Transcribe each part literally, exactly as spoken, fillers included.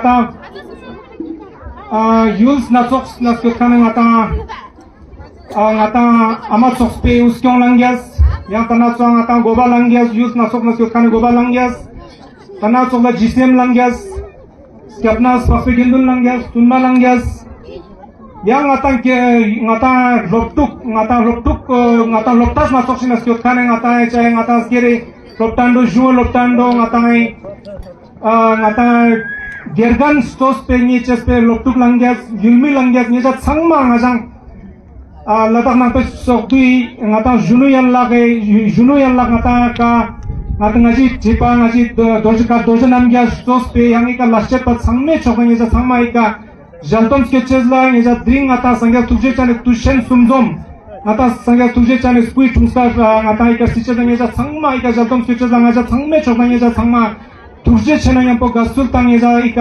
ཏ་ཨ་ཡུལ་སྣ་ཚོགས་ནེ་སྐྱོད་ཁན་ནི་ང་ཏང་ཨ་ང་ཏང་ཨ་མ་ཚོགས་པའི་འུ་སྐྱོང་ལངས་ཀྱག། ཡང་ཏ་ན་ཚོ་ང་ཏང་འགོ་པ་ལངས་ཀྱག། ཡུལ་སྣ་ཚོགས་ནེ་སྐྱོད་ཁན་ནི་འགོ་པ་ལངས་ཀྱག། ཏ་ན་ཚོགས་ལ་ཇི་སི་ཨེམ་ལངས་ཀྱག། སྐྱབས་གནས་འཕགས་པའི་དགེ་འདུན་ལངས་ཀྱག། བཙུན་མ་ལངས་ཀྱག། ཡང་ང་ཏང་ཀེ་ང་ཏང་སློབ་ཕྲུག་ང་ཏང་སློབ་ཕྲུག་ང་ཏང་སློབ་གྲྭ་སྣ་ཚོགས་ཤིག་ནེ་སྐྱོད་ཁན་ནི་ང་ཏང་ཨེ་ཅ་ང་ཏང་སྐྱེ་རེ་སློབ་གྲྭ་འགྲོ་གཞུང་སློབ་གྲྭ་འགྲོ་ང་ཏང་ཨེ་ཨ་ང་ཏང་དགེ་རྒན་གཙོས་པའི་ངེ་ཅེས་པའི་སློབ་ཕྲུག་ལངས་ཀྱག། ཡུལ་མི་ལངས་ཀྱག། ཉེ་ཞ་ཚང་མ་ང་ཞང་ཨ་ལ་དྭགས་ནང་པའི་ཚོགས་འདུའི་ང་ཏང་གཞོན་ནུ་ཡན་ལག་གི་གཞོན་ནུ་ཡན་ལག་ང་ཏང་ཀ་ང་ཏང་ང་ཞི་བྲིས་པ་ང་ཞི་རྡོ་རྗེ་ཀ་རྡོ་རྗེ་རྣམ་རྒྱལ་གཙོས་པའི་ཡང་ཨི་ཀ་ལས་བྱེད་པ་ཚང་མའི་ཕྱོགས་ནེ་ཉེ་ཞ་ཚང་མ་ཨི་ཀ་ཞལ་འདོན་སྐྱོད་ཅེས་ལ་ཉེ་ཞ་དེ་རིང་ང་ཏང་སངས་རྒྱས་ཐུགས་རྗེ་ཅན་ནི་དུས་ཆེན་གསུམ་འཛོམས་ང་ཏང་སངས་རྒྱས་ཐུགས་རྗེ་ཅན་ནི་སྐུའི་འཁྲུངས་སྐར་ང་ཏང་ཨི་ཀ་རྩི་ཅེས་ལ་ཉེ་ཞ་ཚང་མ་ཨི་ཀ་ཞལ་འདོན་སྐྱོད་ཅེས་ལ་ང་ཞ་ཚང་མའི་ཕྱོགས་ནེ་ཉེ་ཞ་ཚང་མ་ཐུགས་རྗེ་ཆེ་ན་ཉམ་པོ་དགའ་བསུ་དང་ཉེ་ཞ་ཨི་ཀ་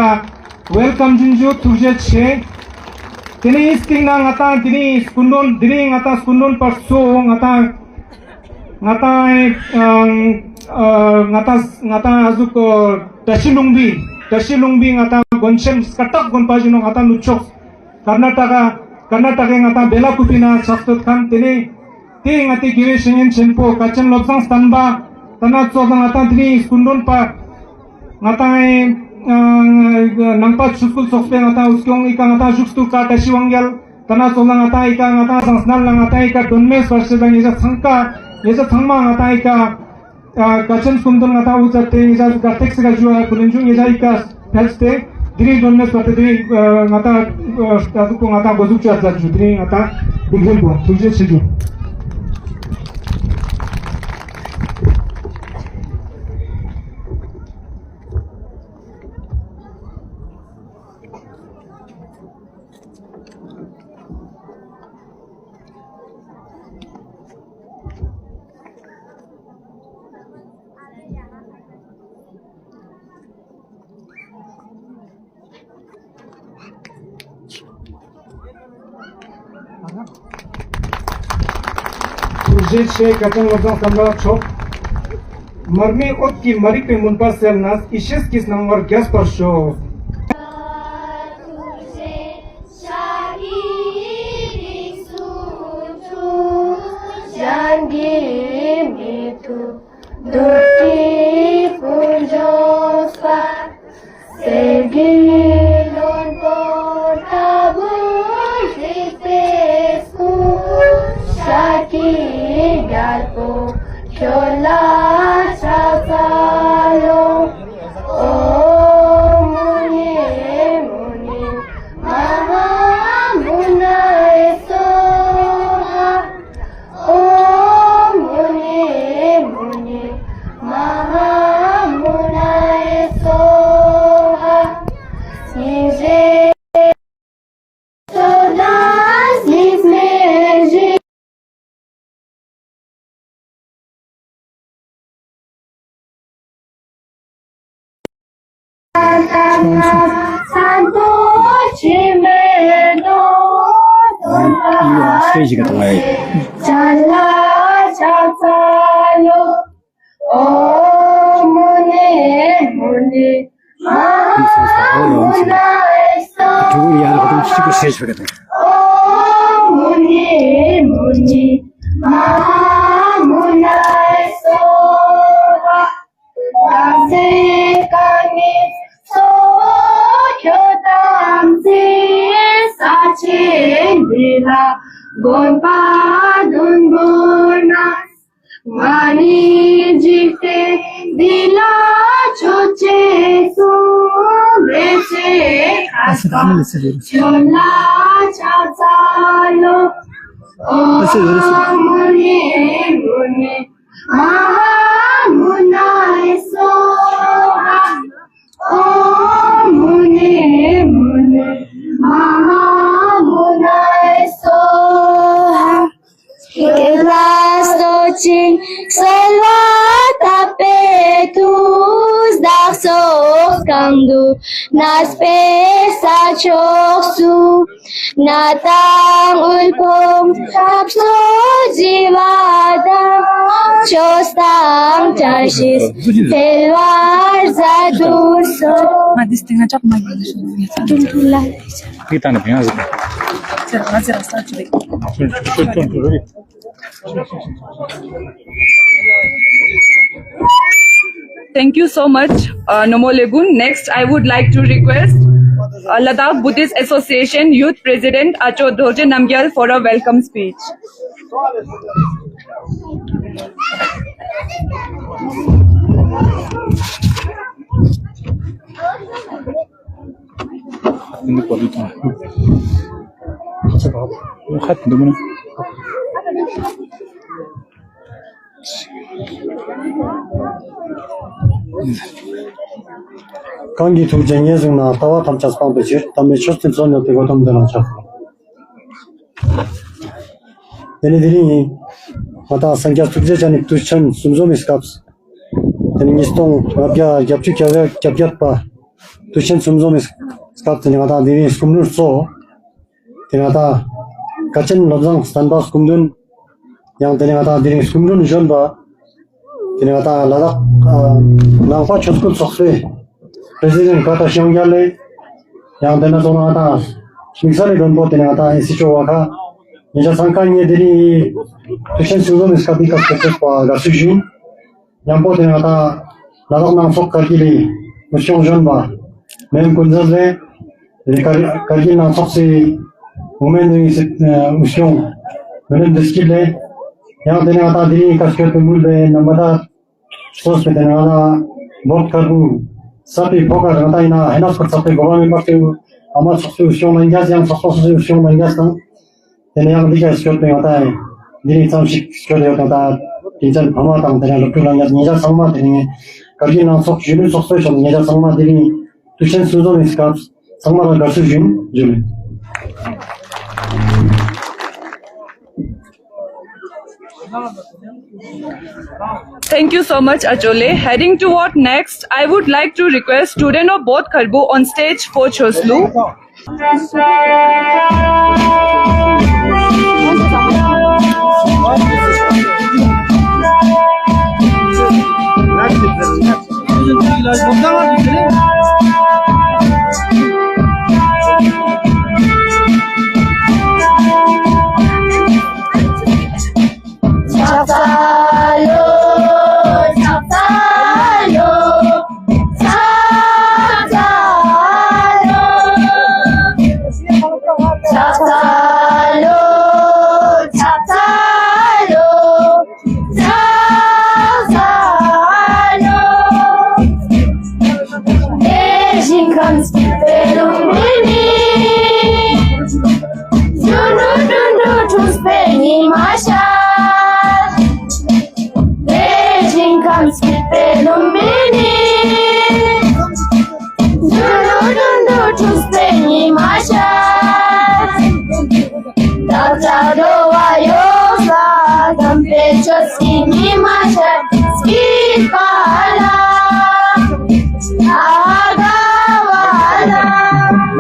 ཝེལ་ཀམ་ཞུ་ཞུ། ཐུགས་རྗེ་ཆེ། ཏེ་ནེ་ཨི་སྟིང་ནེ་ང་ཏང་ཏེ་ནེ་སྐུ་མགྲོན་ཏེ་ནེ་ང་ཏང་སྐུ་མགྲོན་པ་ཚོ་ང་ཏང་ང་ཏང་ཨ་ང་ཏང་ང་ཏང་ཨ་ཟུག་གོ་བཀྲ་ཤིས་ལྷུན་པོའི་བཀྲ་ཤིས་ལྷུན་པོའི་ང་ཏང་མགོན་ཆེན་སྐད་གྲགས་དགོན་པ་ཞིག་ནོག། ང་ཏང་ནུབ་ཕྱོགས་ཀར་ན་ཊ་ཀ་ཀར་ན་ཊ་ཀའི་ང་ཏང་བེ་ལ་ཀུ་པི་ནེ་ཕྱག་བཏབ་ཁན་ཏེ་ནེ་ཏེ་ང་ཏི་དགེ་བའི་བཤེས་གཉེན་ཆེན་པོ་དཀའ་ཆེན་བློ་བཟང་བསྟན་པ་ཏ་ན་ཚོགས་ལ་ང་ཏང་ཏེ་རིང་སྐུ་མགྲོན་པ་ང་ཏང་ཨེ་ནང་པ་ཆོས་སྐུལ་ཚོགས་པའི་ང་ཏང་འུ་སྐྱོང་ཨི་ཀ་ང་ཏང་བཞུགས་སྟོད་ཀ་བཀྲ་ཤིས་དབང་རྒྱལ་ཏ་ན་ཚོགས་ལ་ང་ཏང་ཨི་ཀ་ང་ཏང་ཟངས་སྣ་ལ་ང་ཏང་ཨི་ཀ་སྒྲོན་མེ་སྤར་ཤེས་ལ་ཉེ་ཞ་ཚང་ཀ་ཉེ་ཞ་ཚང་མ་ང་ཏང་ཨི་ཀ་ཨ་དཀའ་ཆེན་སྐུ་མགྲོན་ང་ཏང་འུ་ཙ་ཏེ་ཉེ་ཞ་གར་ཐེག་སི་ཀ་ཞུ་བ་ཁུ་ལེན་ཞུ། ཉེ་ཞ་ཨི་ཀ་ཕེབས་ཏེ་དེ་རིང་སྒྲོན་མེ་སྤར་ཏེ་དེ་རིང་ང་ཏང་ཨ་ཟུག་གོ་ང་ཏང་འགོ་འཛུགས་ཅོ་ཨ་ཛད་ཞུ། དེ་རིང་ང་ཏང་དེ་རིང་པོ་ཐུགས་རྗེ་ཆེ་ཞུ། ཐུགས་རྗེ་ཆེ། དཀའ་ཆེན་བློ་བཟང་བསམ་འཕེལ་མཆོག། མར་མེའི་འོད་ཀྱིས་མ་རིག་པའི་མུན་པ་སེལ་ནས། ཡེ་ཤེས་ཀྱི་སྣང་བ་རྒྱས་པར་ཤོག། གསེར་གྱི་ལྷུན་པོ་ལྟ་བུ་གཟིགས་པའི་སྐུ། ཤཱཀྱའི་རྒྱལ་པོ་ཁྱོད་ལ་ཕྱག་འཚལ་ལོ། ཨོཾ་མུ་ནི་མུ་ནི་མ་ཧཱ་མུ་ནའི་སྭཱ་ཧཱ། ཨོཾ་མུ་ནི་མུ་ནི་མ་ཧཱ་མུ་ནའི་སྭཱ་ཧཱ། སྙིང་རྗེ་ཆོས་དང་སྙིང་མེད་བཞི། དགོན་པ་བདུན་པོ་ན། ང་ནི་འཇིག་རྟེན་འདི་ལ་མཆོད་ཅེས་སུ། མེད་ཅེས་ཁ་ཁ་ཁྱོད་ལ་ཕྱག་འཚལ་ལོ། ཨོཾ་མུ་ནི་མུ་ནི་མ་ཧཱ་མུ་ནའི་སྭཱ་ཧཱ། ཨོཾ་མུ་ནི་མུ་ནི་མ་ཧཱ་མུ་ནའི་སྭཱ་ཧཱ། སྐྱེ་བ་གསོ་ཅིང་གསོལ་བ་བཏབ་པའི་མཐུས། བདག་སོགས་གང་ དུ་གནས་པའི་ས་ཕྱོགས་སུ། ནད་དང་དབུལ་ཕོངས་འཁྲབ་སོ་ཞི་བ་དང་། ཆོས་དང་བཀྲ་ཤིས་འཕེལ་བར་མཛད་དུ་གསོལ། མ་འདི་སྟེང་ན་ཅག་མ་ཡིན་ཞུ། ཏུན་ཏུན་ལ། ཏི་ཏ་ན་བེང་ཟེར། ཟེར་ང་ཟེར་ས་ཅི་རེད། ཏུན་ཏུན་ཏུན་ཏུན་རེད། Thank you so much, uh, Nomo Legun. Next, I would like to request, uh, Ladakh Buddhist Association Youth President Acho Dorje Namgyal for a welcome speech. གང་གི་ཐུགས་རྗེ་ཉེར་བཟུང་ན། ལྟ་བ་ཐམས་ཅད་སྤང་བའི་ཕྱིར། དམ་པའི་ཆོས་འདི་གཙོ་ནས་བདེ་བ་ཐོབ་འདོད་ལ་ཕྱག་འཚལ། དེ་ནས་དེ་རིང་ང་དང་སངས་རྒྱས་ཐུགས་རྗེ་ཅན་ནི་དུས་ཆེན་སུམ་འཛོམས་སི་སྐབས། དེ་ནི་ཉིས་སྟོང་ལྔ་བརྒྱ་བརྒྱད་ཅུ་གྱ་བརྒྱད་པ་དུས་ཆེན་སུམ་འཛོམས་སི་སྐབས་དེ་ནི་ང་དང་དེ་རིང་སྐུ་མགྲོན་གཙོ་དེ་ནི་ང་དང་དགའ་ཆེན་བློ་བཟང་བསྟན་པ་སྐུ་མགྲོན། ཡང་དེ་ནི་ང་དང་དེ་རིང་སྐུ་མགྲོན་གཞོན་པ་དེ་ནི་ང་དང་ལ་དྭགས་ནང་པ་ཆོས་སྐུལ་ཚོགས་པའི་པྲེ་སི་ཌེནྚ་ཀ་ཏ་ཤིའོ་རྒྱལ་ལེ། ཡང་དེ་ནེ་ཚོགས་ནང་ང་དང་དམིགས་བསལ་ལས་མགོན་པོ་དེ་ནི་ང་དང་ཨེ་སི་ཨེཆ་ཨོ་བ་ཁ། ཉེ་ཞ་ཚང་ཁ་ཉེ་དེ་རིང་དུས་ཆེན་སུམ་འཛོམས་སི་སྐབས་འདི་ཀ་སྐྱོད་ཅེས་པ་དགའ་བསུ་ཞུ། མཉམ་པོ་དེ་ནི་ང་དང་ལ་དྭགས་ནང་ཚོགས་ཀར་གྱི་ལས་འུ་ཆོ་གཞོན་པ་མེམ་ཀུན་བཟང་ལེ། དེ་ནི་ཀར་ཀར་གྱི་ནང་ཚོགས་སི་འོ་མེན་དེ་ནི་སི་འུ་ཆོ་མེ་ལེན་དེ་སྐྱིད་ལེ། ཡང་དེ་ནི་ང་དང་དེ་རིང་ཀ་སྐྱོད་པའི་མུལ་ལེ་རྣམ་པ་དག་སོ་སོ་དེ་ནི་ང་དང་བོད་ཁར་བུ་ས་པའི་ཕོ་ཁ་ང་དང་ཡིན་ན་ཧེ་ནས་ཁོ་ཚགས་པའི་གོ་བ་མེད་པར་དེ་ཨ་མ་ཚོགས་སུ་ཤོང་ལ་འགྱས་ཡང་ཚོགས་པ་སོ་སོ་ཤོང་ལ་འགྱས་དང་། དེ་ནི་ཡང་འདི་ཀ་སྐྱོད་པའི་ང་དང་འདི་ནི་ཙམ་ཞིག་སྐྱོད་ཡོད་དང་དང་དེ་ཅན་ཕ་མ་དང་དེ་ནི་སློབ་ཕྲུག་ལ་འགྱས་ཉེ་ཞ་ཚང་མ་དེ་ནི་ཀར་གྱི་ནང་ཚོགས་གཞོན་ནུ་ཚོགས་པའི་ཕྱོགས་ནས་ཉེ་ཞ་ཚང་མ་དེ་རིང་དུས་ཆེན་སུམ་འཛོམས་སི་སྐབས་ཚང་མ་ལ་དགའ་བསུ་ཞུ་ཡིན། ཇུ་ལེ། Thank you so much, Achole. Heading toward next, I would like to request student of Bodh Kharbu on stage for Choslu.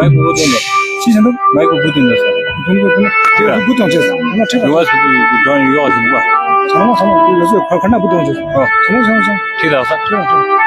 མའི་གུ་བུ་དུང་ནོ་ས། མའི་གུ་བུ་དུང་ནོ་ས། བུ་དུང་ནོ་ས། ཡུ་བ་སུ་དུ་ཡོ་ཡོ་ཟིན་པ། ཚང་མ་ཚང་མ་ཡོ་སུ་ཁ་ཁ་ན་བུ་དུང་ནོ་ས། ཨོ། ཚང་མ་ཚང་མ་ཚང་མ། ཁྱི་དག་ས། ཁྱི་དག་ས།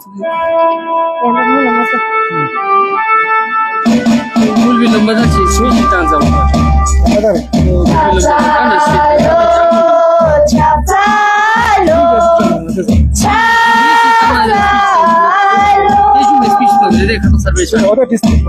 ཡང་ན་མུ་ལ་མ་ཟ། མུལ་བི་ལམ་བ་ད་ཅི་སུ་ཞིག་ཏང་ཟ་བ། ལམ་བ་ད་རེ། མུལ་བི་ལམ་བ་ད་ན་སི།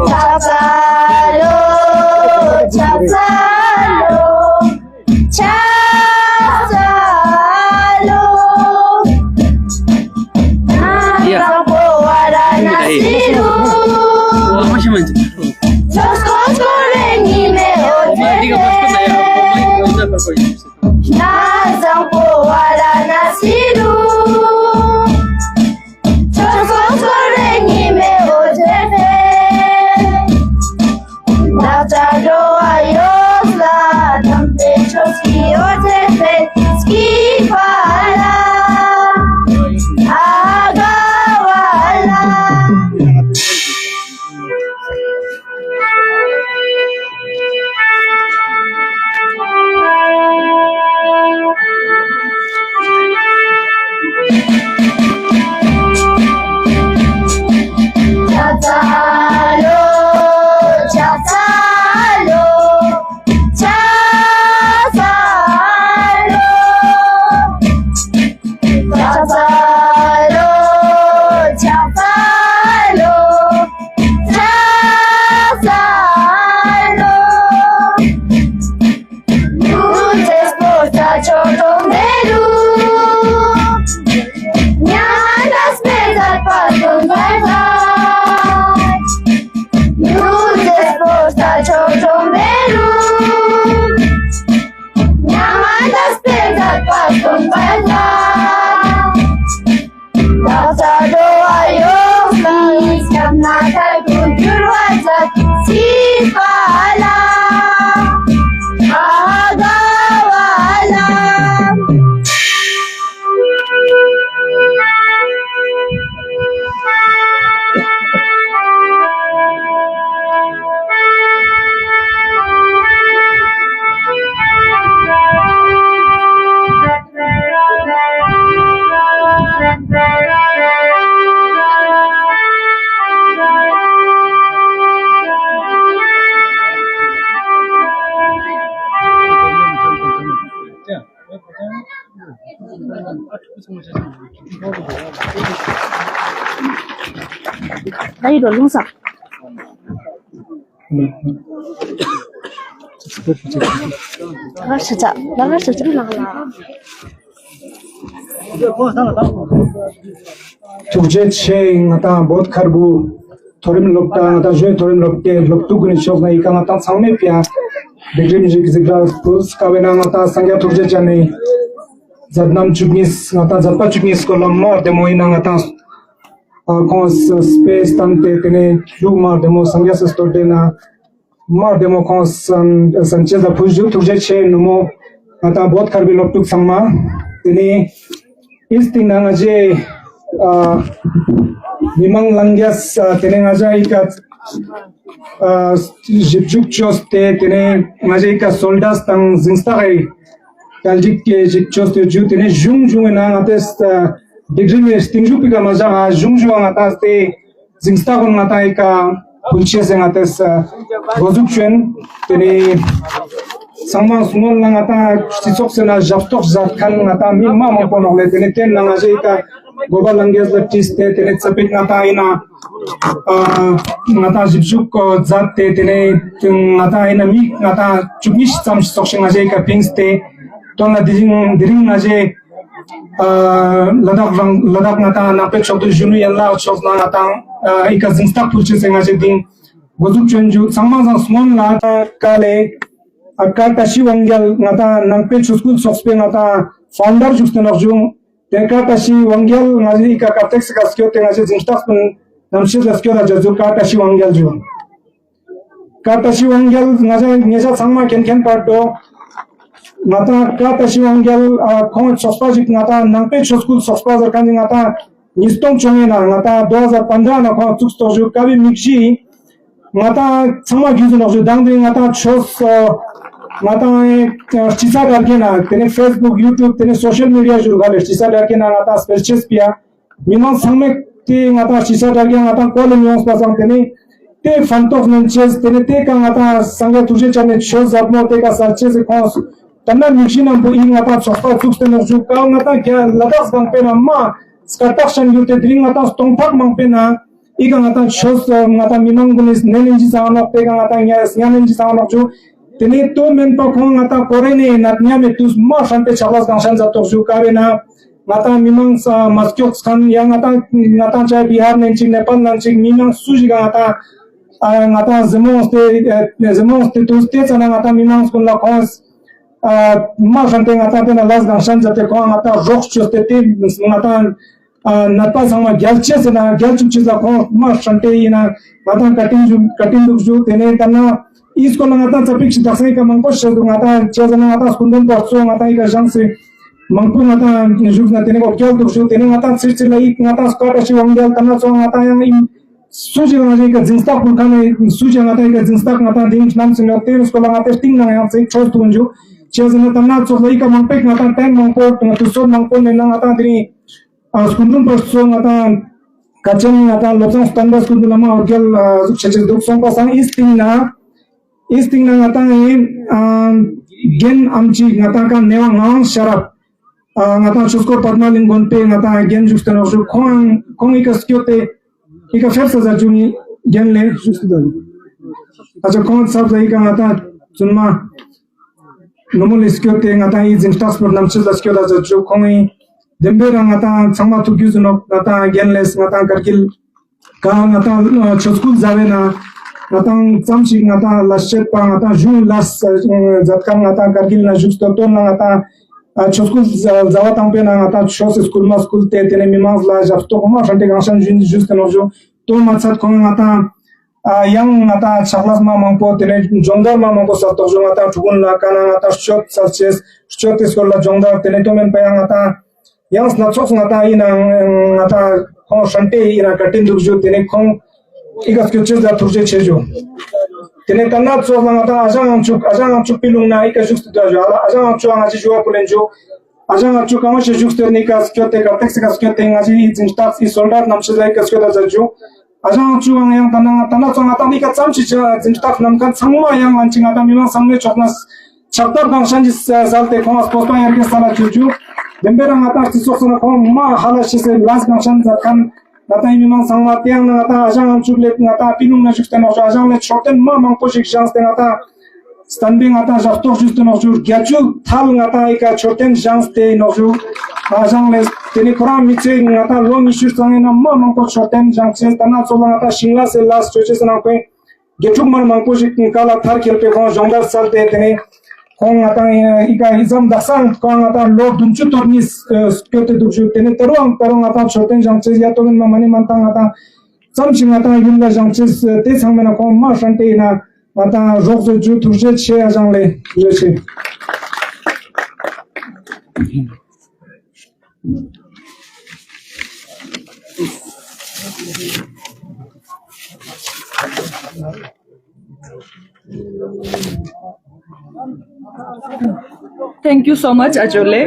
ཐུགས་རྗེ་ཆེ། ང་ཏང་བོད་མཁར་བུ་མཐོ་རིམ་སློབ་གྲྭ་ང་ཏང་གཞོན་མཐོ་རིམ་སློབ་གྲྭའི་སློབ་ཕྲུག་གུན་ནི་ཕྱོགས་ནེ་ཨི་ཀ་ང་ཏང་ཚང་མའི་ཕིའ་སྒྲིག་རིམ་ཞིག་གཟིགས་ར་ཕུལ་ཀ་བས་ན་ང་ཏང་སངས་རྒྱས་ཐུགས་རྗེ་ཅན་ནི་མཛད་རྣམ་བཅུ་གཉིས་ང་ཏང་མཛད་པ་བཅུ་གཉིས་སྐོར་ལ་མ་བདེ་མོ་ཨིན་ན་ང་ཏང་ཨ་ཁོང་སྤེས་བཏང་སྟེ་དེ་ནེ་ལུགས་མ་བདེ་མོ་སངས་རྒྱས་སི་བསྟོད་དེ་ན་མ་བདེ་མོ་ཁོང་སན་སན་ཅེས་ལ་ཕུལ་ཞུ། ཐུགས་རྗེ་ཆེ་ནུ་མོ། ང་ཏང་བོད་མཁར་བུའི་སློབ་ཕྲུག་ཚང་མ། དེ་ནེ་ཨིས་སྟིང་ན་ང་ཞེ་ཨ་མི་མང་ལྷན་རྒྱས་ཨ་དེ་ནེ་ང་ཞེ་ཨི་ཀ་ཨ་ཞིབ་འཇུག་ཅོས་ཏེ་དེ་ནེ་ང་ཞེ་ཨི་ཀ་སོལ་དྲས་དང་གཟེངས་རྟགས་ཨི་གལ་སྲིད་ཀྱི་ཞིབ་ཅོས་ཏེ་ཞུ། དེ་ནེ་གཞུང་གཞུང་ངི་ནང་ང་ཏེ་ཨ་སྒྲིག་རིམ་མི་སྟིང་ཞུགས་པི་ཀ་མ་ཞག་ཨ་གཞུང་གཞུང་ང་ཏང་སྟེ་གཟེངས་རྟགས་གུན་ང་ཏང་ཨི་ཀ་ཕུལ་ཅེས་སི་ང་ཏེ་འགོ་འཛུགས་ཅོ་ཨིན། དེ་ནེ་ཚང་མ་སྔོན་ལ་ང་ཏང་སྤྱི་ཚོགས་སི་ནང་ཞབས་ཏོག་མཛད་མཁན་ང་ཏང་མི་མ་མང་པོ་ནོག་ལེ། དེ་ནེ་དེ་ནང་ང་ཞེ་ཨི་ཀ་འགོ་པ་ལྷན་རྒྱས་ལ་དྲིས་ཏེ་དེ་ནེ་ཚ་པིག་ང་ཏང་ཨིན་ན་ཨ་ང་ཏང་ཞིབ་འཇུག་མཛད་དེ་དེ་ནེ་ང་ཏང་ཨིན་ན་མི་ང་ཏང་བཅུ་གཉིས་ཙམ་ཞིག་ཚོགས་ཤིག་ང་ཞེ་ཨི་ཀ་ཕིངས་ཏེ་དོན་ལ་དེ་རིང་དེ་རིང་ང་ཞེ་ཨ་ལ་དྭགས་རང་ལ་དྭགས་ང་ཏང་ནང་པའི་ཕྱོགས་སུ་གཞོན་ནུ་ཡན་ལག་ཕྱོགས་ནང་ང་ཏང་ཨ་ཨི་ཀ་གཟེངས་རྟགས་ཕུལ་ཅེས་སི་ང་ཞེ་དེ་འགོ་འཛུགས་ཅོ་ཨིན་ཞུ། ཚང་མ་སང་སྔོན་ལ་ཀ་ལེ་ཨ་ཀ་བཀྲ་ཤིས་དབང་རྒྱལ་ང་ཏང་ནང་པའི་ཆོས་སྐུལ་ཚོགས་པའི་ང་ཏང་ཕའུན་ཌར་ཞུགས་ཏེ་ནོག་ཞུ། དེ་ཀ་བཀྲ་ཤིས་དབང་རྒྱལ་ང་ཞེ་ཨི་ཀ་ཀ་ཏེག་སི་ཀ་སྐྱོད་དེ་ང་ཞེ་གཟེངས་རྟགས་ཀུན་ནམ་ཤེས་ལ་སྐྱོད་ད་ཇ་ཛུ་ཀ་བཀྲ་ཤིས་དབང་རྒྱལ་ཞུ། ཀ་བཀྲ་ཤིས་དབང་རྒྱལ་ང་ཞ་ཉེ་ཞ་ཚང་མ་མཁྱེན་མཁྱེན་པར་འགྲོ། ང་ཏང་ཀ་བཀྲ་ཤིས་དབང་རྒྱལ་ཨ་ཁོང་ཚོགས་པ་ཞིག་ང་ཏང་ནང་པའི་ཆོས་སྐུལ་ཚོགས་པ་ཟེར་མཁན་ཞིག་ང་ཏང་ཉིས་སྟོང་བཅོ་ལྔའི་ནང་ང་ཏང་དོ་ཧ་ཟར་པན་དྲ་ནང་ཁོང་བཙུགས་ཏོག་ཞུ། ཀ་བའི་དམིགས་གཞི་ང་ཏང་ཚང་མ་རྒྱུས་ནོག་ཞུ། དང་དེ་ང་ཏང་ཆོས་ང་ཏང་སྤྱི་ས་དར་གེ་ན་དེ་ནེ་ཕེས་བུག་ཡུ་ཊུབ་དེ་ནེ་སོ་ཤལ་མི་ཌི་ཡ་ཞུ་རུ་ག་ལེ་སྤྱི་ས་དར་གེ་ན་ང་ཏང་སྤེལ་ཅེས་པིའ། མི་མང་ཚང་མས་ ཏེ་ང་ཏང་ཤི་ས་དྲག་ཡང་ང་ཏང་ཀོ་ལེ་མྱོང་པ་སང་ཏེ་ནེ་ཏེ་ཕན་ཐོགས་ནན་ཅེས་ཏེ་ནེ་ཏེ་ཀ་ང་ཏང་སངས་རྒྱས་ཐུགས་རྗེ་ཅན་ནི་ཆོས་ཟབ་མོ་ཏེ་ཀ་སལ་ཅེས་སི་ཁོང་ཏེ་ན་མི་ཤི་ནང་པོ་ཨི་ང་ཏང་ཚོགས་པ་བཙུགས་ཏེ་ནོག་ཞུ་ཀ་ང་ཏང་རྒྱ་ལ་དྭགས་སྒང་པེ་ན་མ་སྐད་གྲགས་ཤན་ཡོད་དེ་དེ་རིང་ང་ཏང་སྟོང་ཕག་མང་པེ་ན་ཨི་ཀ་ང་ཏང་ཆོས་ང་ཏང་མི་མང་གུན་ནི་ནན་ནན་ཅི་ཚང་ནོག་ཏེ་ཀ་ང་ཏང་ཉ་ཉ་ནན་ཅི་ཚང་ནོག་ཞུ། ཏེ་ནེ་ཏོ་མེན་པ་ཁོང་ང་ཏང་ཀོ་རེ་ནེ་ནད་ཉམས་མེད་དུས་མ་ཧྲན་ཏེ་ཆག་ལས་གང་ཤན་མཛད་དོག་ཞུ་ཀ་བེ་ན་ང་ཏང་མི་མང་ས་མ་སྐྱོགས་ཁན་ཡང་ང་ཏང་ང་ཏང་ཅ་བི་ཧར་ནང་ཅིག་ནེ་པཱལ་ནང་ཅིག་མི་མང་སུ་ཞིག་ང་ཏང་ཨ་ང་ཏང་ཟེ་མོང་སྟེ་ཨ་ཟེ་མོང་སྟེ་དུས་ཏེ་ཙ་ན་ང་ཏང་མི་མང་སྐུ་ལ་ཁོང་ཨ་མ་ཧྲན་ཏེ་ང་ཏང་ཏེ་ན་ལས་གང་ཤན་མཛད་དེ་ཁོང་ང་ཏང་རོགས་ཅོས་ཏེ་ཏེ་ང་ཏང་ཨ་ནད་པ་ཚང་མ་རྒྱལ་ཅེས་ཟེར་ན་རྒྱལ་ཅུག་ཅེས་ལ་ཁོང་མ་ཧྲན་ཏེ་ཨིན་ན་ང་ཏང་བཀའ་དྲིན་ཞུ་བཀའ་དྲིན་འདུག་ཞུ། ཏེ་ནེ་ད་ན་ཨི་སྐོར་ལ་ང་ཏང་ཙ་པིག་ཅིག་དག་ས་ཨི་ཀ་མང་པོ་ཤད་འདུག་ང་ཏང་ཅེས་ཟེར་ན་ང་ཏང་སྐུ་མདུན་པ་གཙོ་ང་ཏང་ཨི་ཀ་ཞང་སེ་མང་པོ་ང་ཏང་བཞུགས་ན་ཏེ་ནེ་འོ་རྒྱལ་འདུག་ཞུ། ཏེ་ནེ་ང་ཏང་ཚིར་ཚིར་ལ་ཨི་ང་ཏང་སྐད་གྲགས་ཤིག་འོང་རྒྱལ་ད་ན་ཚོ་ང་ཏང་ཡང་ཨིན། སུ་ཞིག་ང་ཞིག་གི་འཛིན་སྟངས་པོ་ཁ་ནེ་སུ་ཞིག་ང་ཏང་གི་འཛིན་སྟངས་ང་ཏང་དེ་རིང་ནམ་སེ་ནོ་དེ་རིང་སྐོར་ལ་ང་ཏང་སྟིང་ནང་ཡང་ཚིག་ཆོས་ཐུག་འཇུ། ཅི་ཟེར་ན་ད་ན་ཚོགས་ལ་ཨི་ཀ་མང་པོ་ང་ཏང་ཏེམ་མང་པོ་དུས་ཚོད་མང་པོ་ནེ་ན་ང་ཏང་དེ་རིང་ཨ་སྐུ་མདུན་པ་གཙོ་ང་ཏང་ག་ཅན་ང་ཏང་བློ་བཟང་བསྟན་པ་སྐུ་མདུན་བླ་མ་འོ་རྒྱལ་ཨ་ཟུག་ཆེ་ཆེ་འདུག་སོང་པ་སང་ཨི་སྟིང་ན་ཨི་སྟིང་ན་ང་ཏང་ཨེ་ཨ་རྒན་ཨམ་ཆི་ང་ཏང་ཀ་ནེ་བ་ངག་དབང་ཤེས་རབ། ཨ་ང་ཏང་ཆོས་འཁོར་པདྨ་གླིང་དགོན་པའི་ང་ཏང་རྒན་བཞུགས་ཏེ་ནོག་ཞུ། ཁོང་ཁོང་ཨི་ཀ་སྐྱོད་དེ་ཨི་ཀ་ཕེབས་ས་ཟ་ཅུ་ནི་རྒན་ལེ་བཞུགས་ཏེ་དོ། ཨ་ཅག་ཁོང་ཚབ་ས་ཨི་ཀ་ང་ཏང་བཙུན་མ་ནུ་མོ་ལེ་སྐྱོད་དེ་ང་ཏང་ཨི་འཛིན་སྟངས་པོ་རྣམ་ཤེས་ལ་སྐྱོད་ད་ཟ་ཅུ། ཁོང་ཨི་བདེན་པའི་རང་ང་ཏང་ཚང་མ་ཐུགས་རྒྱུས་ཟིན་ནོག་ང་ཏང་རྒན་ལེ་ང་ཏང་ཀར་གིལ་ཀ་ང་ཏང་ཆོས་སྐུལ་མཛད་པའི་ནང་ང་ཏང་ཙམ་ཞིག་ང་ཏང་ལས་བྱེད་པ་ང་ཏང་གཞུང་ལས་མཛད་མཁན་ང་ཏང་ཀར་གིལ་ནང་བཞུགས་ཏེ་དོན་ལ་ང་ཏང་ཆོས་སྐུལ་མཛད་པ་དང་པོའི་ནང་ང་ཏང་ཆོས་སི་སྐུལ་མ་སྐུལ་ཏེ་ཏེ་ནེ་མི་མང་ལ་ཞབས་ཏོག་མ་ཧྲན་ཏེ་གང་ཤན་ཞུས་ཏེ་ནོག་ཞུ། དོན་མ་ཚད་ཁོང་ང་ཏང་ཡང་ང་ཏང་ཕྱག་ལས་མ་མང་པོ་ཏེ་ནེ་སྦྱོང་བརྡར་མ་མང་པོ་སལ་ཏོག་ཞུ། ང་ཏང་ཕྲུ་གུན་ལ་ཀ་ན་ང་ཏང་སྤྱོད་སལ་ཅེས་སྤྱོད་དེ་སྐོར་ལ་སྦྱོང་བརྡར་ཏེ་ནེ་དོན་མེན་པ་ཡང་ང་ཏང་ཡང་སྣ་ཚོགས་ང་ཏང་ཨིན་ན་ང་ཏང་ཁོང་ཧྲན་ཏེ་ཨིན་ན་བཀའ་དྲིན་འདུག་ཞུ། ཏེ་ནེ་ཁོང་ཨི་ཀ་སྐྱོད་ཅེས་ལ་ཐུགས་རྗེ་ཆེ་ཞུ། ཏེ་ནེ་ད་ན་ཚོགས་ལ་ང་ཏང་ཨ་ཞང་ངམ་ཆུ་ཨ་ཞང་ངམ་ཆུ་པི་ལུང་ན་ཨི་ཀ་བཞུགས་ཏེ་དུག་ཞུ། ཨ་ཞང་ངམ་ཆུ་ཨ་ང་ཅི་ཞུ་བ་ཕུལ་ལེན་ཞུ། ཨ་ཞང་ངམ་ཆུ་གང་ཞིག་བཞུགས་ཏེ་ནི་ཀ་སྐྱོད་དེ་ཀ་ཏེག་སི་ཀ་སྐྱོད་དེ་ང་ཅི་ཨི་འཛིན་སྟངས་ཨི་སོལ་ཌར་རྣམ་ཤེས་ལ་ཨི་ཀ་སྐྱོད་ད་ཟ་ཞུ། ཨ་ཞང་ངམ་ཆུ་ཨང་ཡང་ད་ན་ད་ན་ཚོགས་ང་ཏང་ཨི་ཀ་ཙམ་ཞིག་འཛིན་སྟངས་རྣམ་མཁན་ཚང་མ་ཡང་ང་ཅི་ང་ཏང་མི་མང་ཚང་མའི་ཕྱོགས་ན་ཕྱག་བཏབ་གང་ཤན་ཅིག་སལ་ཏེ་ཁོང་ང་སྤོབས་པ་ཡར་རྒྱས་སལ་ལ་ཞུ་ཞུ། བདེན་པའི་རང་ང་ཏང་སྤྱི་ཚོགས་སུ་ན་ཁོང་མ་ཧ་ལ་ཤེས་སེ་ལས་གང་ཤན་མཛད་མཁན་ང་ཏང་མི་མང་ཚང་མ་ཏེ་ཡང་ན་ང་ཏང་ཨ་ཞང་ངམ་ཆུ་ལེ་ང་ཏང་པི་ལུང་ན་བཞུགས་ཏེ་ནོག་ཞུ། ཨ་ཞང་ལེ་མཆོད་རྟེན་མ་མང་པོ་ཞིག་བཞེངས་ཏེ་ང་ཏང་བསྟན་པའི་ང་ཏང་ཞབས་ཏོག་ཞུས་ཏེ་ནོག་ཞུ། བརྒྱད་ཅུ་ཐལ་ང་ཏང་ཨི་ཀ་མཆོད་རྟེན་བཞེངས་ཏེ་ནོག་ཞུ། ཨ་ཞང་ལེ་ཏེ་ནེ་ཁོ་རང་མི་ཚེ་ང་ཏང་ལོ་ཉི་ཤུ་རྩ་ལྔའི་ནང་མ་མང་པོ་མཆོད་རྟེན་བཞེངས་ཅེས་ད་ན་ཚོགས་ལ་ང་ཏང་ཤིང་ལ་སེ་ལ་སྤྱོད་ཅེས་ནང་ཁོས་དགེ་ཕྲུག་མ་མང་པོ་ཞིག་གི་ཀ་ལ་མཐར་འཁྱོལ་ཏེ་ཁོང་སྦྱོང་བརྡར་སལ་ཏེ་ཏེ་ནེ་ཁོང་ང་ཏང་ཨི་ཀ་ཨི་ཙམ་དག་སང་ཁོང་ང་ཏང་ལོ་བདུན་ཅུ་དོན་གཉིས་སྐྱོད་དེ་དུག་ཞུ། ཏེ་ནེ་ད་རུང་ད་རུང་ང་ཏང་མཆོད་རྟེན་བཞེངས་ཅེས་ཡ་དོ་མེན་མ་མ་ནེ་མན་ཏང་ང་ཏང་ཙམ་ཞིག་ང་ཏང་ཡུལ་ལ་བཞེངས་ཅེས་ཏེ་ཚང་མེ་ན་ཁོང་མ་ཧྲན་ཏེ་ཨིན་ན་ང་ཏང་རོགས་ཟེར་ཞུ། ཐུགས་རྗེ་ཆེ། ཨ་ཞང་ལེ་ཐུགས་རྗེ་ཆེ། Thank you so much, Achole.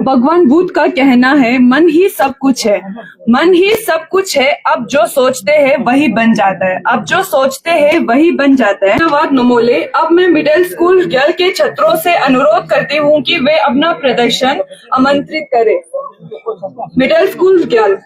भगवान बुद्ध का कहना है, मन ही सब कुछ है, मन ही सब कुछ है, अब जो सोचते हैं वही बन जाता है, अब जो सोचते हैं वही बन जाता है। धन्यवाद नुमोले। अब मैं मिडिल स्कूल ग्याल के छात्रों से अनुरोध करती हूँ कि वे अपना प्रदर्शन आमंत्रित करें। Middle school Gyal.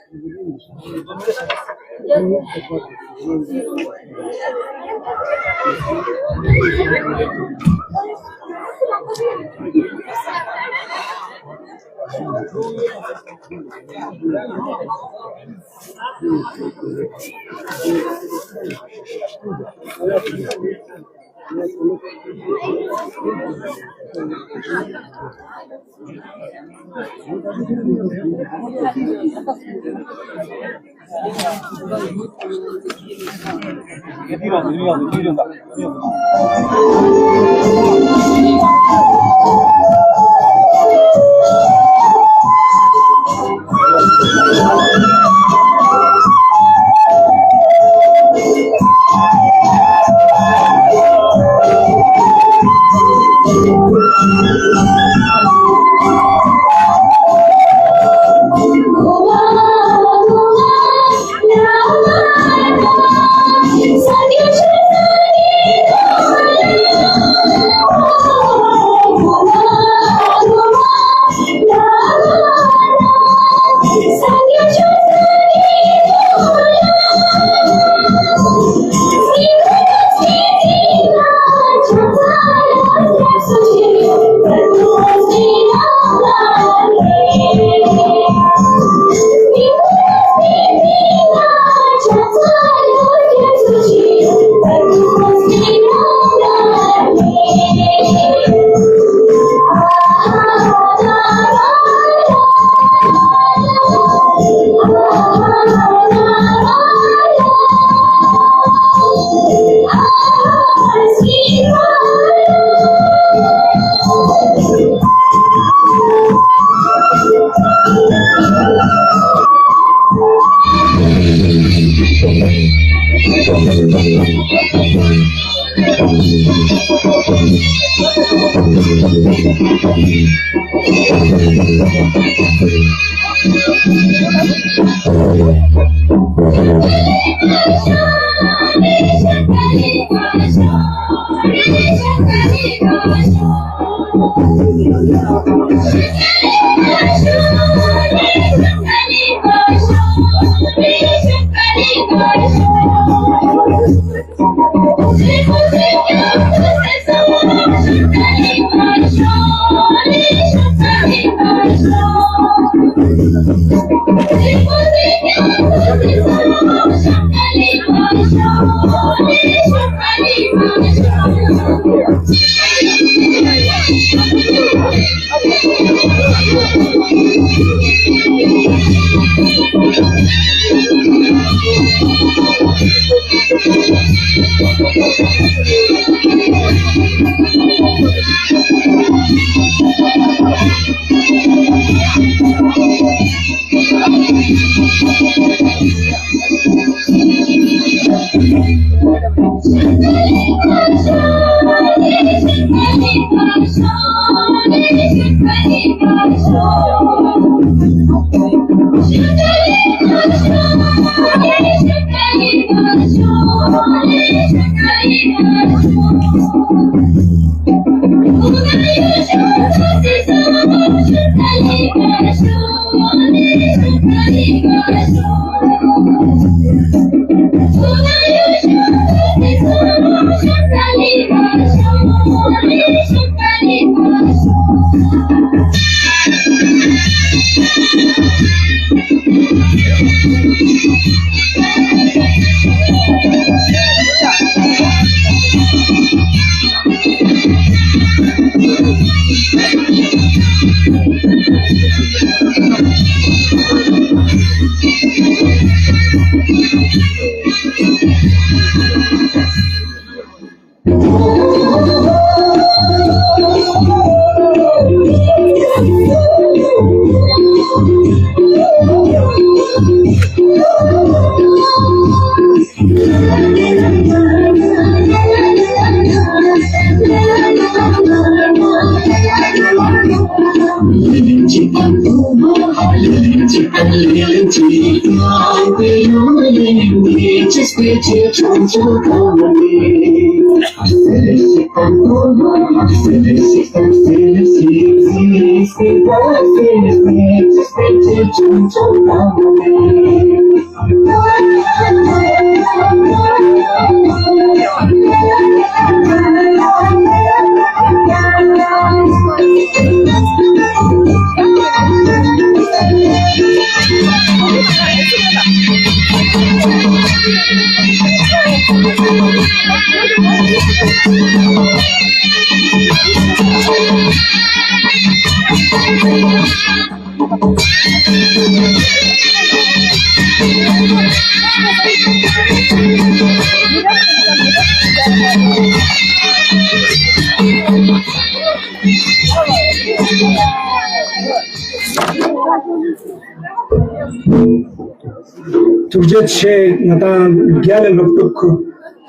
ཐུགས་རྗེ་ཆེ། ང་ཏང་རྒྱལ་ལ་སློབ་ཕྲུག་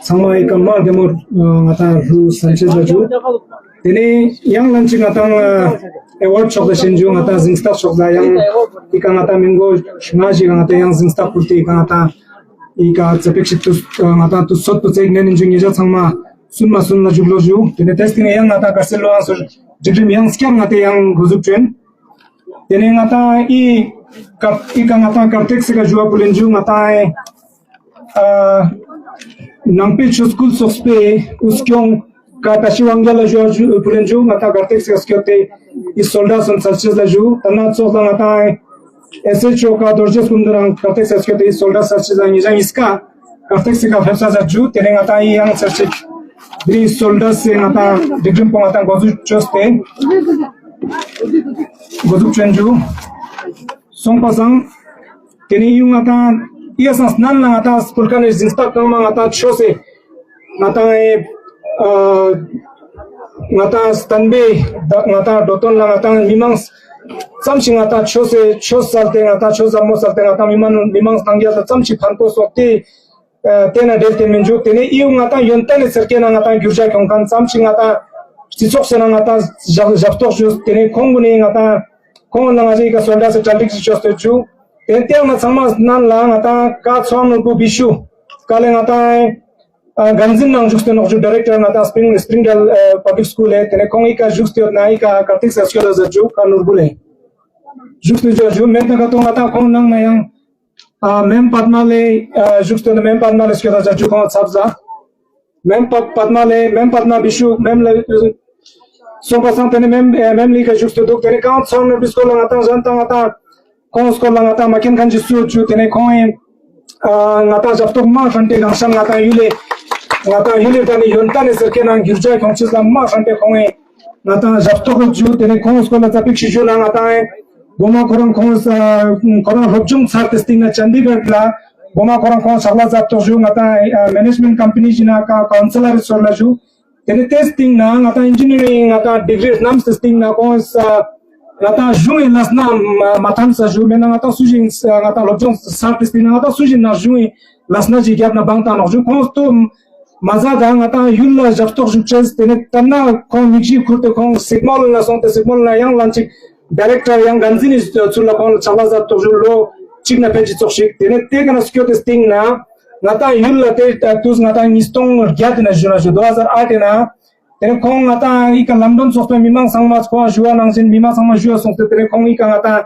ཚང་མ་ཨི་ཀ་མ་བདེ་མོ་ང་ཏང་ཧྲུ་སན་ཆེ་ཟ་ཇུ། ཏེ་ནེ་ཡང་ལན་ཅིག་ང་ཏང་ཨེ་ཝར་ཌ་ཤོག་ཟ་ཤན་ཇུ། ང་ཏང་གཟེངས་རྟགས་ཤོག་ཟ་ཡང་ཨི་ཀ་ང་ཏང་མི་མགོ་ལྔ་ཞིག་ང་ཏང་ཡང་གཟེངས་རྟགས་ཕུལ་ཏེ་ཨི་ཀ་ང་ཏང་ཨི་ཀ་ཙ་པིག་ཞིག་ཏུ་ང་ཏང་ཏུ་སོད་པོ་ཙེག་ནེ་ནིན་ཇུ། ཉེ་ཞ་ཚང་མ་སུན་མ་སུན་ལ་ཇུག་ལོ་ཇུ། ཏེ་ནེ་ཏེ་སྟིང་ནེ་ཡང་ང་ཏང་དཀར་གསལ་ལོ་ཨང་སོ་སྒྲིག་རིམ་ཡང་སྐྱར་ང་ཏང་ཡང་འགོ་འཛུགས་ཅོ་ཨིན། ཏེ་ནེ་ང་ཏང་ཨི་ཀ་ཨི་ཀ་ང་ཏང་གར་སྟེགས་སི་ཀ་ཞུ་བ་ཕུལ་ལེན་ཇུ། ང་ཏང་ཨ་ནང་པའི་ཆོས་སྐུལ་ཚོགས་པའི་དབུ་སྐྱོང་ཀ་བཀྲ་ཤིས་དབང་རྒྱལ་ལ་ཞུ་བ་ཕུལ་ལེན་ཇུ། ང་ཏང་གར་སྟེགས་སི་ཀ་སྐྱོད་དེ་ཨི་སོལ་ཌར་སོན་ཚར་ཅེས་ལ་ཞུ། ཏ་ན་ཙོགས་ལ་ང་ཏང་ཨེས་ཨེཆ་ཨོ་ཀ་རྡོ་རྗེ་སྐུ་མདུན་རང་གར་སྟེགས་སི་ཀ་སྐྱོད་དེ་ཨི་སོལ་ཌར་ཚར་ཅེས་ལ་ཉེ་ཞ་ཨི་ཀ་གར་སྟེགས་སི་ཀ་ཕེབས་ས་ཟ་ཇུ། ཏེ་ནེ་ང་ཏང་ཨི་ཡང་ཚར་ཅེས་དེ་རིང་སོལ་ཌར་སི་ང་ཏང་སྒྲིག་རིམ་པོ་ང་ཏང་འགོ་འཛུགས་ཅོས་ཏེ་འགོ་འཛུགས་ཅོ་ཨིན་ཇུ། སོང་པ་སང་ཏེ་ནེ་ཡུ་ང་ཏང་ཨི་ཡ་སང་སྣན་ལ་ང་ཏང་སྤུར་ཁ་ནེ་གཟེངས་རྟགས་གང་མ་ང་ཏང་ཆོས་སེ་ང་ཏང་ཨེ་ཨ་ང་ཏང་སྟན་པའི་ད་ང་ཏང་འགྲོ་དོན་ལ་ང་ཏང་མི་མང་ཙམ་ཞིག་ང་ཏང་ཆོས་སེ་ཆོས་སལ་ཏེ་ང་ཏང་ཆོས་ཟབ་མོ་སལ་ཏེ་ང་ཏང་མི་མང་མི་མང་སྟངས་རྒྱ་ལ་ཙམ་ཞིག་ཕན་པོ་སོགས་ཏེ། ཨ་དེ་ན་འབྲེལ་ཏེ་མི་འཇུག། དེ་ནས་ཨི་ང་ཏང་ཡོན་ཏན་ནི་སེར་སྐྱེ་ན་ང་ཏང་འགྱུར་བ་ཁྱོང་མཁན་ཙམ་ཞིག་ང་ཏང་སྤྱི་ཚོགས་ཟེར་ན་ང་ཏང་ཞབས་ཞབས་ཏོག་ཞུ། དེ་ནས་ཁོང་གུན་ནི་ང་ཏང་ཁོང་ལ་ང་ཞ་ཨི་ཀ་སོལ་ཌར་སི་གྲ་སྒྲིག་ཞིག་ཅོས་ཏེ་འཇུག། དེ་ལྟས་ན་ཚང་མ་ནང་ལ་ང་ཏང་ཀ་ཚོང་ནོར་བུ་བི་ཤུ་ཀ་ལེ་ང་ཏང་ཨ་འགན་འཛིན་ནང་བཞུགས་ཏེ་ནོག་ཞུ། ཌི་རེག་ཊར་ང་ཏང་སྤྲིང་སྤྲིང་ཌེལ་ཨ་པབ་ལིག་སྐུལ་ལེ། དེ་ནས་ཁོང་ཨི་ཀ་བཞུགས་ཏེ་ཡོད་ན་ཨི་ཀ་ཀར་ཏིག་ས་སྐྱོད་ད་ཟ་འཇུག། ཀ་ནོར་བུ་ལེ་བཞུགས་ཏེ་འཇུག་ཞུ། མེད་ན་ཀ་ཏོ་ང་ཏང་ཁོང་ནང་ན་ཡང་ཨ་མེམ་པདྨ་ལེ་ཨ་བཞུགས་ཏེ་ཡོད་ན་མེམ་པདྨ་ལེ་སྐྱོད་ད་ཟ་འཇུག། ཁོང་ཚབ་ཟ། མེམ་པ་པདྨ་ལེ་མེམ་པདྨ་བི་ཤུ་མེམ་ལེ་སོང་པ་སང་དེ་ནས་མེམ་ཨེ་མེམ་ལི་ཀ་བཞུགས་ཏེ་འདུག། དེ་ནས་ཀ་ཚོང་ནོར་བུའི་སྐོར་ལ་ང་ཏང་གཞན་དང་ང་ཏང་ཁོང་སྐོར་ལ་ང་ཏང་མ་མཁྱེན་མཁན་ཅིག་སུ་ཡོད་ཞུ། དེ་ནས་ཁོང་ཨེ་ཨ་ང་ཏང་ཞབས་ཏོག་མ་ཧྲན་ཏེ་གང་ཤམ་ང་ཏང་ཡུལ་ལེ་ང་ཏང་ཡུལ་ལེ་ད་ནི་ཡོན་ཏན་ནི་སེར་སྐྱེ་ནང་འགྱུར་བ་ཁྱོང་ཅེས་ལ་མ་ཧྲན་ཏེ་ཁོང་ཨེ་ང་ཏང་ཞབས་ཏོག་ཞུ། དེ་ནས་ཁོང་སྐོར་ལ་ཙ་པིག་ཞིག་ཞུ་ན་ང་ཏང་ཨེ་གོ་མ་ཁོ་རང་ཁོང་ས་ཁོ་རང་སློབ་སྦྱོང་ཚར་ཏེ་སྟིང་ན་ཅན་དི་གར་ལ་གོ་མ་ཁོ་རང་ཁོང་ཕྱག་ལས་མཛད་ཏོག་ཞུ། ང་ཏང་ཨ་མེ་ནེཇ་མེནཊ་ཀམ་པ་ནི་ཞིག་ན་ཀ་ཀའུན་སེ་ལར་སོར་ལ་ཞུ། དེ་ནས་དེ་སྟིང་ན་ང་ཏང་ཨིན་ཇི་ནི་རིང་ང་ཏང་ཌིག་རི་རྣམས་སེ་སྟིང་ན་ཁོང་ས་ང་ཏང་གཞུང་ངི་ལས་སྣ་མ་མ་ཐམས་ས་ཞུ། མེད་ན་ང་ཏང་སུ་ཞིག་ང་ཏང་སློབ་སྦྱོང་ཚར་ཏེ་སྟིང་ན་ང་ཏང་སུ་ཞིག་ན་གཞུང་ངི་ལས་སྣ་ཞིག་རྒྱབ་ན་བང་ཏང་ནོག་ཞུ། ཁོང་སྟོ་མ་ཟ་ད་ང་ཏང་ཡུལ་ལ་ཞབས་ཏོག་ཞུ་ཅེས། དེ་ནས་ད་ན་ཁོང་མིག་ཤེལ་ཁུར་ཏེ་ཁོང་སིག་མོལ་ལ་སོང་སྟེ་སིག་མོལ་ལ་ཡང་ལན་ཅིག་ཌི་རེག་ཊར་ཡང་འགན་འཛིན་ནི་ཚུལ་ལ་ཁོང་ལ་ཕྱག་ལས་མཛད་ཏོག་ཞུ། ལོ་གཅིག་ན་ཕན་ཅིག་ཙོགས་ཤིག། དེ་ནས་དེ་ཀ་ན་སྐྱོད་དེ་སྟིང་ན་ང་ཏང་ཡུལ་ལ་དེ་དུས་ང་ཏང་ཉིས་སྟོང་བརྒྱད་དེ་ན་ཞུ་ན་ཞུ་དོ་ཧ་ཟར་ཨ་ཊ་དེ་ན། དེ་ནས་ཁོང་ང་ཏང་ཨི་ཀ་ལམ་སྒྲོན་ཚོགས་པའི་མི་མང་ཚང་མ་ཁོང་ཞུ་བ་ནང་བཞིན་མི་མང་ཚང་མ་ཞུ་བ་སོང་སྟེ་དེ་ནས་ཁོང་ཨི་ཀ་ང་ཏང་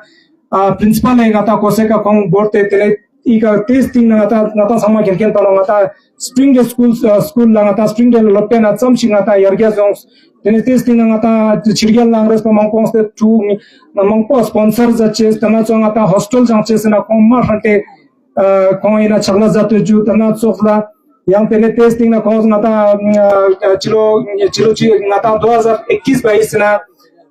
ཨ་པྲིན་སི་པལ་ལེ་ང་ཏང་གོ་སེ་ཀ་ཁོང་བོར་ཏེ་དེ་ནས་ཨི་ཀ་དེ་སྟིང་ན་ང་ཏང་ང་ཏང་ཚང་མ་མཁྱེན་མཁྱེན་པ་ལ་ང་ཏང་སྤྲིང་ཌེལ་སྐུལ་ཨ་སྐུལ་ལ་ང་ཏང་སྤྲིང་ཌེལ་སློབ་གྲྭའི་ནང་ཙམ་ཞིག་ང་ཏང་ཡར་རྒྱས་སོང་། དེ་ནས་དེ་སྟིང་ན་ང་ཏང་ཕྱི་རྒྱལ་ལ་རེས་པ་མང་པོ་སྟེ་ཕྲུ་གུ་མང་པོ་སྤོན་སར་མཛད་ཅེས། དེ་ན་ཚོ་ང་ཏང་ཧོས་ཊེལ་བཞེངས་ཅེས་ཟེར་ན་ཁོང་མ་ཧྲན་ཏེ་ཨ་ཁོང་ཨིན་ན་ཕྱག་ལས་མཛད་དེ་འཇུག། དེ་ན་ཚོགས་ལ་ཡང་དེ་ནས་དེ་སྟིང་ན་ཁོང་ང་ཏང་ཨ་ཕྱི་ལོ་ཕྱི་ལོ་ཅིག་ང་ཏང་དོ་ཧ་ཟར་ཨེ་ཀིས་བའིས་ཟེར་ན་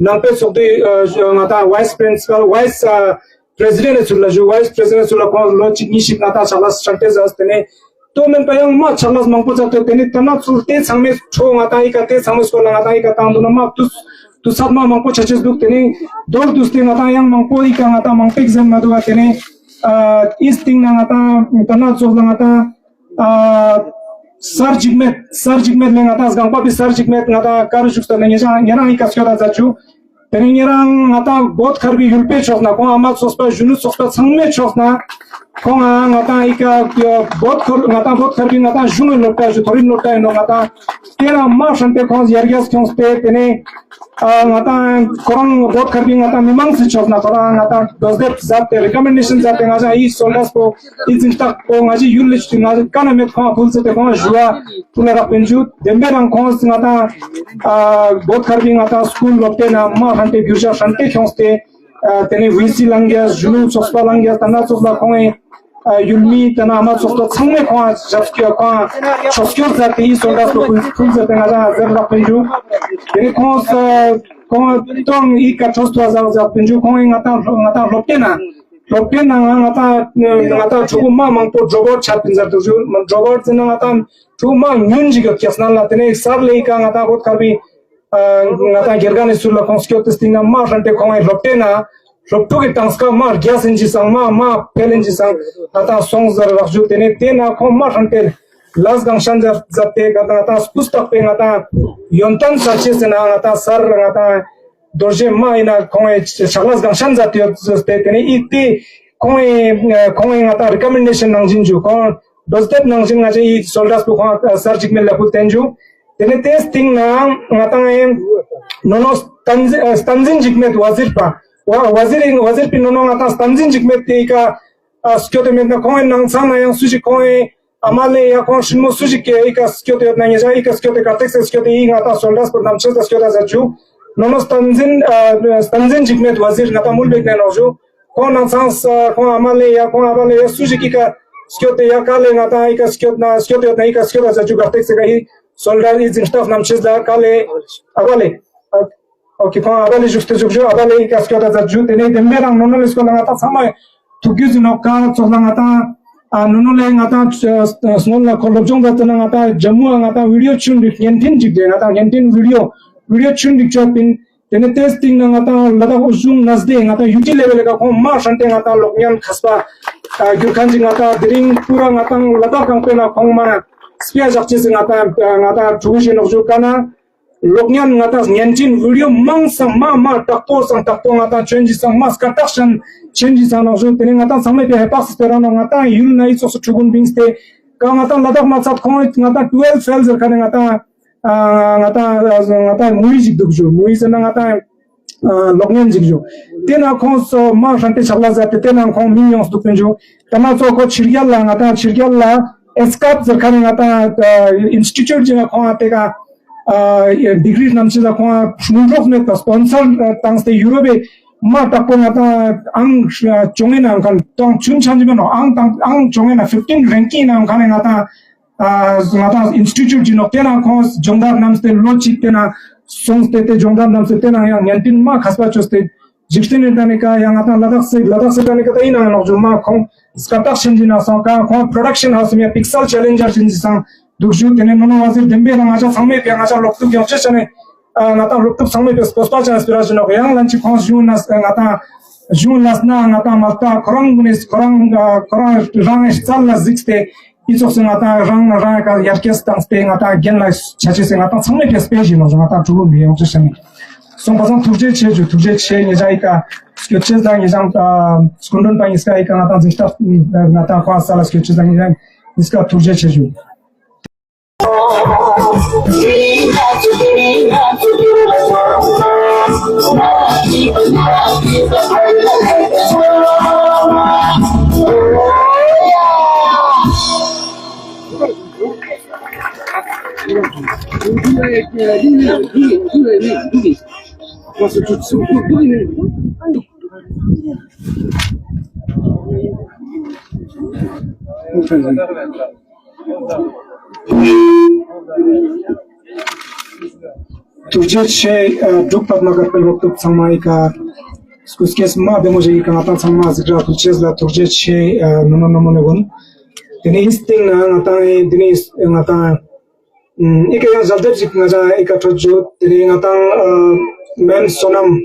ནང་པའི་ཚོགས་འདུའི་ཨ་ང་ཏང་ཝའིས་པྲིན་སི་པལ་ཝའིས་ཨ་པྲེ་སི་ཌེནཊ་ཚུལ་ལ་ཞུ། ཝའིས་པྲེ་སི་ཌེནཊ་ཚུལ་ལ་ཁོང་ལོ་གཅིག་གཉིས་ཤིག་ང་ཏང་ཕྱག་ལས་ཧྲན་ཏེ་མཛད། དེ་ནས་ལྟོ་མེན་པ་ཡང་མ་ཕྱག་ལས་མང་པོ་མཛད་དེ་དེ་ནས་དེ་ན་ཚུལ་དེ་ཚང་མའི་ཕྲོ་ང་ཏང་ཨི་ཀ་དེ་ཚང་མའི་སྐོར་ལ་ང་ཏང་ཨི་ཀ་ཏང་དུ་ན་མ་དུས་དུས་ཚོད་མ་མང་པོ་ཆ་ཅེས་འདུག། དེ་ནས་མདོར་བསྡུས་ཏེ་ང་ཏང་ཡང་མང་པོ་ཨི་ཀ་ང་ཏང་མང་པེག་ཟེར་མ་འདུག་ག། དེ་ནས་ཨ་ཨི་སྟིང་ན་ང་ཏང་དེ་ན་ཚོགས་ལ་ང་ཏང་ཨ་གསར་འཇིགས་མེད་གསར་འཇིགས་མེད་ལས་ང་ཏང་སྒང་པ་པའི་གསར་འཇིགས་མེད་ང་ཏང་ཀ་རུ་བཞུགས་ས་ན་ཉེ་རང་ཉེ་རང་ཨི་ཀ་སྐྱོད་ད་མཛད་ཞུ། དེ་ནས་ཉེ་རང་ང་ཏང་བོད་མཁར་བུའི་ཡུལ་པའི་ཕྱོགས་ན་ཁོང་ཨ་མ་ཚོགས་པ་གཞོན་ནུ་ཚོགས་པ་ཚང་མའི་ཕྱོགས་ན་ཁོང་ང་ང་ཏང་ཨི་ཀ་བོད་མཁར་ང་ཏང་བོད་མཁར་བུའི་ང་ཏང་གཞུང་གི་སློབ་གྲྭ་ཞུ་མཐོ་རིམ་སློབ་གྲྭ་ཡིན་ནོག། ང་ཏང་དེ་རང་མ་ཧྲན་ཏེ་ཁོང་ཡར་རྒྱས་ཁྱོངས་ཏེ་དེ་ནས་ཨ་ང་ཏང་ཁོ་རང་བོད་མཁར་བུའི་ང་ཏང་མི་མང་སི་ཕྱོགས་ན་ཁོ་རང་ང་ཏང་རྡོ་སྡེབ་མཛད་དེ་རི་ཀོ་མེན་ཌེ་ཤན་མཛད་དེ་ང་ཞ་ཨི་སོལ་ཌར་སི་པོ་ཨི་འཛིན་སྟངས་པོ་ང་ཞི་ཡུལ་ལི་ཞུ་ང་ཀ་ན་མེད་ཁོང་ཕུལ་ཚེ་དེ་ཁོང་ཞུ་བ་ཕུལ་ལ་རག་པིན་ཞུ། བདེན་པའི་རང་ཁོང་ང་ཏང་ཨ་བོད་མཁར་བུའི་ང་ཏང་སྐུལ་སློབ་གྲྭའི་ནང་མ་ཧྲན་ཏེ་འགྱུར་བ་ཧྲན་ཏེ་ཁྱོངས་ཏེ་ཨ་དེ་ནས་ཝི་སི་ལངས་ཡ་གཞོན་ནུ་ཚོགས་པ་ལངས་ཡ་དེ་ན་ཚོགས་ལ་ཁོང་ཨེ་ཨ་ཡུལ་མི་དེ་ན་ཨ་མ་ཚོགས་པ་ཚང་མས་ཁོང་ཞབས་སྐྱོར་ཁོང་ཕྱོགས་སྐྱོར་མཛད་དེ་ཨི་སོལ་ཌར་སི་པོ་ཕུལ་ཕུལ་མཛད་དེ་ང་ཞ་ཟེར་རག་པིན་ཞུ། དེ་ནས་ཁོང་ཁོང་ཏོང་ཨི་ཀ་ཁྲོས་ཏོ་ཟག་ཟག་པིན་ཞུ། ཁོང་ཨེ་ང་ཏང་ང་ཏང་སློབ་གྲྭའི་ནང་སློབ་གྲྭའི་ནང་ང་ང་ཏང་ང་ཏང་ཕྲུ་གུ་མ་མང་པོ་ཌོབ་ཨའུཊ་ཆ་པིན་ཟེར་འདུག་ཞུ། ཌོབ་ཨའུཊ་ཟེར་ན་ང་ཏང་ཕྲུ་གུ་མ་ཉུང་ཞིག་ཡོད་ཀྱག་ན་ལ། དེ་ནས་གསར་ལས་ཀ་ང་ཏང་བོད་མཁར་བུའི་ཨ་ང་ཏང་དགེ་རྒན་ནི་ཚུལ་ལ་ཁོང་སྐྱོད་དེ་སྟིང་ན་མ་ཧྲན་ཏེ་ཁོང་ཨེ་སློབ་གྲྭའི་ནང་སློབ་ཕྲུག་གི་གྲངས་ཀ་མ་རྒྱས་ཡིན་ཅི་སང་མ་མ་འཕེལ་ཡིན་ཅི་སང་ང་ཏང་སོང་ཟེར་རག་ཞུ། དེ་ནས་དེ་ན་ཁོང་མ་ཧྲན་ཏེ་ལས་གང་ཤན་མཛད་དེ་ང་ཏང་ང་ཏང་སྤུས་དག་པའི་ང་ཏང་ཡོན་ཏན་ས་ཆེ་ཟེར་ན་ང་ཏང་གསར་ལ་ང་ཏང་རྡོ་རྗེ་མ་ཡིན་ན་ཁོང་ཨེ་ཕྱག་ལས་གང་ཤན་མཛད་དེ་ཡོད་ཟེར་ཏེ་དེ་ནས་ཨི་དེ་ཁོང་ཨེ་ཁོང་ཨེ་ང་ཏང་རི་ཀོ་མེན་ཌེ་ཤན་ནང་བཞིན་ཞུ། ཁོང་རྡོ་སྡེབ་ནང་བཞིན་ང་ཅག་ཨི་སོལ་ཌར་སི་པོ་ཁོང་གསར་འཇིགས་མེད་ལ་ཕུལ་ཏེ་ཞུ། དེ་ནས་དེ་སྟིང་ན་ང་ཏང་ཨེ་ནོ་ནོ་བསྟན་འཛིན་ཨ་བསྟན་འཛིན་འཇིགས་མེད་ཝ་ཟིར་པ་ཝ་ཝ་ཟིར་ཝ་ཟིར་པའི་ནོ་ནོ་ང་ཏང་བསྟན་འཛིན་འཇིགས་མེད་དེ་ཨི་ཀ་ཨ་སྐྱོད་དེ་མེད་ན་ཁོང་ཨེ་ནང་ཚང་ན་ཡང་སུ་ཞིག་ཁོང་ཨེ་ཨ་མ་ལེ་ཡ་ཁོང་ཧྲིན་མོ་སུ་ཞིག་གི་ཨི་ཀ་སྐྱོད་དེ་ཡོད་ན་ཉེ་ཞ་ཨི་ཀ་སྐྱོད་དེ་གར་ཐེག་སེ་སྐྱོད་དེ་ཨི་ང་ཏང་སོལ་ཌར་སི་པོ་ནམ་ཆེ་ས་སྐྱོད་ད་ཟ་ཞུ། ནོ་ནོ་བསྟན་འཛིན་ཨ་བསྟན་འཛིན་འཇིགས་མེད་ཝ་ཟིར་ང་ཏང་མུལ་བེག་ནས་ནོག་ཞུ། ཁོང་ནང་ཚང་ས་ཁོང་ཨ་མ་ལེ་ཡ་ཁོང་ཨ་བ་ལེ་ཡ་སུ་ཞིག་ཨི་ཀ་སྐྱོད་དེ་ཡ་ཀ་ལེ་ང་ཏང་ཨི་ཀ་སྐྱོད་ན་སྐྱོད་དེ་ཡོད་ན་ཨི་ཀ་སྐྱོད་ད་ཟ་ཞུ། གར་ཐེག་སེ་ཀ་ཨི་སོལ་ཌར་ཨི་འཛིན་སྟངས་ནམ་ཆེ་ས་ཀ་ལེ་ཨ་བ་ལེ། ཨོ་ཁེ། ཁོང་ཨ་བ་ལེ་བཞུགས་ཏེ་བཞུགས་ཞུ། ཨ་བ་ལེ་ཨི་ཀ་སྐྱོད་ད་ཟ་ཞུ། དེ་ནས་བདེན་པའི་རང་ནོ་ནོ་ལེ་སྐོར་ལ་ང་ཏང་ཚང་མ་ཐུགས་རྒྱུས་ཡིན་ནོག། ཀ་ཙོགས་ལ་ང་ཏང་ཨ་ནོ་ནོ་ལེ་ང་ཏང་སྔོན་ལ་ཁོ་སློབ་སྦྱོང་མཛད་དེ་ན་ང་ཏང་ཇམ་མུ་ང་ཏང་བི་ཌི་ཡོ་ཆུན་རིག་བརྙན་འཕྲིན་ཅིག་རེད། ང་ཏང་བརྙན་འཕྲིན་བི་ཌི་ཡོ་བི་ཌི་ཡོ་ཆུན་རིག་ཅོ་པིན། དེ་ནས་དེ་སྟིང་ན་ང་ཏང་ལ་དྭགས་དབུས་གཞུང་ནས་དེ་ང་ཏང་ཡུ་ཊི་ལེ་ཝལ་ལ་ཁོང་མ་ཧྲན་ཏེ་ང་ཏང་གློག་བརྙན་མཁས་པ་ ཨ་གྱུར་ཁན་ཅིག་ང་ཏང་དེ་རིང་པུ་ར་ང་ཏང་ལ་དྭགས་གང་པོའི་ནང་ཁོང་མ་སྤེ་ར་བཞག་ཅེས་སི་ང་ཏང་ང་ཏང་ཕྲུ་གུ་ཞིག་ནོག་ཞུ་ཀ་ན། གློག་བརྙན་ང་ཏང་བརྙན་འཕྲིན་བི་ཌི་ཡོ་མང་སང་མ་མ་དྲག་པོ་སང་དྲག་པོ་ང་ཏང་ཆོན་ཅེས་སང་མ་སྐད་གྲགས་ཅན་ཆོན་ཅེས་སང་ནོག་ཞུ། དེ་ནས་ང་ཏང་ཚང་མས་པའི་ཧེ་པག་སི་སྤེ་ར་ནོག། ང་ཏང་ཡུལ་ན་ཡི་ཙོགས་སུ་ཕྲུ་གུན་བིངས་ཏེ་ཀ་ང་ཏང་ལ་དྭགས་མ་ཚད་ཁོང་ང་ཏང་ཊུ་ཝེལ་ཕེལ་ཟེར་ཁན་ནི་ང་ཏང་ཨ་ང་ཏང་ང་ཏང་མུ་ཝི་ཞིག་འདུག་ཞུ། མུ་ཝི་ཟེར་ན་ང་ཏང་ཨ་གློག་བརྙན་ཞིག་ཞུ། དེ་ན་ཁོང་སོ་མ་ཧྲན་ཏེ་ཆག་ལ་ཟ་སྟེ་དེ་ན་ཁོང་མིང་ཡོངས་འདུག་པིན་ཞུ། ད་ན་ཚོ་ཁོ་ཕྱི་རྒྱལ་ལ་ང་ཏང་ཕྱི་རྒྱལ་ལ་ཨེས་ཀབ་ཟེར་ཁན་ནི་ང་ཏང་ཨ་ཨིན་སི་ཊི་ཊུཊ་ཅིག་ན་ཁོང་ཨ་དེ་ཀ་ཨ་ཌིག་རི་རྣམས་ཅིག་ལ་ཁོང་ཨ་ཕུང་རོགས་མེད་པ་སྤོན་སར་བཏང་སྟེ་ཡུ་རོབ་པའི་མ་དྲག་པོ་ང་ཏང་ཨང་ཅོ་ལྔའི་ནང་ཁ་ཏང་ཆུན་ཆང་ཅིག་མེད་ནོག། ཨང་ཏང་ཨང་ཅོ་ལྔའི་ནང་ཕིཕ་ཊིན་རེང་ཀིང་ནང་ཁ་ནས་ང་ཏང་ཨ་ང་ཏང་ཨིན་སི་ཊི་ཊུཊ་ཅིག་ནོག། དེ་ན་ཁོང་སྦྱོང་བརྡར་གནང་སྟེ་ལོ་གཅིག་དེ་ན་སོང་སྟེ་དེ་སྦྱོང་བརྡར་གནང་སྟེ་དེ་ན་ཡང་བརྙན་འཕྲིན་མ་མཁས་པ་ཅོས་ཏེ་འཇིག་རྟེན་ནི་ད་ནི་ཀ་ཡང་ང་ཏང་ལ་དྭགས་སི་ལ་དྭགས་སི་ད་ནི་ཀ་ད་ཡིན་ན་ནོག་ཞུ། མ་ཁོང་སྐད་གྲགས་ཆེན་ཅིག་ན་སོང་ཀ་ཁོང་པྲོ་ཌག་ཤན་ཧའུ་སི་མི་ཡ་པིག་སལ་ཆེ་ལེན་ཇར་ཅན་ཅིག་སང་འདུག་ཞུ། དེ་ནས་ནོ་ནོ་བ་ཟེར་བདེན་པའི་ནང་ང་ཅག་ཚང་མས་པའི་ང་ཅག་སློབ་ཕྲུག་ཡོང་ཆེ་ཆ་ནས་ཨ་ང་ཏང་སློབ་ཕྲུག་ཚང་མས་པའི་སྤོབས་པ་ཅན་སྤེ་ར་ཞིག་ནོག། ཡང་ལན་ཅིག་ཁོང་ཞུ་ན་ང་ཏང་ཞུ་ལ་སྣ་ང་ཏང་མ་ལྟ་ཁོ་རང་གུན་ནས་ཁོ་རང་ཁོ་རང་རང་རྩལ་ལ་གཟིགས་ཏེ་ཨི་ཙོགས་སུ་ང་ཏང་རང་རང་ཀ་ཡར་རྒྱས་བཏང་སྟེ་ང་ཏང་རྒན་ལ་ཆ་ཅེས་སི་ང་ཏང་ཚང་མས་པའི་སྤེ་ར་ཞིག་ནོག་ཞུ། ང་ཏང་ཕྲུ་གུ་མི་ཡོང་ཆེ་ཆ་ནས་སོང་པ་སང་ཐུགས་རྗེ་ཆེ་ཞུ། ཐུགས་རྗེ་ཆེ། ཉེ་ཞ་ཨི་ཀ་སྐྱོད་ཅེས་དང་ཉེ་ཞ་ཨ་སྐུ་མགྲོན་པ་ཉིས་ཀ་ཨི་ཀ་ང་ཏང་ཟིགས་ཏ་ང་ཏང་ཁོ་ས་ལ་སྐྱོད་ཅེས་དང་ཉེ་ཞ་ཨི་ཀ་ཐུགས་རྗེ་ཆེ་ཞུ། ཐུགས་རྗེ་ཆེ། ཨ་འབྲུག་པདྨ་དཀར་པོའི་སློབ་ཕྲུག་ཚང་མ་ཨི་ཀ་སྐུ་སྐྱེས་མ་བདེ་མོ་ཞིག་ཨི་ཀ་ང་ཏང་ཚང་མ་གཟིགས་ར་ཐུགས་རྗེ་ཆེ་ལ་ཐུགས་རྗེ་ཆེ། ཨ་ནོ་ནོ་ནོ་མོ་ནེ་གུན་དེ་ནས་ཨིན་སྟིང་ན་ང་ཏང་ཨེ་དེ་ནས་ང་ཏང་ཨིན་ཨི་ཀ་ཡང་ཞལ་འདེབས་ཤིག་ང་ཏང་ཨི་ཀ་འཕྲོད་ཞུ། དེ་ནས་ང་ཏང་ཨ་མེམ་བསོད་ནམས་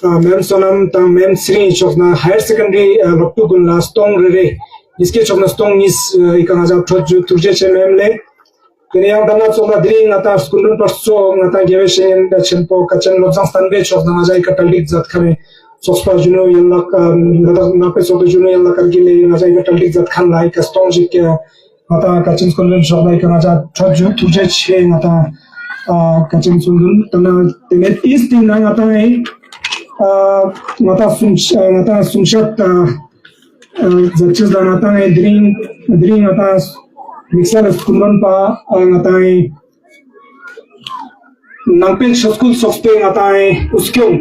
ཨ་མེམ་བསོད་ནམས་དང་མེམ་ཚེ་རིང་ཕྱོགས་ན་ཧ་ཡར་སེ་ཀན་ཌ་རི་ཨ་སློབ་ཕྲུག་གུན་ལ་སྟོང་རེ་རེ། ཉིས་ཀའི་ཕྱོགས་ན་སྟོང་གཉིས་ཨ་ཨི་ཀ་ང་ཏང་འཕྲོད་ཞུ། ཐུགས་རྗེ་ཆེ་མེམ་ལེ། དེ་ནས་ཡང་ད་ན་ཚོགས་ལ་དེ་རིང་ང་ཏང་སྐུ་མགྲོན་པ་གཙོ་ང་ཏང་དགེ་བའི་བཤེས་གཉེན་དང་ཆེན་པོ་དཀའ་ཆེན་བློ་བཟང་བསྟན་པའི་ཕྱོགས་ན་ང་ཏང་ཨི་ཀ་གྲ་སྒྲིག་མཛད་མཁན་ནི་ཚོགས་པ་གཞོན་ནུ་ཡན་ལག་ཨ་ལ་དྭགས་ནང་པའི་ཚོགས་པའི་གཞོན་ནུ་ཡན་ལག་དཀར་གྱི་ལས་ང་ཏང་ཨི་ཀ་གྲ་སྒྲིག་མཛད་མཁན་ལ་ཨི་ཀ་སྟོང་ཞིག་ང་ཏང་དཀའ་ཆེན་སྐུ་མགྲོན་ཕྱོགས་ལ་ཨི་ཀ་ང་ཏང་འཕྲོད་ཞུ། ཐུགས་རྗེ་ཆེ། ང་ཏང་ཨ་དཀའ་ཆེན་སྐུ་མགྲོན་ད་ན་དེ་ནས་ཨིན་སྟིང་ན་ང་ཏང་ཨི་ཨ་ང་ཏང་གསུང་ང་ཏང་གསུང་བཤད་ཨ་ཨ་མཛད་ཅེས་ལ་ང་ཏང་ཨེ་དེ་རིང་དེ་རིང་ང་ཏང་དམིགས་བསལ་ལ་སྐུ་མགྲོན་པ་ཨ་ང་ཏང་ཨེ་ནང་པའི་ཆོས་སྐུལ་ཚོགས་པའི་ང་ཏང་ཨེ་དབུ་སྐྱོང་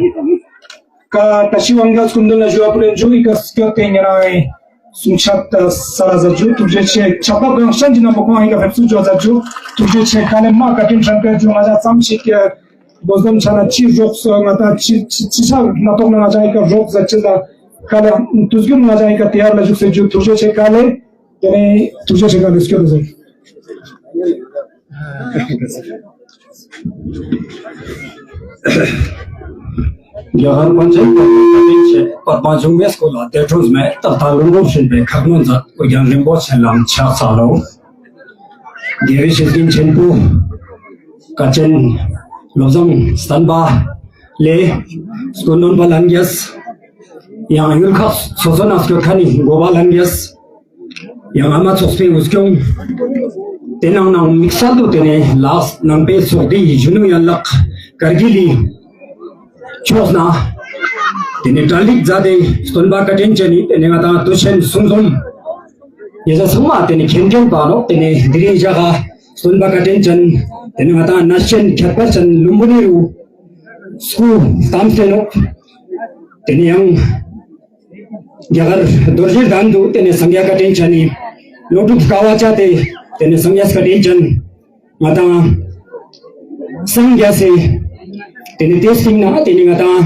ཀ་བཀྲ་ཤིས་དབང་རྒྱལ་སྐུ་མདུན་ལ་ཞུ་བ་ཕུལ་ལེན་ཞུ། ཨི་ཀ་སྐྱོད་དེ་ཉེ་རང་ཨེ་གསུང་ཆད་ས་ལ་མཛད་ཞུ། ཐུགས་རྗེ་ཆེ། ཆགས་པ་གང་ཤན་གྱི་ནང་པོ་ཁོང་ཨི་ཀ་ཕེབས་བསུ་ཞུ་མཛད་ཞུ། ཐུགས་རྗེ་ཆེ། ཁ་ལེ་མ་བཀའ་དྲིན་དྲན་པའི་ཞུ། ང་ཅག་ཙམ་ཞིག་གི་སྒོ་འཛོམས་ཆ་ན་ཅི་རོགས་སོ་ང་ཏང་ཅི་ཅི་ཅི་ཆ་མ་གཏོགས་ན་ང་ཅག་ཨི་ཀ་རོགས་ཟེར་ཅི་ལ་ཁ་ལ་དུས་རྒྱུན་ང་ཅག་ཨི་ཀ་དེ་ཡར་ལ་བཞུགས་ཟེར་རྒྱུ། ཐུགས་རྗེ་ཆེ་ཁ་ལེ། དེ་ནས་ཐུགས་རྗེ་ཆེ་ཁ་ལེ་སྐྱོད་དུ་ཟེར། རྒྱ་གར་པཎ་ཆེན་པདྨ་བཀའ་དྲིན་ཆེ། པདྨ་འབྱུང་བའི་སྐུ་ལ་དེ་འཕྲོས་མེད། ད་ལྟ་ལུང་སྟོན་བྱིན་པའི་ཁ་སྣོན་མཛད། ཨོ་རྒྱན་རིན་པོ་ཆེ་ལམ་ཕྱག་འཚལ་ལོ། དགེ་བའི་བཤེས་གཉེན་ཆེན་པོ་དཀའ་ཆེན་བློ་བཟང་བསྟན་པ་ལེ། སྐུ་མགྲོན་པ་ལྷན་རྒྱས། ཡང་ཡུལ་ཁག་སོ་སོ་ན་སྐྱོད་མཁན་ནི་འགོ་པ་ལྷན་རྒྱས། ཡང་ཨ་མ་ཚོགས་པའི་དབུ་སྐྱོང་། དེ་ནང་ནང་དམིགས་བསལ་དུ་དེ་ནས་ལ་དྭགས་ནང་པའི་ཚོགས་སྡེའི་གཞོན་ནུ་ཡན་ལག་དཀར་གྱི་ལི་ཕྱོགས་ན་དེ་ནས་གྲ་སྒྲིག་མཛད་དེ་སྟོན་པ་བཀའ་དྲིན་ཅན་ནི་དེ་ནས་ང་ཏང་དུས་ཆེན་གསུང་འཛོམས་ཡེ་ས་ཚང་མ་དེ་ནས་མཁྱེན་མཁྱེན་པ་ནོག། དེ་ནས་དེ་རིང་ཞག་ག་སྟོན་པ་བཀའ་དྲིན་ཅན་དེ་ནས་ང་ཏང་གནས་ཆེན་ཁྱད་པར་ཅན་ལུམ་བི་ནི་རུ་སྐུ་བལྟམས་ཏེ་ནོག། དེ་ནས་ཡང་རྒྱ་གར་རྡོ་རྗེ་གདན་དུ་དེ་ནས་སངས་རྒྱས་བཀའ་དྲིན་ཅན་ནི་ལོ་དྲུག་དཀའ་བ་སྤྱད་དེ་དེ་ནས་སངས་རྒྱས་བཀའ་དྲིན་ཅན་ང་ཏང་སངས་རྒྱས་སེ། དེ་ནས་དེ་སྟིང་ན་དེ་ནས་ང་ཏང་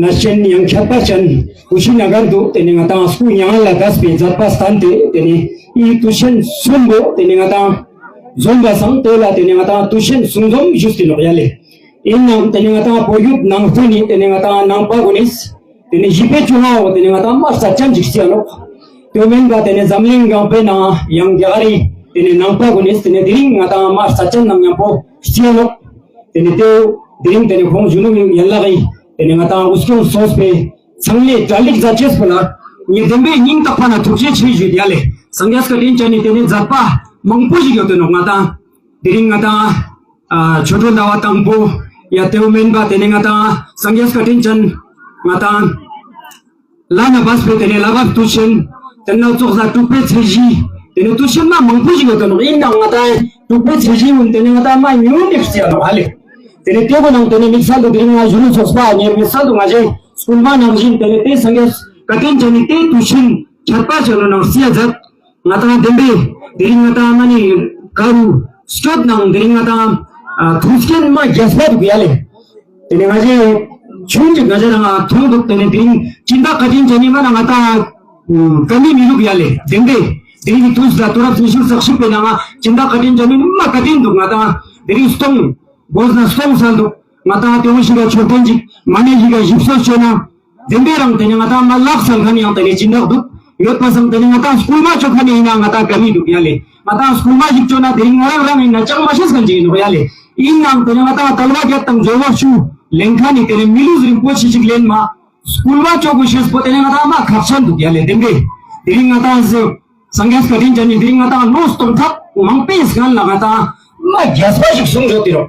གནས་ཆེན་ཡང་ཁྱད་པར་ཅན་ཀུ་ཤི་ན་གར་དུ་དེ་ནས་ང་ཏང་སྐུ་མྱ་ངན་ལས་འདས་པའི་མཛད་པ་བསྟན་ཏེ་དེ་ནས་ཨི་དུས་ཆེན་གསུམ་པོ་དེ་ནས་ང་ཏང་འཛོམས་པ་སང་དེ་ལ་དེ་ནས་ང་ཏང་དུས་ཆེན་གསུང་འཛོམས་ཞུས་ཏེ་ནོག་ཡ་ལེ། ཨིན་ནའང་དེ་ནས་ང་ཏང་བོད་བརྒྱུད་ནང་བསྟན་ནི་དེ་ནས་ང་ཏང་ནང་པ་གུན་ནིས་དེ་ནས་བཞི་པའི་བཅོ་ལྔ་བོ་དེ་ནས་ང་ཏང་མ་རྩ་ཅན་ཅིག་བརྩི་ཡ་ནོག། ཏེ་མེན་པ་ཏེ་ནེ་འཛམ་གླིང་གང་པོའི་ནང་ཡང་རྒྱ་གར་རི་ཏེ་ནེ་ནང་པ་གུན་ནི་ཏེ་ནེ་དེ་རིང་ང་ཏང་མ་རྩ་ཅན་ནང་མཉམ་པོ་སྟེ་ནོག། ཏེ་ནེ་ཏེ་དེ་རིང་ཏེ་ནེ་ཁོང་གཞོན་ནུ་ཡན་ལག་གི་ཏེ་ནེ་ང་ཏང་འུ་སྐྱོང་སོས་པའི་ཚང་ལས་གྲ་སྒྲིག་མཛད་ཅེས་པོ་ལ་ངས་བདེན་པའི་སྙིང་ཐག་པ་ནེ་ཐུགས་རྗེ་ཆེ་ཞུ་ཡ་ལེ། སངས་རྒྱས་བཀའ་དྲིན་ཅན་ནི་ཏེ་ནེ་མཛད་པ་མང་པོ་ཞིག་ཡོད་དེ་ནོག་ང་ཏང་། དེ་རིང་ང་ཏང་ཨ་ཆོ་འཕྲུལ་ཟླ་བ་དང་པོ་ཡ་ཏེ་བོ་མེན་པ་ཏེ་ནེ་ང་ཏང་སངས་རྒྱས་བཀའ་དྲིན་ཅན་ང་ཏང་ལ་ན་བབས་པའི་ཏེ་ནེ་ལ་བབས་དུས་ཆེན་ཏེ་ནེ་ཙོགས་ལ་དྲུག་པའི་ཚེས་བཞི་ཏེ་ནེ་དུས་ཆེན་མ་མང་པོ་ཞིག་ཡོད་དེ་ནོག། ཨིན་ནའང་ང་ཏང་དྲུག་པའི་ཚེས་བཞི་གུན་ཏེ་ནེ་ང་ཏང་མ་ཉུང་ནེ་ཕྱི་ཡ་ནོག་ཧ་ལེ། ཏེ་ནེ་ཏེ་བོ་ནང་ཏེ་ནེ་དམིགས་བསལ་དུ་དེ་རིང་ང་གཞོན་ནུ་ཚོགས་པ་ངས་དམིགས་བསལ་དུ་ང་ཞའི་སྐུལ་མ་ནང་བཞིན་ཏེ་ནེ་ཏེ་སངས་རྒྱས་བཀའ་དྲིན་ཅན་ནི་ཏེ་དུས་ཆེན་ཆད་པ་ཆ་ལོ་ནང་སི་ཡ་མཛད། ང་ཏང་བདེན་པའི་དེ་རིང་ང་ཏང་མ་ནི་ཀ་རུ་སྐྱོད་ནང་དེ་རིང་ང་ཏང་ཨ་ཐུགས་རྗེ་མ་རྒྱས་པ་འདུག་ཡ་ལེ། ཏེ་ནེ་ང་ཞའི་ཆུང་ཅིག་ང་ཞ་རང་མཐོང་འདུག། ཏེ་ནེ་དེ་རིང་སྦྱིན་བདག་བཀའ་དྲིན་ཅན་ནི་མ་ན་ང་ཏང་ཀ་མི་མི་འདུག་ཡ་ལེ། བདེན་པའི་དེ་རིང་གི་དུས་ལ་དུས་རབས་ཉི་ཤུ་རྩ་གཅིག་པའི་ནང་ང་སྦྱིན་བདག་བཀའ་དྲིན་ཅན་ནི་མ་བཀའ་དྲིན་འདུག། ང་ཏང་དེ་རིང་སྟོང་དགོས་ན་སྟོང་ས་འདུག། ང་ཏང་ཏེ་བོ་ཞིག་ལ་མཆོད་རྟེན་ཅིག་མ་ནེ་ཞིག་ག་ཞིབ་སོ་ཅོ་ན། བདེན་པའི་རང་ཏེ་ནེ་ང་ཏང་མ་ལག་སང་ཁན་ཡང་ཏེ་ནེ་སྦྱིན་བདག་འདུག་ཡོད་པ་སང་ཏེ་ནེ་ང་ཏང་སྐུལ་མ་ཅོ་ཁན་ནི་ཨིན་ན་ང་ཏང་ཀ་མི་འདུག་ཡ་ལེ། ང་ཏང་སྐུལ་མ་ཞིག་ཅོ་ན་དེ་རིང་ང་རང་རང་ཨིན་ན་ཅང་མ་ཤེས་ཁན་ཅིག་ཨིན་ནོག་ཡ་ལེ། ཨིན་ནའང་ཏེ་ནེ་ང་ཏང་དལ་བ་བརྒྱད་དང་འབྱོར་བ་བཅུ་ལེན་ཁན་ནི་ཏེ་ནེ་མི་ལུས་རིན་པོ་ཆེ་ཞིག་ལེན་མ་སྐུལ་མ་ཅོ་དགོས་ཤེས་པོ་ཏེ་ནེ་ང་ཏང་མ་ཁག་ཅན་འདུག་ཡ་ལེ། བདེན་པའི་དེ་རིང་ང་ཏང་སངས་རྒྱས་བཀའ་དྲིན་ཅན་ནི་དེ་རིང་ང་ཏང་ལོ་སྟོང་ཕྲག་མང་པོའི་སྔན་ལ་ང་ཏང་མ་རྒྱས་པ་ཞིག་གསུངས་ཡོད་དེ་རོ།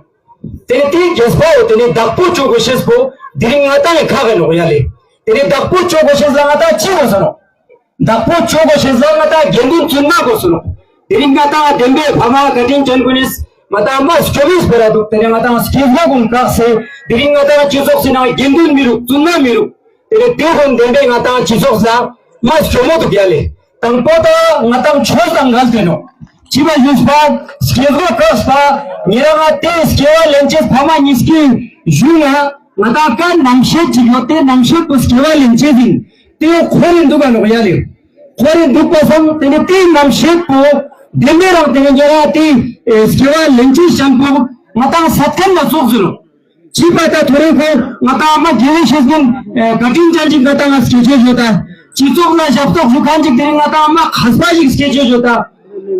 ཏེ་ནེ་ཏེ་རྒྱས་པའོ་ཏེ་ནེ་བདག་པོ་ཅོ་དགོས་ཤེས་པོ་དེ་རིང་ང་ཏང་ངི་ཁག་གི་ནོག་ཡ་ལེ། ཏེ་ནེ་བདག་པོ་ཅོ་དགོས་ཤེས་ལ་ང་ཏང་ཅི་དགོས་སོ་ནོག། བདག་པོ་ཅོ་དགོས་ཤེས་ལ་ང་ཏང་དགེ་འདུན་བཙུན་མ་དགོས་སོ་ནོག། དེ་རིང་ང་ཏང་བདེན་པའི་ཕ་མ་བཀའ་དྲིན་ཅན་གུན་ནི་ང་ཏང་མ་སྐྱོ་མིས་སྤེ་ར་འདུག། ཏེ་ནེ་ང་ཏང་སྐྱེ་བོ་གུན་བཀག་སེ་དེ་རིང་ང་ཏང་སྤྱི་ཚོགས་སི་ནང་དགེ་འདུན་མི་རུག་བཙུན་མ་མི་རུག། ཏེ་ནེ་ཏེ་གུན་བདེན་པའི་ང་ཏང་སྤྱི་ཚོགས་ལ་མ་སྐྱོ་མོ་འདུག་ཡ་ལེ། དང་པོ་ད་ང་ཏང་ཆོས་དང་འགལ་ཏེ་ནོག། ཅི་བ་ཞུས་པ་སྐྱེ་བོ་བཀག་པ་ཉེ་རང་ང་ཏེ་སྐྱེ་བ་ལེན་ཅེས་ཕ་མ་ཉིས་ཀི་ཞུ་ན་ང་ཏང་ཀ་རྣམ་ཤེས་ཅིག་ཡོད་ཏེ་རྣམ་ཤེས་པོ་སྐྱེ་བ་ལེན་ཅེས་ཨིན། ཏེ་འཁོར་རེ་འདུག་ག་ནོག་ཡ་ལེ། འཁོར་རེ་འདུག་པ་སང་ཏེ་ནེ་ཏེ་རྣམ་ཤེས་པོ་བདེན་པའི་རང་ཏེ་ནེ་ཉེ་རང་ཏེ་སྐྱེ་བ་ལེན་ཅེས་ཅན་པོ་ང་ཏང་སད་ཁན་ལ་ཙོགས་ཟེར་རོ། ཅི་པ་ད་ཐོ་རེ་ཁོ་ང་ཏང་མ་དགེ་བའི་བཤེས་གཉེན་བཀའ་དྲིན་ཅན་ཅིག་ང་ཏང་ང་སྐྱེ་ཅེས་ཡོད་ད། སྤྱི་ཚོགས་ལ་ཞབས་ཏོག་ཞུ་ཁན་ཅིག་ཏེ་ནེ་ང་ཏང་མ་མཁས་པ་ཞིག་སྐྱེ་ཅེས་ཡོད་ད།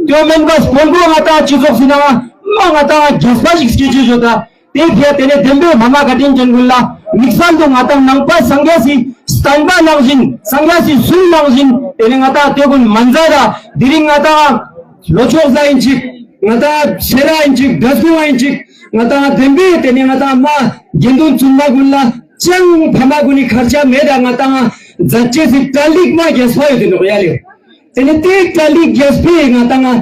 ཏེ་མེན་པ་དཔོན་པོ་ང་ཏང་སྤྱི་ཚོགས་སི་ནང་མ་ང་ཏང་རྒྱས་པ་ཞིག་སྐྱེ་ཅེས་ཡོད་ད། ཏེ་ཕི་ཡ་ཏེ་ནེ་བདེན་པའི་ཕ་མ་བཀའ་དྲིན་ཅན་གུན་ལ་དམིགས་བསལ་དུ་ང་ཏང་ནང་པ་སངས་རྒྱས་སི་བསྟན་པ་ནང་བཞིན་སངས་རྒྱས་སི་གསུང་ནང་བཞིན་ཏེ་ནེ་ང་ཏང་ཏེ་གུན་མ་མཛད་ད། དེ་རིང་ང་ཏང་ལོ་ཆོག་ཟ་ཨིན་ཅིག་ང་ཏང་སེ་ར་ཨིན་ཅིག་འདྲ་སྐུ་ཨིན་ཅིག་ང་ཏང་བདེན་པའི་ཏེ་ནེ་ང་ཏང་མ་དགེ་འདུན་བཙུན་མ་གུན་ལ་ཅང་ཕ་མ་གུན་ནི་ཁར་ཆ་མེད་ད། ང་ཏང་མཛད་ཅེས་སི་གྲ་སྒྲིག་མ་རྒྱས་པ་ཡོད་དེ་ནོག་ཡ་ལེ། ཏེ་ནེ་ཏེ་གྲ་སྒྲིག་རྒྱས་པའི་ང་ཏང་ཨ་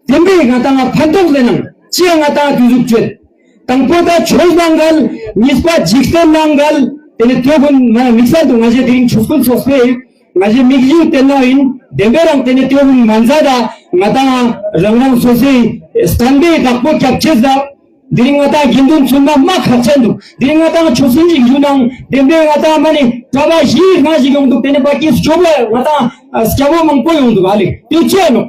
བདེན་པའི་ང་ཏང་ཕན་ཐོགས་ལེན་ནང་ཅི་ཡང་ང་ཏང་དུས་ཟུག་ཅོད། དང་པོ་ད་ཆོས་ནང་འགལ། གཉིས་པ་འཇིག་རྟེན་ནང་འགལ། ཏེ་ནེ་ཏེ་གུན་མ་དམིགས་བསལ་དུ་ང་ཞའི་དེ་རིང་ཆོས་སྐུལ་ཚོགས་པའི་ང་ཞའི་དམིགས་ཡུལ་ཏེ་ནོག་ཨིན། བདེན་པའི་རང་ཏེ་ནེ་ཏེ་གུན་མ་མཛད་ད་ང་ཏང་རང་རང་སོ་སོའི་བསྟན་པའི་བདག་པོ་སྐྱབས་ཅེས་ད། དེ་རིང་ང་ཏང་དགེ་འདུན་བཙུན་མ་མ་ཁག་ཅན་འདུག། དེ་རིང་ང་ཏང་ཆོས་སེམས་ཅིག་ཞུ་ནང་བདེན་པའི་ང་ཏང་མ་ནི་གྲྭ་པ་བཞི་ལྔ་ཞིག་ཡོང་འདུག། ཏེ་ནེ་བ་ཀི་སྐྱོ་བ་ང་ཏང་སྐྱ་བོ་མང་པོ་ཡོང་འདུག་ཨ་ལེ། ཏེ་ཅི་ཡ་ནོག།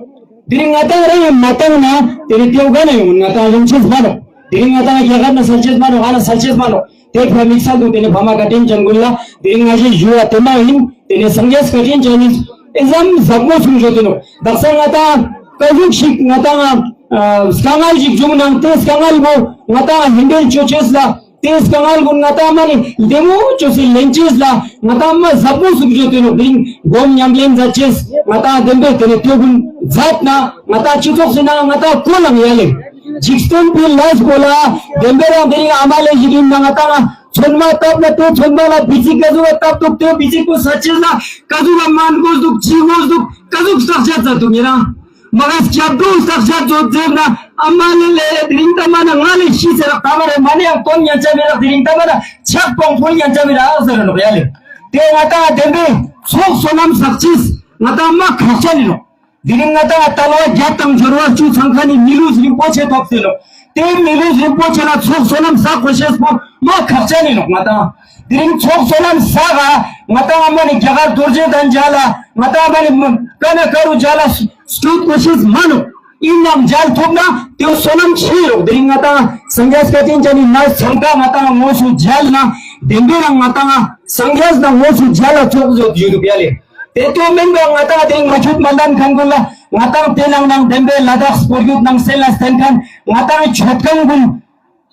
དེ་རིང་ང་ཏང་རང་ཡང་མ་བཏང་ན་ཏེ་ནེ་ཏེ་བོ་ག་ནེ་ཡོང་། ང་ཏང་ཡོང་ཅེས་མ་ནོག། དེ་རིང་ང་ཏང་རྒྱ་གར་ན་སལ་ཅེས་མ་ནོག། ཨ་ན་སལ་ཅེས་མ་ནོག། ཏེ་ཕི་ཡ་དམིགས་བསལ་དུ་ཏེ་ནེ་ཕ་མ་བཀའ་དྲིན་ཅན་གུན་ལ་དེ་རིང་ང་ཞའི་ཞུ་བ་ཏེ་མ་ཨིན། ཏེ་ནེ་སངས་རྒྱས་བཀའ་དྲིན་ཅན་ནི་ཨེ་ཙམ་ཟབ་མོ་གསུངས་ཡོད་དེ་ནོག། དག་ས་ང་ཏང་ཀ་ཟུག་ཞིག་ང་ཏང་ཨ་དཀའ་ངལ་ཞིག་བྱུང་ནང་ཏེ་དཀའ་ངལ་བོ་ང་ཏང་ཧེན་ཌལ་ཅོ་ཅེས་ལ་ཏེ་དཀའ་ངལ་གུན་ང་ཏང་མ་ནི་བདེ་མོ་ཅོས་སེ་ལེན་ཅེས་ལ་ང་ཏང་མ་ཟབ་མོ་གསུངས་ཡོད་དེ་ནོག། དེ་རིང་སྒོམ་ཉམས་ལེན་མཛད་ཅེས་ང་ཏང་བདེན་པའི་ཏེ་ནེ་ཏེ་གུན་མཛད་ན་ང་ཏང་སྤྱི་ཚོགས་སི་ནང་ང་ཏང་གོ་ལང་ཡ་ལེ། འཇིག་རྟེན་པའི་ལས་པོ་ལ་བདེན་པའི་རང་དེ་རིང་ཨ་མ་ལེ་ཞིག་ཨིན་ན་ང་ཏང་ཚོད་མ་བཏབ་ན་ཏེ་ཚོད་མ་ལ་བི་ཚིག་ག་ཟུག་བ་བཏབ་འདུག། ཏེ་བི་ཚིག་པོ་ས་ཅེས་ལ་ག་ཟུག་བ་མན་གོས་འདུག་ཅི་གོས་འདུག་ག་ཟུག་བརྟག་དཔྱད་མཛད་འདུག་ཉེ་རང་། མ་ག་སྐྱབས་འགྲོ་བརྟག་དཔྱད་མཛད་ཟེར་ན་ཨ་མ་ལེ་ལེ་དེ་རིང་ལྟ་མ་ན་ང་ལེ་ཤི་ཟེར་ར་ད་མ་རེ་མ་ནེ་ཡང་དོན་ཉན་ཆ་མེད་ར་དེ་རིང་ལྟ་མ་ན་ཆག་སྤང་ཕོ་ཉན་ཆ་མེད་ར་ཟེར་ར་ནོག་ཡ་ལེ། ཏེ་ང་ཏང་བདེན་པའི་ཚོགས་བསོད་ནམས་བསགས་ཅེས་ང་ཏང་མ་ཁག་ཅན་ཨིན་ནོག། དེ་རིང་ང་ཏང་དལ་བ་བརྒྱད་དང་འབྱོར་བ་བཅུ་ཚང་ཁན་ནི་མི་ལུས་རིན་པོ་ཆེ་ཐོབ་སྟེ་ནོག། ཏེ་མི་ལུས་རིན་པོ་ཆེ་ལ་ཚོགས་བསོད་ནམས་བསགས་དགོས་ཤེས་པོ་མ་ཁག་ཅན་ཨིན་ནོག། ང་ཏང་དེ་རིང་ཚོགས་བསོད་ནམས་བསགས་ང་ཏང་ཨ་མ་ནི་རྒྱ་གར་རྡོ་རྗེ་གདན་མཇལ་ལ་ང་ཏང་ཨ་མ་ནི་ཀ་ན་ཀ་རུ་མཇལ་ལ་སྐྱོད་དགོས་ཤེས་མ་ནོག། ཨིན་ནའང་མཇལ་ཐུབ་ན་ཏེ་བསོད་ནམས་ཆེ་རོག། དེ་རིང་ང་ཏང་སངས་རྒྱས་བཀའ་དྲིན་ཅན་ནི་ནས་ཚང་ཀ་ང་ཏང་དངོས་སུ་མཇལ་ན་བདེན་པའི་རང་ང་ཏང་སངས་རྒྱས་ན་དངོས་སུ་མཇལ་ལ་ཚོགས་ཡོད་ཡོད་དུག་ཡ་ལེ། དེ་ཏོ་མེན་པ་ང་ཏང་དེ་མ་ཆུད་མ་ལྡན་ཁན་གུན་ལ་ང་ཏང་དེ་ནང་ནང་བདེན་པའི་ལ་དྭགས་སྐོར་རྒྱུག་ནང་སེལ་ལ་བསྟན་ཁན་ང་ཏང་ཆོད་ཁན་གུན་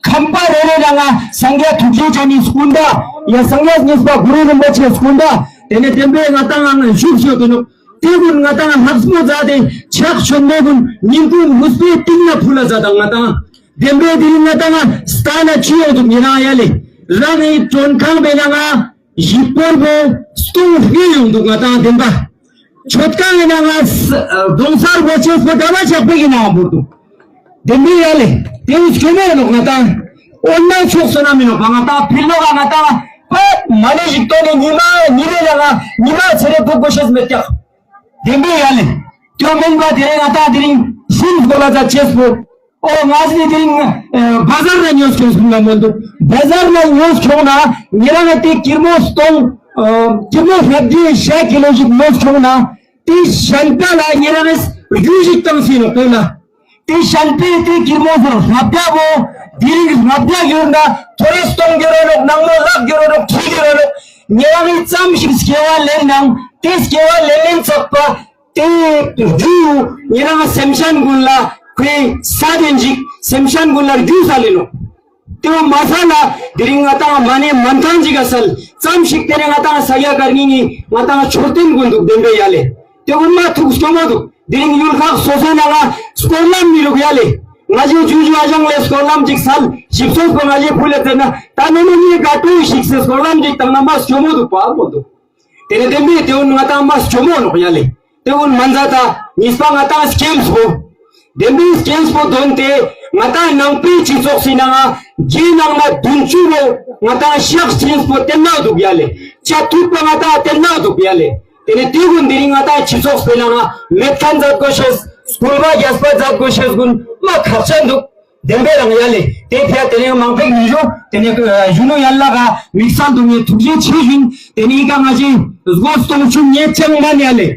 ཁམས་པ་རེ་རེ་ནང་ང་སངས་རྒྱས་ཐུགས་རྗེ་ཅན་ནི་སྐུ་འདྲ་ཡ་སངས་རྒྱས་གཉིས་པ་གུ་རུ་རིན་པོ་ཆེ་སྐུ་འདྲ་དེ་ནས་བདེན་པའི་ང་ཏང་ང་བཞུགས་ཡོད་དེ་ནོག། དེ་གུན་ང་ཏང་ལྷག་མོ་མཛད་དེ་ཕྱག་མཆོད་མེ་གུན་ཉིན་གུང་མུས་པའི་སྟེང་ན་ཕུལ་ལ་མཛད་དང་ང་ཏང་བདེན་པའི་དེ་རིང་ང་ཏང་ང་སྟན་ན་ཆུ་ཡོང་དུག་ཉེ་རང་ཡ་ལེ། རང་ངི་མགྲོན་ཁང་པའི་ནང་ང་ཞིག་པོར་བོ་སྟོང་ལྔ་ཡོང་དུག་ང་ཏང་བདེན་པ། མཆོད་ཁང་གི་ནང་ང་ས་གདོང་སར་བོ་ཆེ་སོ་གྲྭ་པ་ཆག་པའི་གི་ནང་ང་བོར་དུག། བདེན་པའི་ཡ་ལེ། དེ་བོ་སྐྱོ་མོ་ནོག་ང་ཏང་། འོ་ན་ཚོགས་སོ་ན་མི་ནོག་པ་ང་ཏང་ཕི་ལོག་ག་ང་ཏང་པད་མ་ནེ་ཞིག་ཏོ་ནེ་ཉི་མ་ཉི་མའི་ནང་ང་ཉི་མ་ཚེ་རེ་བུ་གོ་ཤེས་མེད་ཀྱག། བདེན་པའི་ཡ་ལེ། སྐྱོ་མེན་པ་དེ་རིང་ང་ཏང་དེ་རིང་ཤིན་གོ་ལ་ཛ་ཅེས་པོ། འོ་ང་ཞི་དེ་རིང་ཨ་བ་ཟར་ན་ཉོས་ཁྱོང་སོང་ན་མོལ་དུག། བ་ཟར་ན་ཉོས་ཁྱོང་ན་ཉེ་རང་ང་དེ་ཀིར་མོ་སྟོང་ཨ་ཀིར་མོ་ཧྲབ་ཅིག་ཤ་ཀི་ལོ་ཞིག་ཉོས་ཁྱོང་ན་དེ་ཤན་པ་ལ་ཉེ་རང་ངི་རྒྱུ་ཞིག་བཏང་སེ་ནོག་དོན་ལ། དེ་ཤན་པའི་དེ་ཀིར་མོ་སོ་ཧྲབ་ཅ་བོ་དེ་རིང་ཧྲབ་ཅ་གྱུར་ན་ཐོ་རེ་སྟོང་གྱུར་རོ་ནོག་ནང་མོ་ལག་གྱུར་རོ་ནོག་ཁྲི་གྱུར་རོ་ནོག། ཉེ་རང་ངི་ཙམ་ཞིག་སྐྱེ་བ་ལེན་ནང་དེ་སྐྱེ་བ་ལེན་ལེན་ཚག་པ། དེ་རྒྱུ་ཉེ་རང་སེམས་ཅན་གུན་ལ་ཁོའི་ས་དེན་ཅིག་སེམས་ཅན་གུན་ལ་རྒྱུ་ས་ལེ་ནོག། དེ་བོ་མ་ས་ལ་དེ་རིང་ང་ཏང་མ་ནེ་མན་ཐང་ཅིག་ག་སལ་ཙམ་ཞིག་དེ་ནེ་ང་ཏང་ས་ཡ་གར་ཉིན་ནི་ང་ཏང་མཆོད་རྟེན་གུན་དུག་བདེན་པའི་ཡ་ལེ། དེ་གུན་མ་ཐུག་སྐྱོ་མོ་དུག། དེ་རིང་ཡུལ་ཁག་སོ་སོའི་ནང་ང་སྐོར་ལམ་མི་རུག་ཡ་ལེ། ང་ཞི་ཇུ་ཇུ་ཨ་ཞང་ལེ་སྐོར་ལམ་ཅིག་སལ་ཞིབ་སོ་སོ་ང་ཞི་ཕུལ་ལེ་ཟེར་ན་ད་ནོ་ནོ་ཉེ་ག་ཏུ་ཞིག་སེ་སྐོར་ལམ་ཅིག་བཏང་ན་མ་སྐྱོ་མོ་དུག་པ་མོ་དུག། དེ་ནེ་བདེན་པའི་དེ་བོ་ང་ཏང་མ་སྐྱོ་མོ་ནོག་ཡ་ལེ། དེ་བོ་མན་ཛད་ད་ཉིས་པ་ང་ཏང་སྐྱེམས་པོ། བདེན་པའི་སྐྱེམས་པོ་དོན་ཏེ་ང་ཏང་ནང་པའི་སྤྱི་ཚོགས་སི་ནང་ང་རྒྱའི་ནང་ན་བདུན་ཅུ་བོ་ང་ཏང་ཤག་སྐྱེམས་པོ་བསྟན་ན་དུག་ཡ་ལེ། ཅ་ཐུག་པ་ང་ཏང་བསྟན་ན་དུག་ཡ་ལེ། དེ་ནེ་དེ་གུན་དེ་རིང་ང་ཏང་སྤྱི་ཚོགས་སི་ནང་ང་མེད་ཁན་ཛད་གོ་ཤེས་སྐུལ་མ་རྒྱས་པ་ཛད་གོ་ཤེས་གུན་མ་ཁག་ཅན་དུག། བདེན་པའི་རང་ཡ་ལེ། དེ་ཕི་ཡ་དེ་ནེ་མང་པོ་མི་ཞུ། དེ་ནེ་ཞུ་ནུ་ཡན་ལག་ག་དམིགས་བསལ་དུ་ངས་ཐུགས་རྗེ་ཆེ་ཞུ་ཨིན། དེ་ནེ་ཨི་ཀ་ང་ཞི་སྒོ་སྟོང་ཆུ་ཉེ་ཅང་མན་ཡ་ལེ།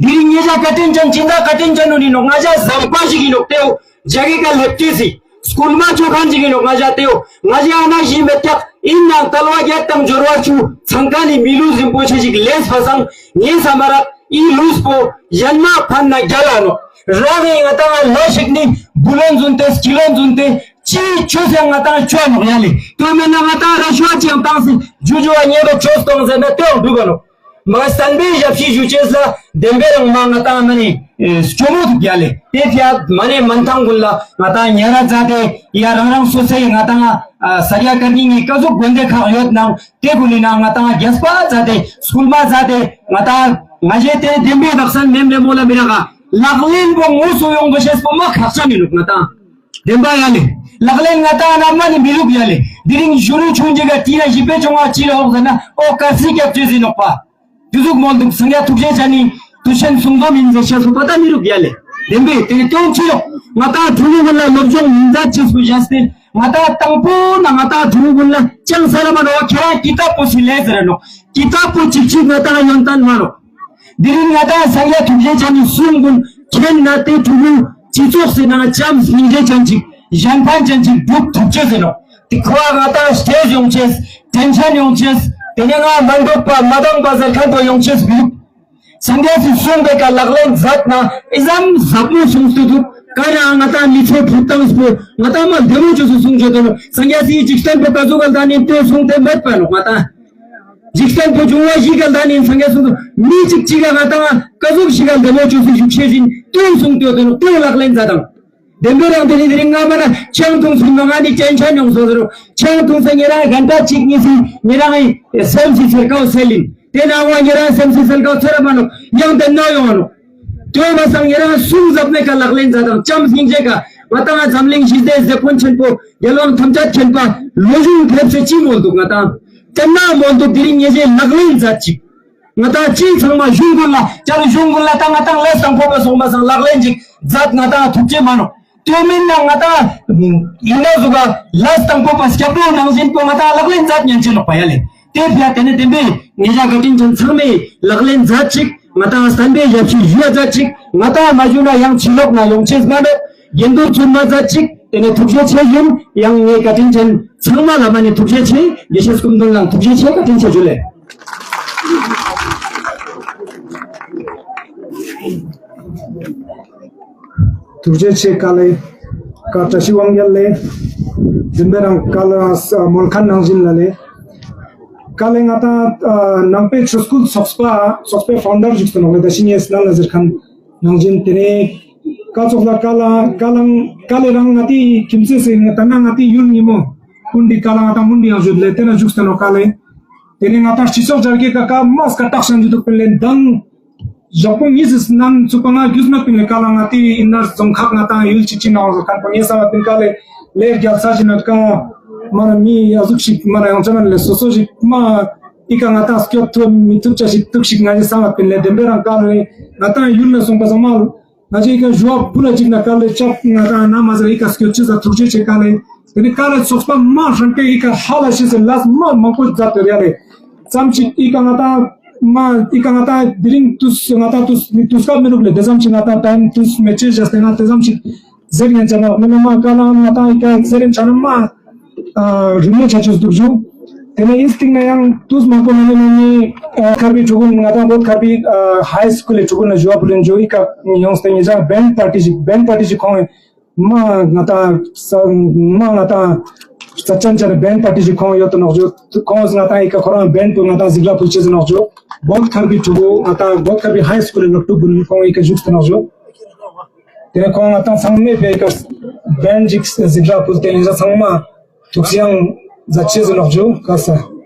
དེ་རིང་ཉེ་ཞ་བཀའ་དྲིན་ཅན་ཅི་འདྲ་བཀའ་དྲིན་ཅན་ནོ་ནི་ནོག། ང་ཞ་ཟམ་པ་ཞིག་ཨིན་ནོག། དེའོ་རྒྱ་གི་ཀ་ལེབ་ཏེ་སི་སྐུལ་མ་ཅོ་ཁན་ཞིག་ཨིན་ནོག། ང་ཞ་དེའོ་ང་ཞ་ཨ་ན་ཞི་མེད་ཀྱག། ཨིན་ནའང་དལ་བ་བརྒྱད་དང་འབྱོར་བ་བཅུ་ཚང་ཁན་ནི་མི་ལུས་རིན་པོ་ཆེ་ཞིག་ལེན་པ་སང་ངས་སམ་པ་རག། ཨི་ལུས་པོ་ཞན་མ་ཕན་ན་རྒྱལ་ལ་ནོག། རང་ངི་ང་ཏང་ལ་ཞིག་ནི་བུ་ལོན་ཟུན་ཏེ་སྐྱིད་ལོན་ཟུན་ཏེ་ཅི་ཅོས་ཡང་ང་ཏང་ཅོ་ནོག་ཡ་ལེ། དོ་མེད་ན་ང་ཏང་ར་ཤོ་ཅིག་ཡང་བཏང་སེ་ཇུ་ཇུ་བ་ཉེ་རོ་ཅོས་གཏོང་ཟེར་ན་དེའང་འགྲུབ་བ་ནོག། མ་བསྟན་པའི་ཞབས་ཕྱི་ཞུ་ཅེས་ལ་བདེན་པའི་རང་མ་ང་ཏང་མ་ནེ་སྐྱོ་མོ་དུག་ཡ་ལེ། དེ་ཕི་ཡ་མ་ནེ་མན་ཐང་གུན་ལ་ང་ཏང་ཉེ་ར་ཛད་དེ་ཡ་རང་རང་སོ་སོའི་ང་ཏང་ས་ཡ་གར་ཉིན་ནི་ཀ་ཟུག་དགོན་སྡེ་ཁག་ཡོད་ནང་དེ་གུན་ནི་ནང་ང་ཏང་རྒྱས་པ་ཛད་དེ་སྐུལ་མ་ཛད་དེ་ང་ཏང་ང་ཞེ་དེ་བདེན་པའི་དག་ས་མེམ་རེ་མོ་ལ་མི་རག་ག་ལག་ལེན་པོ་དངོས་སུ་ཡོང་དགོས་ཤེས་པོ་མ་ཁག་ཅན་ཨིན་ནོག་ང་ཏང་། བདེན་པ་ཡ་ལེ། ལག་ལེན་ང་ཏང་ན་མ་ནི་མི་རུག་ཡ་ལེ། དེ་རིང་གཞོན་ནུ་ཆུང་ཅིག་ག་དེ་ན་ཞི་པའི་ཆུང་བ་ཅི་ལ་འོག་ཟེར་ན་འོ་དཀར་སི་སྐྱབས་ཅོས་ཨིན་ནོག་པ། དེ་ཟུག་མོལ་དུག། སངས་རྒྱས་ཐུགས་རྗེ་ཅན་ནི་དུས་ཆེན་གསུང་འཛོམས་ཨིན་ཟེར་ཤེས་སུ་པ་ད་མི་རུག་ཡ་ལེ། བདེན་པའི་དེ་ནི་དོན་ཅི་ཡོག། ང་ཏང་ཕྲུ་གུ་གུན་ལ་སློབ་སྦྱོང་ཉིན་ཛད་ཅེས་སུ་བཞག་སྟེ་ང་ཏང་དང་པོ་ན་ང་ཏང་ཕྲུ་གུ་གུན་ལ་ཅང་ས་ལ་མ་ནོག། ཁྱེད་རང་ཀི་ཏབ་པོ་སི་ལེ་ཟེར་ར་ནོག། ཀི་ཏབ་པོ་ཅིག་ཅིག་ང་ཏང་ཡོན་ཏན་མ་ནོག། དེ་རིང་ང་ཏང་སངས་རྒྱས་ཐུགས་རྗེ་ཅན་ནི་གསུང་གུན་མཁྱེན་ན་དེ་ཕྲུ་གུ་སྤྱི་ཚོགས་སི་ནང་ང་ཅམས་སྙིང་རྗེ་ཅན་ཅིག་གཞན་ཕན་ཅན་ཅིག་སྒྲུབ་ཐུབ་ཅེས་ཨིན་ནོག། དེ་ཁོ་བ་ང་ཏང་སྟྲེས་ཡོང་ཅེས་ཊེན་ཤན་ཡོང་ཅེས་དེ་ནེ་ང་མ་འདོད་པ་མ་འདང་པ་ཟེར་ཁན་པོ་ཡོང་ཅེས་མི་རུག། སངས་རྒྱས་སི་གསུང་པའི་ཀ་ལག་ལེན་ཛད་ན་ཨི་ཙམ་ཟབ་མོ་གསུངས་ཏེ་དུག། ཀ་ན་ང་ཏང་མི་ཚེ་ཕུད་སྟངས་པོ་ང་ཏང་མ་བདེ་མོ་ཅོས་སུ་གསུང་ཅེས་དོན་ནོག། སངས་རྒྱས་སི་འཇིག་རྟེན་པོ་ཀ་ཟུག་ག་ལ་ད་ནི་དེ་གསུང་སྟེ་མེད་པ་ནོག་ང་ཏང་། འཇིག་རྟེན་པོ་འབྱུང་བ་བཞི་ག་ལ་ད་ནི་སངས་རྒྱས་གསུང་དུག། མི་གཅིག་གཅིག་ག་ང་ཏང་ཀ་ཟུག་ཞིག་ག་བདེ་མོ་ཅོས་སུ་བཞུགས་ཤེས་ཨིན་དེ་གསུང་སྟེ་དོན་ནོག། དེ་ལག་ལེན་ཛད་དང་། བདེན་པའི་རང་དེ་ནི་དེ་རིང་ང་མ་ན་ཆང་འཐུང་སེ་མ་ང་ནི་ཊེན་ཤན་ཡོང་སོང་ཟེར་རོ། ཆང་འཐུང་སེ་ཉེ་རང་གན་ཏ་ཅིག་ཉིས་སི་ཉེ་རང་ངི་སེམས་སི་སེལ་ཁའོ་སེལ་ཨིན། དེ་ནང་བ་ཉེ་རང་སེམས་སི་སེལ་ཁའོ་ཚེ་རབས་མ་ནོག། ཡང་དེ་ནོ་ཡོང་ང་ནོག། དེ་བོ་མ་སང་ཉེ་རང་གསུང་ཟབ་མོའི་ཀ་ལག་ལེན་ཛད་དང་ཅམས་སྙིང་རྗེ་ཀ་ང་ཏང་ང་འཛམ་གླིང་ཞི་བདེའི་མཛད་དཔོན་ཆེན་པོ་རྒྱལ་དབང་ཐམས་ཅད་མཁྱེན་པ་ལོ་གཞོན་ཕེབས་སེ་ཅི་མོལ་དུག་ང་ཏང་། དེ་ན་མོལ་དུག། དེ་རིང་ཉེ་ཞའི་ལག་ལེན་ཛད་ཅིག། ང་ཏང་ཅི་ཚང་མ་གཞུང་གུན་ལ་ཅང་གཞུང་གུན་ལ་ད་ང་ཏང་ལས་དང་པོ་པ་སོང་པ་སང་ལག་ལེན་ཅིག་ཛད། ང་ཏང་ཐུགས་རྗེ་མ་ནོག། དེ་མེན་ན་ང་ཏང་ཨིན་ན་ཟུག་ག་ལས་དང་པོ་པ་སྐྱབས་འགྲོ་ནང་བཞིན་པོ་ང་ཏང་ལག་ལེན་ཛད་ཉན་ཅེས་ནོག་པ་ཡ་ལེ། དེ་ཕི་ཡ་དེ་ནི་བདེན་པའི་ཉེ་ཞ་བཀའ་དྲིན་ཅན་ཚང་མས་ལག་ལེན་ཛད་ཅིག། ང་ཏང་བསྟན་པའི་ཞབས་ཕྱི་ཞུ་ཡ་ཛད་ཅིག། ང་ཏང་མ་ཞུ་ན་ཡང་ཕྱི་ལོགས་ན་ཡོང་ཅེས་མ་ནོག། དགེ་འདུན་ཚུན་མ་ཛད་ཅིག། དེ་ནི་ཐུགས་རྗེ་ཆེ་ཞུ་ཨིན། ཡང་ངའི་བཀའ་དྲིན་ཅན་ཚང་མ་ལ་མ་ནི་ཐུགས་རྗེ་ཆེ། དགེ་བཤེས་སྐུ་མདུན་ལའང་ཐུགས་རྗེ་ཆེ། བཀའ་དྲིན་ཆེ་ཞུ་ལེ། ཐུགས་རྗེ་ཆེ། ཀ་ལེ་ཀ་བཀྲ་ཤིས་དབང་རྒྱལ་ལེ། དེན་པའི་རང་ཀ་ལེ་མོལ་ཁན་ནང་བཞིན་ལ་ལེ། ཀ་ལེ་ང་ཏང་ནང་པའི་ཆོས་སྐུལ་ཚོགས་པ་ཚོགས་པའི་ཕའུན་ཌར་བཞུགས་སྟེ་ནོག་ལེ། ད་ཤི་ཉེས་ནང་ལ་ཟེར་ཁན་ནང་བཞིན་དེ་ནས་ཀ་ཚོགས་ལ་ཀ་ལེ་ཀ་ལེ་ཀ་ལེ་རང་ང་ཏི་ཁྱིམ་མཚེས་སེ་ད་ན་ང་ཏི་ཡུལ་ཉིན་མོ་ཀུན་འདི་ཀ་ལེ་ང་ཏང་མུན་འདི་ཡང་བཞུད་ལེ་དེ་ན་བཞུགས་སྟེ་ནོག་ཀ་ལེ། དེ་ནས་ང་ཏང་སྤྱི་ཚོགས་སྦྱར་གྱི་ཀ་ཀ་མ་སྐད་གྲགས་ཤན་ཞུ་དུག་པིན་ལེ་མདང་ཞོགས་པོ་གཉིས་སི་ནང་ཚུགས་པ་ང་རྒྱུས་མེད་པིན་ལེ། ཀ་ལེ་ང་ཏི་ཨིན་ནར་རྫོང་ཁག་ང་ཏང་ཡུལ་ཅིག་ཅི་ནང་ཁན་པོ་ངས་བསམ་པ་པིན། ཀ་ལེ་ལས་རྒྱལ་ས་ཞིག་ན་ཀ་མ་ན་མི་ཨ་ཟུག་ཞིག་མ་ན་ཡང་ཆ་མེད་ལེ། སོ་སོ་ཞིག་མ་ཨི་ཀ་ང་ཏང་སྐྱོད་ཐུབ་མི་ཐུབ་ཆ་ཞིག་ཐུག་ཞིག་ང་ཞིག་བསམ་པ་པིན་ལེ། དེན་པའི་རང་ཀ་ལེ་ང་ཏང་ཡུལ་ལ་སོང་པ་ཚང་མ་ང་ཅི་ཨི་ཀ་ཞུ་བ་བུ་ལ་ཅིག་ན་ཀ་ལེ་ཅབ་ང་ཏང་ན་མ་ཟེར་ཨི་ཀ་སྐྱོད་ཅི་ས་ཐུགས་རྗེ་ཆེ་ཀ་ལེ། དེ་ནི་ཀ་ལེ་ཚོགས་པ་མ་ཧྲན་ཏེ་ཨི་ཀ་ཧ་ལ་ཤེས་སེ་ལས་མ་མང་པོ་མཛད་དེ་རེ་ལེ། ཙམ་ཅིག་ཨི་ཀ་ང་ཏང་མ་ཨི་ཀ་ང་ཏང་དེ་རིང་དུས་ང་ཏང་དུས་དུས་སྐབས་མི་རུག་ལེ། དེ་ཙམ་ཅིག་ང་ཏང་ཊའིམ་དུས་མེད་ཅེས་བྱས་ཏེ་ང་དེ་ཙམ་ཅིག་ཟེར་ཡང་ཅ་ན་མི་ན་མ་ཀ་ལེ་ང་ཏང་ཨི་ཀ་ཟེར་ཡང་ཅ་ན་མ་རུ་མོ་ཆ་ཆོས་འདུག་ཞུ། དེ་ནས་ཨིན་སྟིང་ན་ཡང་དུས་མང་པོ་ནང་ནས་ནི་ཁར་བི་ཕྲུ་གུ་ང་ཏང་བོད་ཁར་བི་ཧའི་སྐུལ་ལི་ཕྲུ་གུ་ན་ཞུ་བ་བུ་ལེན་ཞུ་ཨི་ཀ་ཡོངས་ཏེ་ངེད་ཅག་བེན་པར་ཊི་ཞིག་བེན་པར་ཊི་ཞིག་ཁོང་མ་ང་ཏང་ས་མ་ང་ཏང་ས་ཅན་ཅན་བེན་པར་ཊི་ཞིག་ཁོང་ཡོད་དོ་ནོག་ཞུ། ཁོང་ང་ཏང་ཨི་ཀ་ཁོ་རང་བེན་པུ་ང་ཏང་གཟིགས་ར་ཕུལ་ཅེས་ནོག་ཞུ། བོད་ཁར་བི་ཕྲུ་གུ་ང་ཏང་བོད་ཁར་བི་ཧའི་སྐུལ་ལི་ཕྲུ་གུ་ཁོང་ཨི་ཀ་བཞུགས་ཏེ་ནོག་ཞུ། དེ་ནས་ཁོང་ང་ཏང་ཚང་མས་བེ་ཀ་བེན་ཅིག་གཟིགས་ར་ཕུལ་ཏེ་ཡིན་ས་ཚང་མ་ཐུགས་ཡང་མཛད་ཅེས་ནོག་ཞུ། ཀ་ས།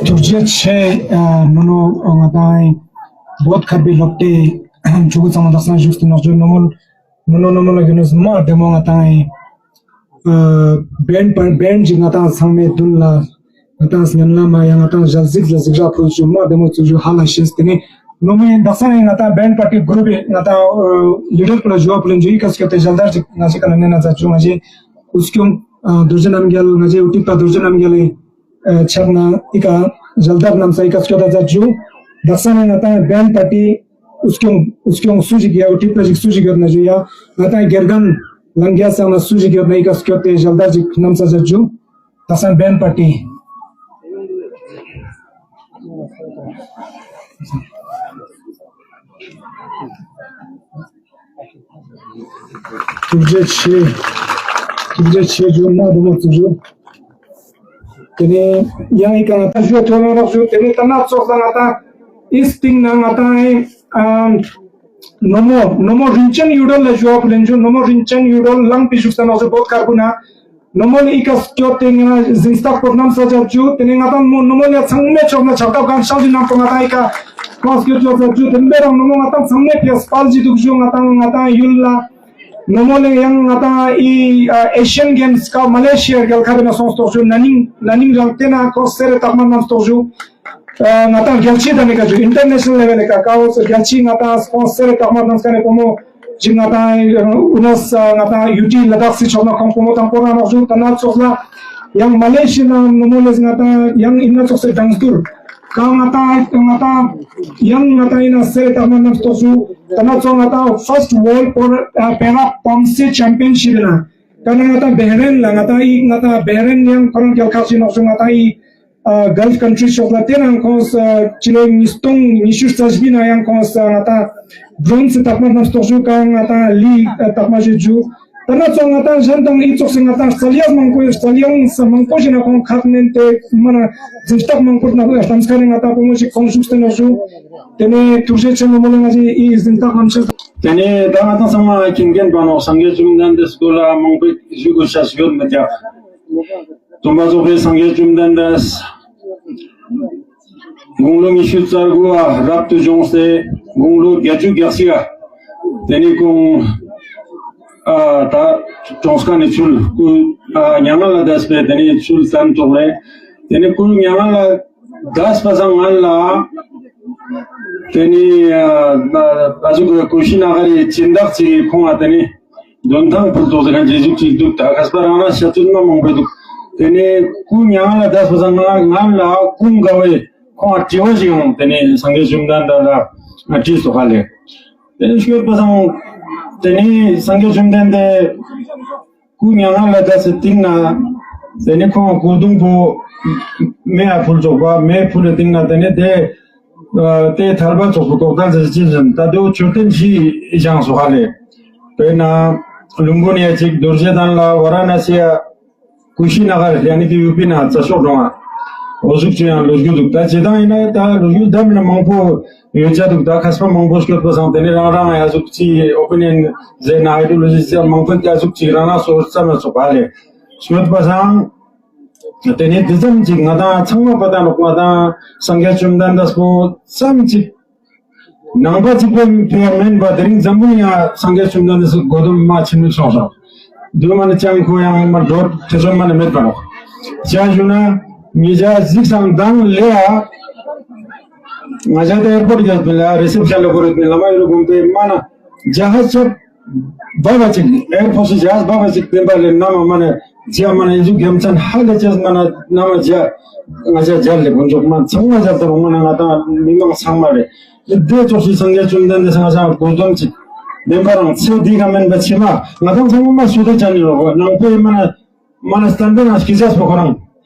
ཐུགས་རྗེ་ཆེ། ཨ་མི་ནོ་ང་དང་བོད་ཁ་བའི་སློབ་གྲྭའི་ཕྲུ་གུ་ཚང་མ་དག་ས་ཞུགས་ཏེ་ནོག་ཇུ། ནོ་མོ་མི་ནོ་ནོ་མོ་ལ་གི་ནོ་མ་བདེ་མོ་ང་དང་ཨ་བེན་པར་བེན་ཅིག་ང་དང་ཚང་མའི་མདུན་ལ་ང་དང་སྙན་ལ་མ་ཡང་ང་དང་ཞལ་གཟིགས་ཞལ་གཟིགས་ར་ཕུལ་ཞུ་མ་བདེ་མོ་ཚུགས་ཞུ་ཧ་ལ་ཤེས། ཏེ་ནེ་ནོ་མོ་དག་ས་ནེ་ང་དང་བེན་པར་ཊི་གུ་རུབ་ང་དང་ལི་ཌར་པོ་ལ་ཞུ་བ་ཕུལ་ཞུ། ཡི་ག་སྐྱོད་དེ་ཞལ་དར་ཅིག་ང་ཞིག་ག་ལ་ནེ་ན་ཚ་ཞུ། ང་ཞིག་འུ་སྐྱོང་རྡོ་རྗེ་རྣམ་རྒྱལ་ང་ཞིག་འུ་ཏི་པ་རྡོ་རྗེ་རྣམ་རྒྱལ་ལེ་ཆག་ན་ཡི་ག་ཞལ་དར་རྣམས་ས་ཡི་ག་སྐྱོད་ད་ཚ་ཞུ། དག་ས་ནེ་ང་དང་བེན་པར་ཊི་འུ་སྐྱོང་འུ་སྐྱོང་སུ་ཞིག་ཡ་འུ་ཏི་པ་ཞིག་སུ་ཞིག་ཡོད་ན་ཞུ། ཡ་ང་དང་དགེ་རྒན་ལང་རྒྱལ་སང་ན་སུ་ཞིག་ཡོད་ན་ཡི་ག་སྐྱོད་དེ་ཞལ་དར་ཅིག་རྣམས་ས་ཞུ། དག་ས་བེན་པར་ཊི། ཐུགས་རྗེ་ཆེ། ཐུགས་རྗེ་ཆེ་ཞུ་མ་བདེ་མོ་ཚུགས་ཞུ། ཏེ་ནེ་ཡང་ཡི་ག་ང་དང་ཞུ་ཐོ་ནོ་རོགས་ཞུ། ཏེ་ནེ་ཏ་ན་ཙོགས་ལ་ང་དང་ཨིས་ཏིང་ན་ང་དང་ཨ་ནོ་མོ་ནོ་མོ་རིན་ཆེན་ཡུ་ཌོལ་ལ་ཞུ་བ་ཕུལ་ཞུ། ནོ་མོ་རིན་ཆེན་ཡུ་ཌོལ་ལང་པི་ཞུགས་ས་ནོག་ཞུ་བོད་ཁར་བུ་ན། ནོ་མོ་ལ་ཡི་ག་སྐྱོད་དེ་ང་ཟིན་སྟག་པོ་རྣམས་ས་ཅབ་ཅུ། ཏེ་ནེ་ང་དང་ནོ་མོ་ལ་ཚང་མའི་ཕྱོགས་ན་ཕྱག་ཐབས་གང་ཤང་ཞིག་ནང་པོ་ང་དང་ཡི་ག་ཁོང་སྐྱོད་ཅོག་ཅབ་ཅུ། ཏེ་འབད་རང་ནོ་མོ་ང་དང་ཚང་མའི་ཕིའ་དཔལ་ཞིག་དུག་ཞུ། ང་དང་ང་དང་ཡུལ་ལ་ནོ་མོ་ལ་ཡང་ང་དང་ཨི་ཨེ་ཤི་ཡན་གེམ་སི་ཀ་མ་ལེ་ཤི་ཡ་རྒྱལ་ཁབ་ན་སོང་སྟོག་ཞུ། ན་ནིང་ན་ནིང་རང་ཏེ་ན་ཁོང་སེ་རེ་ཏག་མ་རྣམས་སྟོག་ཞུ། ང་དང་རྒྱལ་སྤྱི་དང་ནི་ཀ་ཞུ་ཨིན་ཊར་ནེ་ཤ་ནལ་ལེ་ཝེལ་ལ་ཀ་ཀ་བོ་སོ་རྒྱལ་སྤྱི་ང་དང་སོང་སེ་རེ་ཏག་མ་རྣམས་ཀ་ནེ་བུ་མོ་ཅིག་ང་དང་ཨུ་ནོས་ང་དང་ཡུ་ཊི་ལ་དྭགས་སི་ཕྱོགས་ན་ཁོང་བུ་མོ་དང་པོ་རང་ནོག་ཞུ། ཏ་ན་ཙོགས་ལ་ཡང་མ་ལེ་ཤི་ན་ནོ་མོ་ལེ་ང་དང་ཡང་ཨིན་ན་ཙོགས་སེ་དྲང་སྡུར་ཀ་ང་དང་ང་དང་ཡང་ང་དང་ཨིན་ན་སེ་རེ་ཏག་མ་རྣམས་སྟོག་ཞུ། ཏ་ན་ཙོགས་ང་དང་ཕར་སྟ་ཝོལཌ་པོ་པེ་ར་པམ་སེ་ཆེམ་པི་ཡན་ཤིབ་ན་ཀ་ན་ང་དང་བྷེ་རེན་ལ་ང་དང་ཨི་ང་དང་བྷེ་རེན་ཡང་ཁོ་རང་རྒྱལ་ཁག་ཅིག་ནོག་ཞུ། ང་དང་ཨི་ཨ་གལཕ་ཀན་ཊྲི་ཕི་ཕྱོགས་ལ་ཏེ་ནང་ཁོང་ས་ཕྱི་ལོ་ཉིས་སྟོང་ཉི་ཤུ་རྩ་བཞི་ན་ཡང་ཁོང་ས་ང་དང་བྲོན་སི་ཏག་མ་རྣམས་སྟོག་ཞུ། ཀ་ང་དང་ལི་ཏག་མ་ཞུ་ཞུ། ད་ན་ཚོ་ང་ཏང་གཞན་དང་ཨི་ཙོགས་སི་ང་ཏང་རྩལ་ཡང་མང་པོ་རྩལ་ཡང་མང་པོ་ཞིག་ན་ཁོང་ཁག་ནན་ཏེ་མ་ན་འཛིན་སྟངས་མང་པོ་ན་ལ་ལྟམས་ཁ་ནས་ང་ཏང་བུ་མོ་ཞིག་ཁོང་ཞུགས་ཏེ་ན་ཞུ། ཏེ་ནེ་ཐུགས་རྗེ་ཆེན་མོ་མོ་ལ་ང་ཞི་ཨི་འཛིན་སྟངས་ངམ་ཤེས། ཏེ་ནེ་ད་ང་ཏང་ཚང་མ་མཁྱེན་མཁྱེན་པ་ནོག་སངས་རྒྱས་བཅོམ་ལྡན་འདས་སྐོར་ལ་མང་པོ་ཞུ་དགོས་ཤེས་ཡོད་མི་འདུག་སྟོན་པ་ཚོགས་པའི་སངས་རྒྱས་བཅོམ་ལྡན་འདས་དགུང་ལོ་ཉི་ཤུ་རྩ་དགུ་བ་རབ་ཏུ་བྱུང་སྟེ་དགུང་ལོ་བརྒྱད་ཅུ་གྱ་གཅིག་ག་ཏེ་ནེ་ཁོང་ཨ་ད་གྲོངས་ཁ་ནེ་ཚུར་སྐུ་ཨ་མྱ་ངན་ལས་འདས་པའི་ཏེ་ནེ་ཚུར་ལྟན་ཐོག་ལས་ཏེ་ནེ་སྐུ་མྱ་ངན་ལས་འདས་པ་སང་སྔན་ལ་ཏེ་ནེ་ཨ་ཨ་ཟུག་ཀུ་ཤི་ན་ག་རི་སྦྱིན་བདག་ཅིག་གི་ཁོང་ང་ཏེ་ནེ་འདོན་ཐང་ཕུལ་ཏོག་ཟེར་ཁན་ཅིག་ཅིག་འདུག་ད་མཁས་པ་རང་རང་བཤད་ཚུལ་མ་མང་པོ་འདུག་ཏེ་ནེ་སྐུ་མྱ་ངན་ལས་འདས་པ་སང་སྔན་ལ་ཀུན་དགའ་བོའི་ཁོང་ང་དྲི་བ་ཞིག་ཡོང་། ཏེ་ནེ་སངས་རྒྱས་བཅོམ་ལྡན་འདས་ལ་དྲིས་སོ་ཧ་ལེ། ཏེ་ནེ་ཤོད་པ་སང་ཏེ་ནེ་སངས་རྒྱས་བཅོམ་ལྡན་འདས་སྐུ་མྱ་ངན་ལས་འདས་སེ་སྟིང་ནེ་ཏེ་ནེ་ཁོང་སྐུ་གདུང་པོ་མེ་ཡ་ཕུལ་ཆོག་པ་མེ་ཕུལ་ལེ་སྟིང་ནེ་ཏེ་ནེ་ཏེ་ཨ་ཏེ་ཐལ་བ་ཚོགས་པའི་ལྐོག་ལྟ་ཟེར་ཅི་ཟེར་ད་དེའོ་མཆོད་རྟེན་བཞི་བཞེངས་སོ་ཧ་ལེ། དཔེར་ན་ལུམ་བི་ནི་ཡ་ཅིག་རྡོ་རྗེ་གདན་ལ་ཝ་ར་ཎ་སི་ཡ་ཀུ་ཤི་ན་གར་ཡ་ནི་ཀི་ཡུ་པི་ན་ཚ་ཤོག་འགྲོ་བ་འོ་ཟུག་ཅི་ཡང་ལོ་རྒྱུས་འདུག་ད་ཅི་དང་ཡིན་ན་ད་ལོ་རྒྱུས་ད་མི་ན་མང་པོ་ཡོད་ཆ་འདུག་ད་མཁས་པ་མང་པོ་སྐྱོད་པ་སང་ཏེ་ནེ་རང་རང་ཡ་ཟུག་ཅི་ཨོ་པི་ནི་ཡན་ཟེར་ན་ཨའི་ཌི་ཡོ་ལོ་ཇི་ཟེར་མང་པོ་ཡ་ཟུག་ཅི་རང་རང་སོ་སོ་ཙམ་ཡ་ཚོགས་པ་ལེ་སྐྱོད་པ་སང་ཏེ་ནེ་དེ་ཙམ་ཅིག་ང་དང་ཚང་མ་པ་ད་ནོག་ང་དང་སངས་རྒྱས་བཅོམ་ལྡན་འདས་པོ་ཙམ་ཅིག་ནང་པ་ཅིག་པོ་ཕེ་མེན་པ་དེ་རིང་འཛམ་བུ་གླིང་ཡ་སངས་རྒྱས་བཅོམ་ལྡན་འདས་སི་གོ་དོམ་མ་ཆེན་མོ་སོང་སོང་། དུ་མ་ནི་ཅང་ཁོ་ཡང་མ་འགྲོ་ཐེ་ཚོམ་མ་ནི་མེད་པ་ནོག་ཅི་ཞུ་ན་ཉེ་ཞ་གཟིགས་སང་དང་ལེ་ཡ། ང་ཞ་ད་ཨེར་པོར་རྒྱལ་པོ་ལ་རི་སེབ་ཤན་ལ་བོར་ཡོད་པའི་ལ་མ་ཡོད་རུ་གོམ་པའི་མ་ན་ཇ་ཧ་ཆབ་བ་བ་ཅིག་ཨེར་ཕོར་སི་ཇ་ཧ་བ་བ་ཅིག་བདེན་པ་ལེ་ན་མ་མ་ན་ཇ་མ་ན་ཨི་ཟུག་རྒྱམ་ཚན་ཧ་ལེ་ཅེས་མ་ན་ན་མ་ཇ་ང་ཞ་ཇ་ལེ་བོན་ཇོག་མ་ཚང་མ་ཇ་ད་རུང་མ་ན་ང་དང་མི་མང་ཚང་མ་རེ་དེ་ཙོགས་ཤིག་སངས་རྒྱས་བཅོམ་ལྡན་འདས་ང་ཞ་གོ་དོམ་ཅིག་བདེན་པ་རང་ཚེ་འདི་ག་མེན་པ་ཕྱི་མ་ང་དང་ཚང་མ་སུ་དེ་ཅན་ནི་རོ་ནང་པའི་མ་ན། མ་ན་སྟན་པའི་ནང་སྐྱེ་ཅེས་པོ་ཁོ་རང་།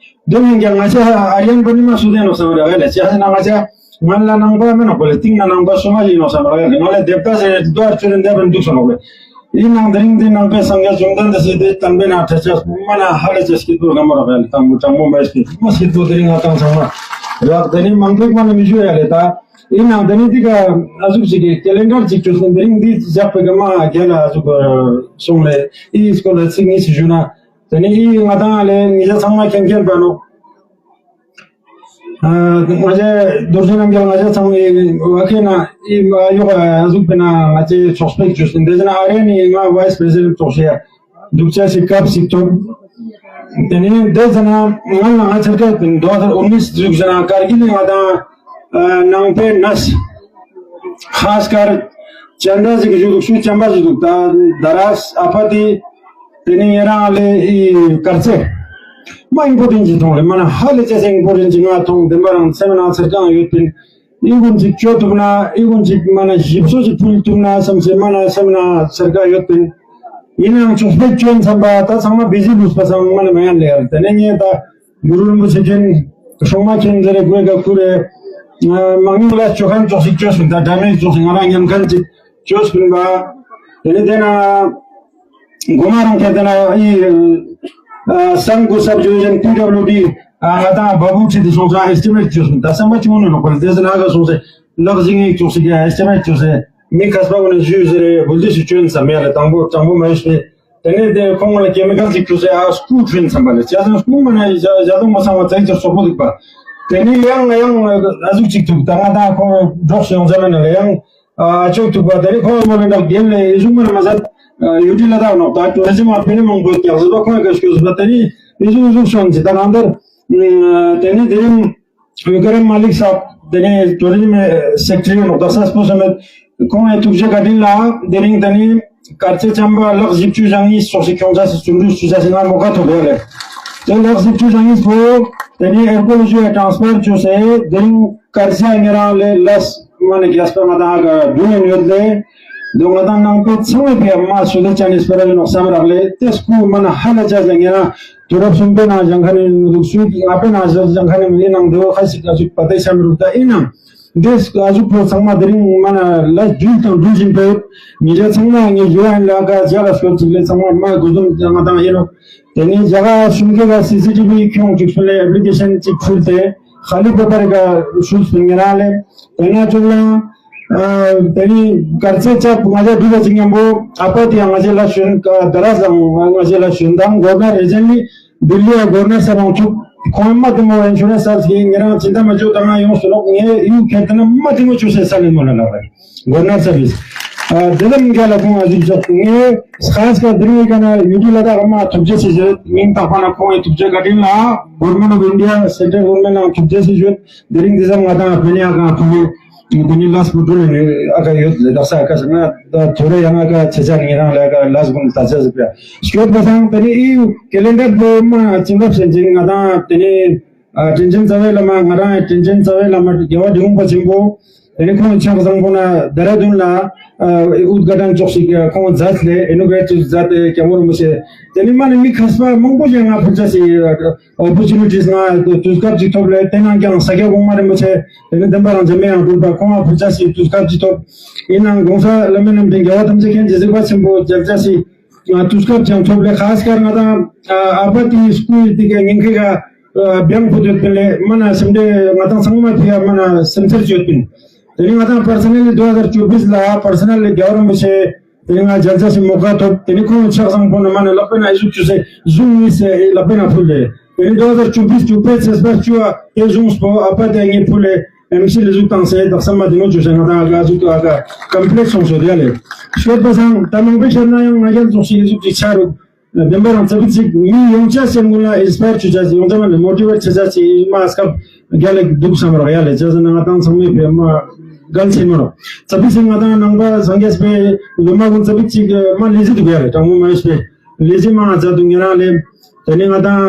དེ་ཡིན་ཀྱང་ང་ཅག་ཨ་རི་ཡན་པོ་ནི་མ་སུ་དེ་ནོག་སམ་ར་ག་ལེ་ཅི་ཧ་ན་ང་ཅག་སྔན་ལ་ནང་པ་མེན་ནོག་པ་ལེ་སྟིང་ན་ནང་པ་སུ་མ་ཡིན་ནོག་སམ་ར་ག་ལེ་ང་ལ་དེབ་ཏ་ཟེར་དུ་ཨར་ཆུ་རིན་དེ་བན་འདུག་སོ་ནོག་པ་ལེ། ཡིན་ནང་དེ་རིང་དེ་ནང་པའི་སངས་རྒྱས་བཅོམ་ལྡན་འདས་སི་དེ་སྟན་པའི་ནང་ཁྲ་ཆ་མ་ན་ཧ་ལེ་ཅི་སྐྱིད་པོ་ག་མ་ར་ག་ལེ་དང་པོ་དྲང་པོ་མ་ཡིན་སྐྱིད་མ་སྐྱིད་པོ་དེ་རིང་ང་དང་ཚང་མ་རག་དེ་ནི་མང་པོ་མ་ན་མི་ཞུ་ཡ་ལེ་ད། ཡིན་ནང་དེ་ནི་དེ་ག་ཨ་ཟུག་ཅིག་གི་ཀེ་ལེན་ཌར་ཅིག་བཅོས་སོང་དེ་རིང་འདི་ཞག་པའི་ག་མ་རྒྱལ་ལ་ཨ་ཟུག་སོང་ལེ་ཨི་སྐོར་ལ་ཚིག་གཉིས་ཤིག་ཞུ་ན། དེ་ནི་ཨི་ང་དང་ལེ་ངེད་ཅག་ཚང་མ་མཁྱེན་མཁྱེན་པ་ནོག་ཨ་ང་ཅག་རྡོ་རྗེ་རྣམ་རྒྱལ་ང་ཅག་ཚང་མའི་བ་ཁེ་ན་ཨི་ཨ་ཡོག་ཨ་ཟུག་པེ་ན་ང་ཅག་ཚོགས་པའི་ཇུས་ཏེ་འདི་ཟེར་ན་ཨ་རེ་ནི་ང་ཝའིས་པྲེ་སི་ཌེན་ཚོགས་ཤེས་འདུག་ཅེས་སི་སྐབས་ཤིག་ཐོབ། དེ་ནི་འདི་ཟེར་ན་ང་ལ་ང་ཚར་ཀ་དོ་ཧ་ཟར་ཨོ་ནིས་ཟུག་ཟེར་ན་ཀར་གིལ་ནི་ང་དང་ཨ་ནང་པའི་ནས་ཁ་སྐར་ཅན་ད་ཟིག་ཞུ་དུག་ཤུ་ཅན་པ་ཞུ་དུག་ད་ད་ར་ཨ་ཕ་དེ་དེ་ནི་ཉེ་རང་ལེ་ཨི་དཀར་ཙེ་མ་ཨིམ་པོར་ཊེན་ཅིག་ཐོང་ལེ་མ་ན་ཧ་ལེ་ཅེས་ཨིམ་པོར་ཊེན་ཅིག་ང་ཐོང་བདེན་པ་རང་སེམས་ནང་ཚེར་ཀ་ཡོད་པིན། ཨི་གུན་ཅིག་ཅོ་ཐུབ་ན་ཨི་གུན་ཅིག་མ་ན་ཞིབ་སོ་ཅིག་ཕུལ་ཐུབ་ན་བསམ་སེ་མ་ན་སེམས་ནང་ཚེར་ཀ་ཡོད་པིན། ཡིན་ནའང་ཚོགས་པའི་ཅོན་ཚན་པ་ད་ཚང་མ་བི་ཟི་ལུས་པ་ཚང་མ་ལ་མ་ཡན་ལེ་ཡར་དེ་ནས་ངས་ད་གུ་རུ་རིན་པོ་ཆེ་མཁྱེན། སྲུང་མ་མཁྱེན་ཟེར་རེ་དགོས་ག་ཁུ་རེ། མང་ཉུང་ལ་ཅོ་ཁན་ཙོགས་ཤིག་ཅོས་པིན། ད་ཌ་མེ་ཇ་ཙོགས་ཤིག་ང་རང་ཉན་ཁན་ཅིག་ཅོས་པིན་པ། དེ་ནས་དེ་ན་གོ་མ་རང་ཁྱེད་དེ་ན་ཨི་ཨ་སམ་གུ་སབ་ཌི་བི་ཞན་པི་ཌབ་ལུ་ཌི་ཨ་ང་དང་བ་བུ་ཁྲི་དེ་སོང་ཙང་ཨེ་སི་ཊི་མེཊ་ཅོས་པིན། ད་སམ་པ་ཅི་མོ་ནོ་ནོ་པ་ལ་དེ་ཟེར་ན་ག་སོང་སེ་ལག་ཟིང་ངེ་ཙོགས་ཤིག་ཨེ་སི་ཊི་མེཊ་ཅོས་སེ་མི་ཁ་སྤ་གུ་ན་ཞུས་ཟེར་རེ་བུལ་ཏི་ཞིག་ཅོས་ཨིན་ས་མེད་ལ་དང་པོ་དྲང་པོ་མ་ཡོད་པས། དེ་ནས་དེ་ཁོང་ལ་ཀེ་མི་ཀལ་ཅིག་བཅུག་སེ་ཨ་སྐུ་ཁྲུན་ཚན་པ་ལ་ཅི་ཟེར་སྐུ་མ་ན་ཡ་ཡ་དོ་མ་ཚང་བ་ཙག་ཙིག་སོག་པོ་འདུག་པ། དེ་ནས་ཡང་ཡང་ཨ་ཟུག་ཅིག་ཐུག་ད་ང་དང་ཁོང་འབྲོག་སོང་ཚ་མ་ན་ལ་ཡང་ཨ་ཅོག་ཐུག་པ། དེ་ནས་ཁོང་མ་ན་འདྲ་རྒན་ལ་ཨི་ཟུག་མ་ན་མ་ཟད་ཡུ་ཊི་ལ་དྭགས་ནོག་ད་ཊུ་རི་ཟིམ་ཨ་ཕི་ནི་མང་པོ་ཀྱག་ཟེར་བ་ཁོང་ག་སྐྱོ་ཟེར་བ། དེ་ནས་ཨི་ཟུག་ཟུག་སོང་ཅི་ད་གང་ལྟར་དེ་ནས་དེ་རིང་བི་ཀ་རམ་མ་ལིག་སབ་དེ་ནས་ཊུ་རི་ཟིམ་སེཀ་རེ་ཊ་རི་ནོག་ད་ས་སྤོ་སོ་མེད། ཁོང་ངི་ཐུགས་རྗེ་བཀའ་དྲིན་ལ་དེ་རིང་ད་ནི་དཀར་ཆེ་ཆམ་པ་ལག་བཞི་བཅུ་ཞེ་གཉིས་སོགས་སི་ཁྱོང་ཆ་སི་བརྩོན་འགྲུས་བཅུ་ཆ་སི་ང་མོ་ཁ་ཐོབ་ཡོད་ལེ། དེ་ལག་བཞི་བཅུ་ཞེ་གཉིས་པོ་དེ་ནི་ཨེར་པོར་ཊ་ཞུ་ཡ་ཊྲན་སི་ཕར་བཅུག་སེ་དེ་རིང་དཀར་ཆེ་ཉེ་རང་ལེ་ལས་མ་ནི་རྒྱས་པ་ང་དང་ཧ་ག་བསྡུ་ཡིན་ཡོད་ལེ། དོ་ང་དང་ནང་པའི་ཚང་མའི་ཕི་ཡ་མ་སུ་ལེ་ཅན་ནི་སྤེ་ར་ཡོད་ནོག་བསམ་རག་ལེ། དེ་སྐུ་མ་ན་ཧ་ལ་ཅ་ཟེ་ཉེ་རང་དུས་རབས་གསུམ་པའི་ནང་བཞེངས་ཁན་ནི་འདུག་སུ་ལྔ་པའི་ནང་བཞེངས་ཁན་ནི་མི་ནང་དུ་ཧ་ཤིག་ག་ཞིག་པ་དེ་བྱ་མི་རུག་ད་ཡིན་ནང་། འདི་ཨ་ཟུག་པོ་ཚང་མ་དེ་རིང་མ་ན་ལ་འགྲུལ་དང་འགྲུལ་བཞིན་པའི་མི་རེ་ཚང་མ་ངས་ཡོད་ཨན་ལ་ག་ཇ་ལ་སྐོར་ཅིག་ལས་ཚང་མ་མ་དགོས་དུམ་ང་དང་ཡིན་ནོ། དེ་ནས་ཇ་ག་ཤུན་ཁེ་ག་སི་སི་ཊི་བི་ཁྱོང་ཅིག་ཕུལ་ལས་ཨེབ་ལི་ཀེ་ཤན་ཅིག་ཕུལ་ཏེ་ཁ་ལི་པེ་པར་ག་ཤུལ་སྤུན་ངེ་རང་ལས་དེ་ན་ཅུག་ལ་དེ་ནས་གར་ཚེ་ཅབ་ང་ཇ་འགྲུལ་བ་ཅིག་མཉམ་པོ་ཨ་པ་དེ་ང་ཇ་ལ་ཤུན་ད་ར་ཟང་ང་ཇ་ལ་ཤུན་དང་གོ་ན་རེ་ཇན་ལི་དིལ་ལི་ཡ་གོ་ན་ས་བང་ཆུག་ཁོང་མ་དེ་མོ་ཨིན་ཤུ་རན་སི་ཨར་སི་ངེ་རང་ཅི་འདྲ་མ་ཅོ་ད་ང་ཡོང་སུ་ལོག་ངེ་ཡུ་ཁེ་ཏེ་ན་མ་དེ་མོ་ཅོ་སེ་ས་ལེན་མོ་ལ་ལ་བ་གོ་ན་ས་བིས་ཨ་དེ་ལ་མི་ག་ལ་ཁོང་ཨ་ཟུག་ཅོག་ངེ་ཁ་སི་ཀ་དེ་རིང་ག་ན་ཡུ་ཏི་ལ་ད་ག་མ་ཐུབ་ཅེ་སི་ཟེར་མིང་ཏག་པ་ན་ཁོང་ཨི་ཐུབ་ཅེ་ག་དྲིན་ལ་Government of India Central Government ནང་ཐུབ་ཅེ་སི་ཟེར་དེ་རིང་དེ་ཙམ་ང་དང་ཕེ་ནི་ཨ་ག་ཕུ་མི་དེ་ནི་ལས་པོ་ཏུ་ལེ་ནི་ཨ་ག་ཡོད་ལེ་དག་ས་ཨ་ག་ས་ང་ད་ཐོ་རེ་ཡང་ཨ་ག་ཆེ་ཆ་ངེ་རང་ལ་ཨ་ག་ལས་གུན་ད་ཆ་ཟེར་པ་སྐྱོད་པ་སང་དེ་ནི་ཨི་ཀེ་ལེན་ཌར་པོ་མ་ཅིང་རབ་སེན་ཅིང་ང་དང་དེ་ནི་ཨ་དྲིན་ཅན་རྩ་བའི་བླ་མ་ང་རང་ཡང་དྲིན་ཅན་རྩ་བའི་བླ་མ་རྒྱལ་བ་འབྲི་གུང་པ་ཆེན་པོ་དེ་ནི་ཁོང་ཕྱག་བཟང་པོ་ན་དེ་ར་དུན་ལ་ཨ་ཨུད་ག་དང་ཅོག་ཞིག་ཁོང་མཛད་ལེ་ཨི་ནོ་གྲེ་ཊི་མཛད་དེ་སྐྱབས་མགོན་རིན་པོ་ཆེ་དེ་ནི་མ་ནི་མི་ཁས་པ་མང་པོ་ཞིག་ང་ཕུལ་ཆ་སི་ཨོ་པོར་ཅུ་ནི་ཊིས་ང་དུས་སྐབས་ཅིག་ཐོབ་ལེ་དེ་ནང་ཀྱང་ས་སྐྱ་གོང་མ་རིན་པོ་ཆེ་དེ་ནི་བདེན་པ་རང་འཇམ་པའི་དབྱངས་སྒྲོལ་དཀར་ཁོང་ང་ཕུལ་ཆ་སི་དུས་སྐབས་ཅིག་ཐོབ་ཨིན་ནང་གོང་ས་བླ་མེད་རྣམ་འདྲེན་རྒྱལ་བ་ཐམས་ཅད་མཁྱེན་ཅིང་གཟིགས་པ་ཆེན་པོ་མཇལ་ཆ་སི་ང་དུས་སྐབས་ཀྱང་ཐོབ་ལེ་ཁ་སྐར་ང་དང་ཨ་པ་ཏི་སྐུའི་ཏི་ཀ་ཉིན་ཁེ་ག་བྱང་ཕུད་ཡོད་པིན་ལེ་མ་ན་སེམས་ཁྲལ་ང་དང་ཚང་མ་ཕི་ཡ་མ་ན་སེམས་ཚེར་ཅོད་པིན། དེ་ནི་ང་དང་པར་སོ་ནལ་ལི་དུ་ཧ་ཟར་ཅོ་བིས་ལ་པར་སོ་ནལ་ལི་རྒྱལ་བ་རིན་པོ་ཆེ་དེ་ནི་ང་མཇལ་ཆ་སི་མོ་ཀ་ཐོབ། དེ་ནི་ཁོང་ཕྱག་བཟང་པོ་ན་མ་ན་ལག་པེ་ན་ཨི་ཟུག་ཅུ་སེ་ཟུང་ངི་སེ་ལག་པེ་ན་ཕུལ་ལེ། དེ་ནི་དུ་ཧ་ཟར་ཅོ་བིས་ཅོ་པེ་ཚེས་པ་ཅུ་ཨ་དེ་ཟུང་སྤོ་ཨ་པ་དེ་ངི་ཕུལ་ལེ། ཨེམ་སི་ལི་ཟུག་བཏང་སེ་དག་ས་མ་དེ་མོ་ཅོ་སེ་ང་དང་ཨ་ག་ཟུག་ཏུ་ཨ་ག་ཀམ་པི་ལེགས་སོང་སོ་དེ་ཡ་ལེ། ཤོད་པ་སང་ད་མང་པོ་ཤར་ན་ཡང་ང་རྒྱལ་ཚོགས་ཤིག་ཨི་ཟུག་ཅིག་ཆ་རུག་བདེན་པ་རང་ཙ་པིག་ཅིག་མི་ཡོང་ཆ་སེམས་ཀུན་ལ་ཨིན་སི་པ་ཡར་ཆུ་ཆ་སི་ཡོང་ཆ་མ་ནི་མོ་ཊི་ཝེཊ་ཆ་ཆ་སི་མ་སྐབས་རྒྱལ་ལ་འདུག་བསམ་རོགས་ཡ་ལེ། ཆ་ཟེར་ན་ང་དང་ཚང་མའི་བེ་མ་གལ་ཆེན་མ་རོགས་ཙ་པིག་ཅིག་ང་དང་ནང་པ་སངས་རྒྱས་པའི་སློབ་མ་ཀུན་ཙ་པིག་ཅིག་མ་ལི་ཟི་འདུག་ཡ་ལེ། དྲང་མོ་མ་ཡོད་པའི་ལི་ཟི་མ་ང་ཚ་འདུག་ཉེ་རང་ལེ། དེ་ནི་ང་དང་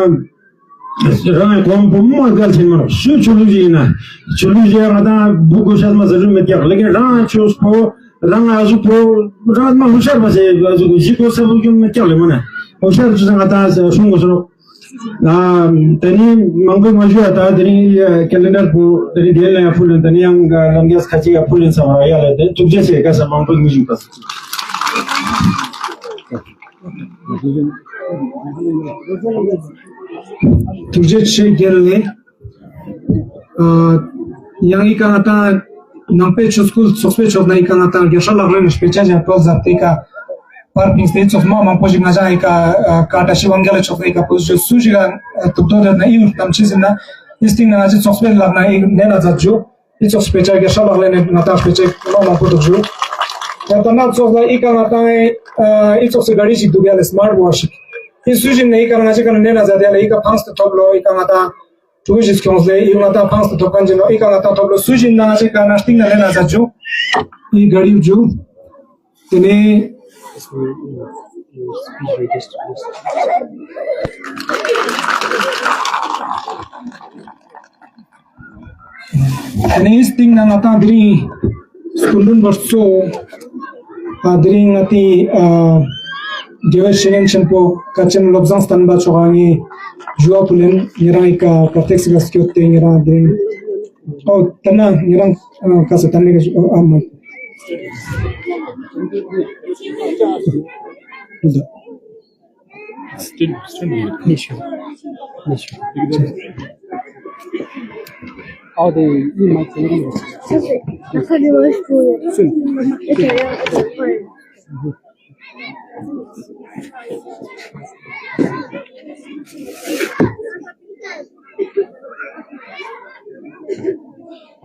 རང་ཡང་གོམ་པོ་མ་གལ་ཆེན་མ་རོགས་ཤུ་ཆུ་ལུག་ཅིག་ཡིན་ན་ཆུ་ལུག་ཅིག་ང་དང་བུ་གོ་ཤ་མ་ཟ་རུ་མེད་ཀྱག་ལེ་ཀིན་རང་ཆུ་སྤོ་རང་ཨ་ཟུག་པོ་རང་མ་ཧུ་ཤར་པ་ཟེར་ཨ་ཟུག་ཞི་གོ་ས་བུ་ཀྱུ་མེད་ཀྱག་ལེ་མ་ན་ཧུ་ཤར་ཆུ་ས་ང་དང་ཟེར་ཤུང་གོ་ས་རོགས། ཨ་དེ་ནི་མང་པོ་མ་ཞུ་ཡ་ད་དེ་ནི་ཀེ་ལེན་ཌར་པོ་དེ་ནི་དེ་ལ་ཡང་ཕུལ་ལེན་དེ་ནི་ཡང་ལམ་རྒྱས་ཁ་ཅིག་ཡ་ཕུལ་ལེན་ས་མ་ར་ཡ་ལེ། དེ་ཐུགས་རྗེ་ཆེ་ག་ས་མང་པོ་མི་ཞུ་ག་ས། ཐུགས་རྗེ་ཆེ་རྒན་ལེ། ཨ་ཡང་ཨི་ཀ་ང་དང་ནང་པའི་ཆོས་སྐུལ་ཚོགས་པའི་ཕྱོགས་ནས་ཨི་ཀ་ང་དང་རྒྱལ་སྲས་ལག་ལེན་ནི་དཔེ་ཆ་ཞིག་ཡང་བཀོད་མཛད་དེ་ཨི་ཀ་པར་ཕིངས་ཏེ་ཚོགས་མ་མང་པོ་ཞིག་ང་ཅག་ཨི་ཀ་ཨ་ཀ་བཀྲ་ཤིས་དབང་རྒྱལ་ལ་ཕྱོགས་ནས་ཨི་ཀ་བོད་ཆོས་སུ་ཞིག་ཨ་ཐུབ་དོ་རེད་ན་ཨི་ཡུལ་གཏམ་ཆེ་ཟིན་ན་ཨི་སྟིང་ན་ང་ཅག་ཚོགས་པའི་ལག་ན་ཨི་ནེ་ན་མཛད་རྒྱུ། ཨི་ཚོགས་སི་དཔེ་ཆ་རྒྱལ་སྲས་ལག་ལེན་ནི་ང་དང་དཔེ་ཆ་མ་མང་པོ་འདུག་ཞུ། ད་ལྟ་ན་ཚོགས་ལ་ཨི་ཀ་ང་དང་ཨི་ཚོགས་སི་ག་རི་ཞིག་འདུག་ཡ་ལེ་སི་མར་ཊི་ཝོ་ཆི་ཞིག་ཨི་སུ་ཞིག་ནས་ཨི་ཀ་ང་ཅག་ཀ་ནེ་ན་མཛད་དེ་ཡ་ལེ་ཨི་ཀ་ཕངས་ཏེ་ཐོབ་ལོ། ཨི་ཀ་ང་དང་ཕྲུ་གུ་ཞིག་ཁྱོངས་ལེ་ཨི་ང་དང་ཕངས་ཏེ་ཐོབ་མཁན་ཅིག་ནོ། ཨི་ཀ་ང་དང་ཐོབ་ལོ། སུ་ཞིག་ན་ང་ཅག་ཀ་ན་སྟིང་ན་ལེ་ན་མཛད་རྒྱུ་ཨི་ག་རི་རྒྱུ། དེ་ནས་དེ་ནས་སྟིང་ན་ང་དང་དེ་རིང་སྐུ་མགྲོན་པོ་གཙོ་བོ་ཨ་དེ་རིང་ང་དེ་ཨ་དགེ་བའི་བཤེས་གཉེན་ཆེན་པོ་བཀའ་ཆེམས་བློ་བཟང་བསྟན་པ་མཆོག་ཨ་ནི་ཞུ་བ་ཕུལ་ལེན། ཉེ་རང་ཨི་ཀ་ཀར་ཐེག་སི་ཀ་སྐྱོད་དེ་ཉེ་རང་དེ་རིང་ཨོ་ད་ན་ཉེ་རང་ཨ་ཀ་ས་ད་ནི་ཀ་ཞུ་ཨ་མ། Still, still. Nishu. Nishu. All the, you might say, soon.